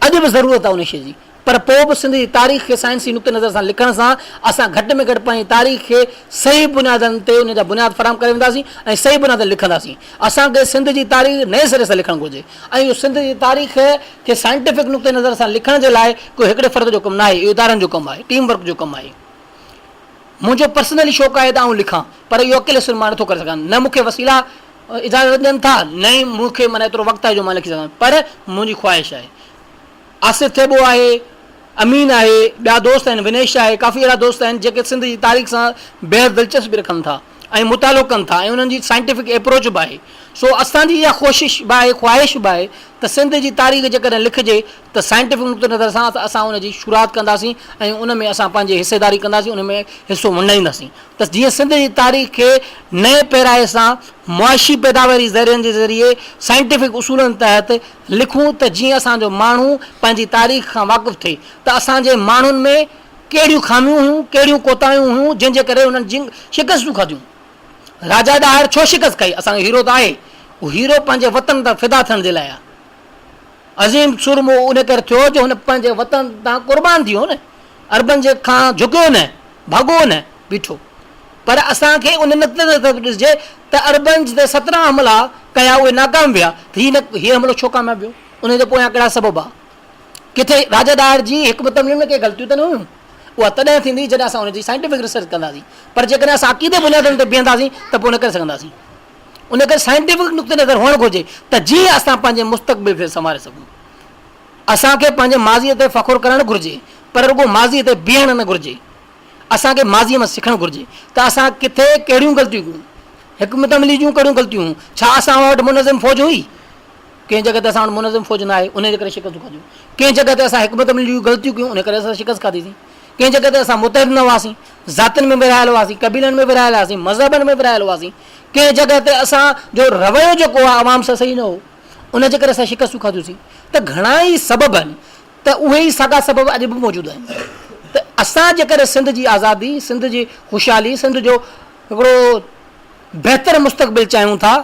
اڄ به ضرورت آهي ان شيء جي پر پوء به سنڌ جي تاريخ کي سائنسي نقطه نظر سان لکڻ سان اسان گهٽ ۾ گهٽ پنهنجي تاريخ کي صحيح بنيادن تي ان جا بنياد فراهم ڪري وينداسين ۽ صحيح بنيادن تي لکنداسين اسان کي سنڌ جي تاريخ نئين سري سان لکڻ گهرجي ۽ اهو سنڌ جي تاريخ کي سائنٽيفڪ نقطه نظر سان لکڻ جي لاء ڪو هڪڙي فرد جو ڪم ناهي، اهو ادارن جو ڪم آهي، ٽيم ورڪ جو ڪم آهي. منهنجو پرسنلي شوق آهي ته آئون لکان پر اهو اڪيلي سر مان نٿو ڪري سگهان، نه مون کي وسيلا اجازت ڏين ٿا نه ئي مون کي معنيٰ ايترو وقت آهي جو مان لکي سگهان پر منهنجي خواهش آهي. آصف ٿيٻو آهي، امين آهي، ٻيا دوست آهن، ونيش آهي، ڪافي اهڙا دوست آهن جيڪي سنڌ جي تاريخ سان بيحد دلچسپي رکن ٿا ۽ مطالعو ڪن ٿا ۽ انهن جي سائنٽيفڪ ايپروچ به آهي. سو اسان جي اها ڪوشش به آهي، خواهش به آهي ته سنڌ جي تاريخ جيڪڏهن لکجي ته سائنٽيفڪ نقطه نظر سان ته اسان ان جي شروعات ڪنداسين ۽ ان ۾ اسان پنهنجي حصيداري ڪنداسين، ان ۾ حصو ونڊائينداسين ته جيئن سنڌ جي تاريخ کي نئين پيرائي سان معاشي پيداواري ذريعن جي ذريعي سائنٽيفڪ اصولن تحت لکون ته جيئن اسان جو ماڻهو پنهنجي تاريخ کان واقف ٿئي ته اسان جي ماڻهن ۾ ڪهڙيون خاميون هيون، ڪهڙيون ڪوتاهيون هيون، جنهن جي ڪري انهن جنگ شڪستون کاڌيون. راجا ڏاهر ڇو شڪست کائي؟ اسان جو هيرو ته آهي. اهو هيرو پنهنجي وطن تان فدا ٿيڻ جي لاء آهي. عظيم سورمو ان ڪري ٿيو جو هن پنهنجي وطن تان قربان ٿي ويو نه. عربن جي کان جهڪيو نه، ڀڳو نه، بيٺو. پر اسان کي ان نقطي نظر به ڏسجي ته عربن جتي 17 حملا ڪيا اهي ناڪام ويا ته هي نه هي حملو ڇو ڪامياب ويو؟ ان جي پويان ڪهڙا سبب ها؟ ڪٿي راجا ڏاهر جي حڪمت عملي ۾ ڪي غلطيون ته نه هيون؟ اها تڏهن ٿيندي جڏهن اسان ان جي سائنٽيفڪ ريسرچ ڪنداسين پر جيڪڏهن اسان عقيدي بنيادن تي بيهنداسين ته پوء نه ڪري سگهنداسين. ان ڪري سائنٽيفڪ نقطي نظر هئڻ گهرجي ته جيئن اسان پنهنجي مستقبل کي سنواري سگهون. اسان کي پنهنجي ماضيء تي فخر ڪرڻ گهرجي پر رڳو ماضيء تي بيهڻ نه گهرجي. اسان کي ماضيء مان سکڻ گهرجي ته اسان ڪٿي ڪهڙيون غلطيون ڪيون، حڪمت عملي جون ڪهڙيون غلطيون هيون، ڇا اسان وٽ منظم فوج هئي؟ ڪنهن جڳهه تي اسان وٽ منظم فوج نه آهي، انهيء جي ڪري شڪستون کاڌيون. ڪنهن جڳهه تي اسان حڪمت عملي جون غلطيون ڪيون، انهيء ڪري اسان شڪست کاڌيسين. ڪنهن جڳهه تي اسان متحد نه هئاسين، ذاتين ۾ ورهايل هئاسين، قبيلن ۾ ورهايل هئاسين، مذهبن ۾ ورهايل هئاسين. ڪنهن جڳهه تي اسان جو رويو جيڪو آهي عوام سان صحيح نه هو، ان جي ڪري اسان شڪستون کاڌيونسين. ته گهڻا ئي سبب آهن ته اهي ئي ساڳا سبب اڄ به موجود آهن ته اسان جيڪڏهن سنڌ جي آزادي، سنڌ جي خوشحالي، سنڌ جو هڪڙو بهتر مستقبل چاهيون ٿا،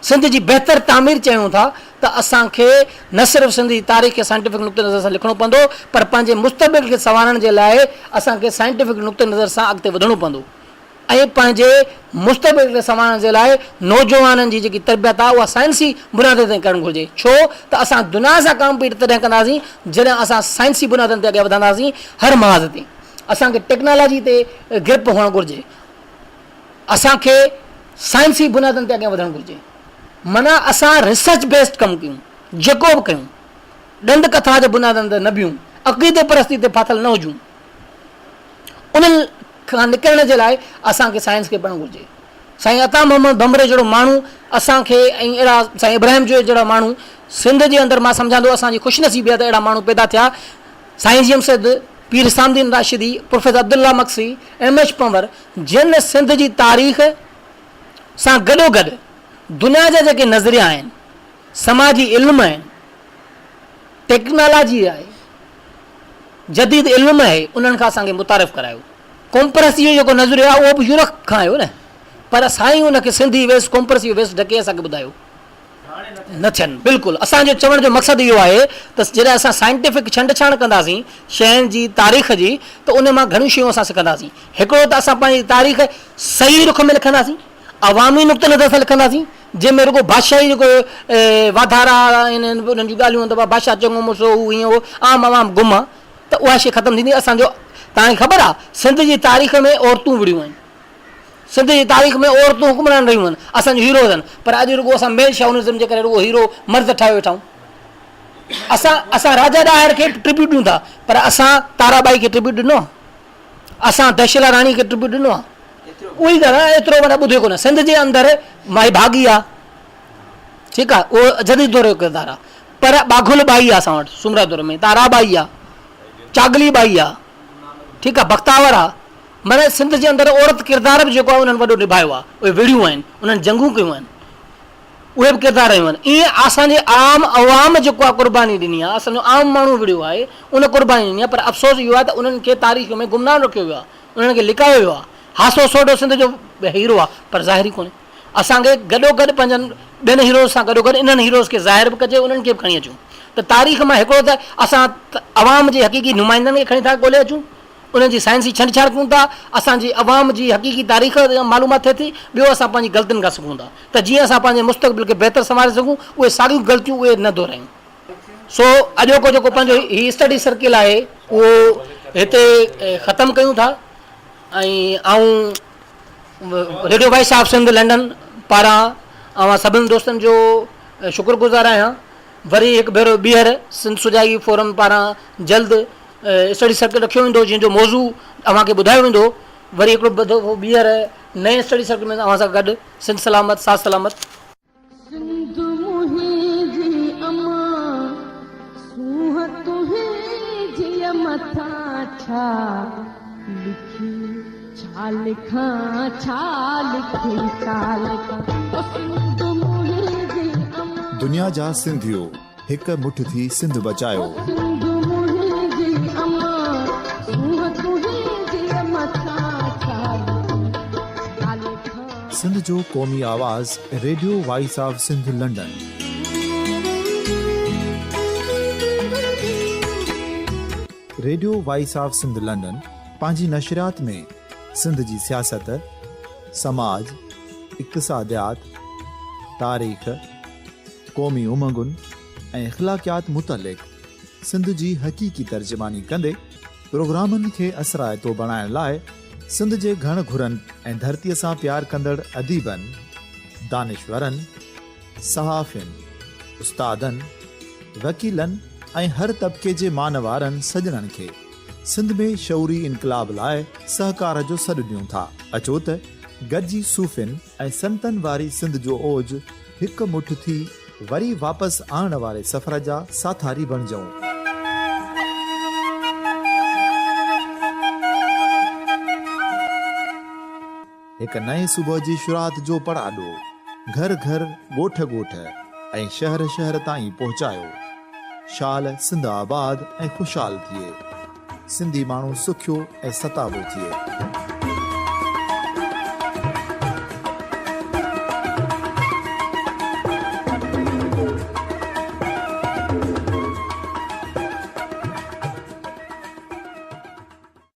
سنڌ جي بهتر تعمير چاهيون ٿا ته اسان کي نه صرف سنڌ جي تاريخ کي سائنٽيفڪ نقطي نظر سان لکڻو پوندو پر پنهنجي مستقبل کي سنوارڻ جي لاء اسان کي سائنٽيفڪ نقطي نظر سان اڳتي وڌڻو پوندو. ۽ پنهنجي مستقبل کي سنوارڻ جي لاء نوجوانن جي جيڪي تربيت آهي اها سائنسي بنيادن تي ڪرڻ گهرجي ڇو ته اسان دنيا سان ڪامپيٽ تڏهن ڪنداسين جڏهن اسان سائنسي بنيادن تي اڳيان وڌنداسين هر محاذ تي اسان کي ٽيڪنالاجي تي گرپ هئڻ گهرجي اسان کي سائنسي بنيادن تي اڳيان وڌڻ گهرجي معنيٰ اسان ريسرچ بيسڊ ڪم ڪيون جيڪو به ڪيون ڏند ڪٿا جي بنيادن تي نه بيهون عقيدي پرستي تي ڦاٿل نه هجون انهن کان نڪرڻ جي لاء اسان کي سائنس کي پڙهڻ گهرجي. سائين عطا محمد ڀنڀري جهڙو ماڻهو اسان کي ۽ اهڙا سائين ابراهيم جويو جهڙا ماڻهو سنڌ جي اندر مان سمجهان ٿو اسان جي خوش نصيبي آهي ته اهڙا ماڻهو پيدا ٿيا. سائين G M Syed, Pir Husam Uddin Rashdi, professor Abdullah Magsi, M H Panhwar جن سنڌ جي تاريخ سان گڏوگڏ دنيا جا جيڪي نظريا آهن، سماجي علم آهن، ٽيڪنالاجي آهي، جديد علم آهي انهن کان اسان کي متعارف ڪرايو. قومپرستي جو جيڪو نظريو آهي اهو به يورپ کان آيو نه پر سائين ان کي سنڌي ويس قومپرستي جو ويس ڍڪي اسان کي ٻڌايو. نه ٿين بلڪل اسان جو چوڻ جو مقصد اهو آهي ته جڏهن اسان سائنٽيفڪ ڇنڊ ڇاڻ ڪنداسين شين جي تاريخ جي ته ان مان گهڻيون شيون اسان سکنداسين هڪڙو ته اسان پنهنجي تاريخ صحيح رخ ۾ لکنداسين عوامي نقطه نظر سان لکنداسين جنهن ۾ رڳو بادشاهي جيڪو واڌارا آهن انهن جون ڳالهيون ته بادشاهه چڱو مڙس هو هو هيئن هو عام عوام گم آهي ته اها شيء ختم ٿيندي اسان جو توهان کي خبر آهي سنڌ جي تاريخ ۾ عورتون وڙهيون آهن سنڌ جي تاريخ ۾ عورتون حڪمران رهيون آهن، اسان جون هيروز آهن، پر اڄ رڳو اسان ميل شاونزم جي ڪري رڳو هيرو مرد ٺاهيو ويٺا آهيون. اسان اسان راجا ڏاهر کي ٽربيوٽ ڏيون ٿا، پر اسان تارا ٻائي کي ٽربيوٽ ڏنو آهي؟ اسان دهشيلا راڻي کي ٽربيوٽ ڏنو آهي؟ اهي ڳالهه آهي، ايترو معنيٰ ٻڌو ڪونه. سنڌ جي اندر مائي ڀاڳي آهي، ٺيڪ آهي، اهو جديد دور جو ڪردار آهي، پر ٻاگهل ٻائي آهي اسان وٽ سومرا دور ۾، تارا ٻائي آهي، چاڳلي ٻائي آهي، ٺيڪ آهي، بختاور آهي. معنيٰ سنڌ جي اندر عورت ڪردار به جيڪو آهي انهن وڏو نڀايو آهي، اهي وڙهيون آهن، انهن جنگون ڪيون آهن، اهي به ڪردار رهيون آهن. ائين اسان جي عام عوام جيڪو آهي قرباني ڏني آهي، اسان جو عام ماڻهو وڙهيو آهي، ان قرباني ڏني آهي پر افسوس اهو آهي ته انهن کي تاريخ ۾ گمنام رکيو ويو آهي، انهن کي لڪايو ويو آهي. هاسو سوڍو سنڌ جو هيرو آهي پر ظاهر ئي ڪونهي. اسان کي گڏوگڏ پنهنجن ٻين هيروز سان گڏوگڏ انهن هيروز کي ظاهر به ڪجي انهن کي به کڻي اچون ته تاريخ مان هڪڙو ته اسان عوام جي حقيقي نمائندن کي کڻي ٿا ڳولي اچون، انهن جي سائنسي ڇنڊڇاڻ ڪيون ٿا، اسان جي عوام جي حقيقي تاريخ معلومات ٿئي ٿي، ٻيو اسان پنهنجي غلطين کان سکون ٿا ته جيئن اسان پنهنجي مستقبل کي بهتر سنواري سگهون، اهي ساڳيون غلطيون اهي نه دهرايون. سو اڄوڪو جيڪو پنهنجو هي اسٽڊي سرڪل آهي اهو هتي ختم ڪيون ٿا ۽ آئون radio voice of Sindh London پاران اوهان سڀني دوستن جو شڪر گذار آهيان. وري هڪ ڀيرو ٻيهر سنڌ سجاڳي فورم پاران جلد اسٽڊي سرڪل رکيو ويندو جنهن جو موضوع اوهان کي ٻڌايو ويندو وري هڪڙو دفعو ٻيهر نئين اسٽڊي سرڪل ۾ اوهان سان گڏ سنڌ سلامت ساٿ سلامت. سنڌ منهنجي امان سونهن تنهنجي مٿان ڇا لکي ڇا لکان ڇا لکي ڇا لکان او سنڌ منهنجي امان. دنيا جا سنڌيو هڪ مٺ ٿي سنڌ بچايو. سنڌ منهنجي امان سونهن تنهنجي مٿان ڇا لکي ڇا لکان. سنڌ جو قومي آواز radio voice of Sindh London. Radio voice of Sindh London پنهنجي نشريات ۾ سنڌ جي سياست، سماج، اقتصاديات، تاريخ، قومي امنگن ۽ اخلاقيات متعلق سنڌ جي حقيقي ترجماني ڪندي پروگرامن کي اثرائتو بڻائڻ لاء سنڌ جي گهڻ گهرن ۽ ڌرتيء سان پيار ڪندڙ اديبن، دانشورن، صحافين، استادن، وڪيلن ۽ هر طبقي جي مان وارن سڄڻن کي سنڌ ۾ شعوري انقلاب لاء سهڪار جو سڏ ڏيون ٿا. اچو ته گڏجي صوفين ۽ سنتن واري سنڌ جو اوج هڪ مٺ ٿي وري واپس آڻڻ واري سفر جا ساٿاري بڻجئون. هڪ نئين صبح جي شروعات جو پڙاڏو گهر گهر، ڳوٺ ڳوٺ ۽ شهر شهر تائين پهچايو. شال سنڌ آباد ۽ خوشحال ٿئي. سنڌي ماڻهو سکيو ۽ ستابو ٿئي.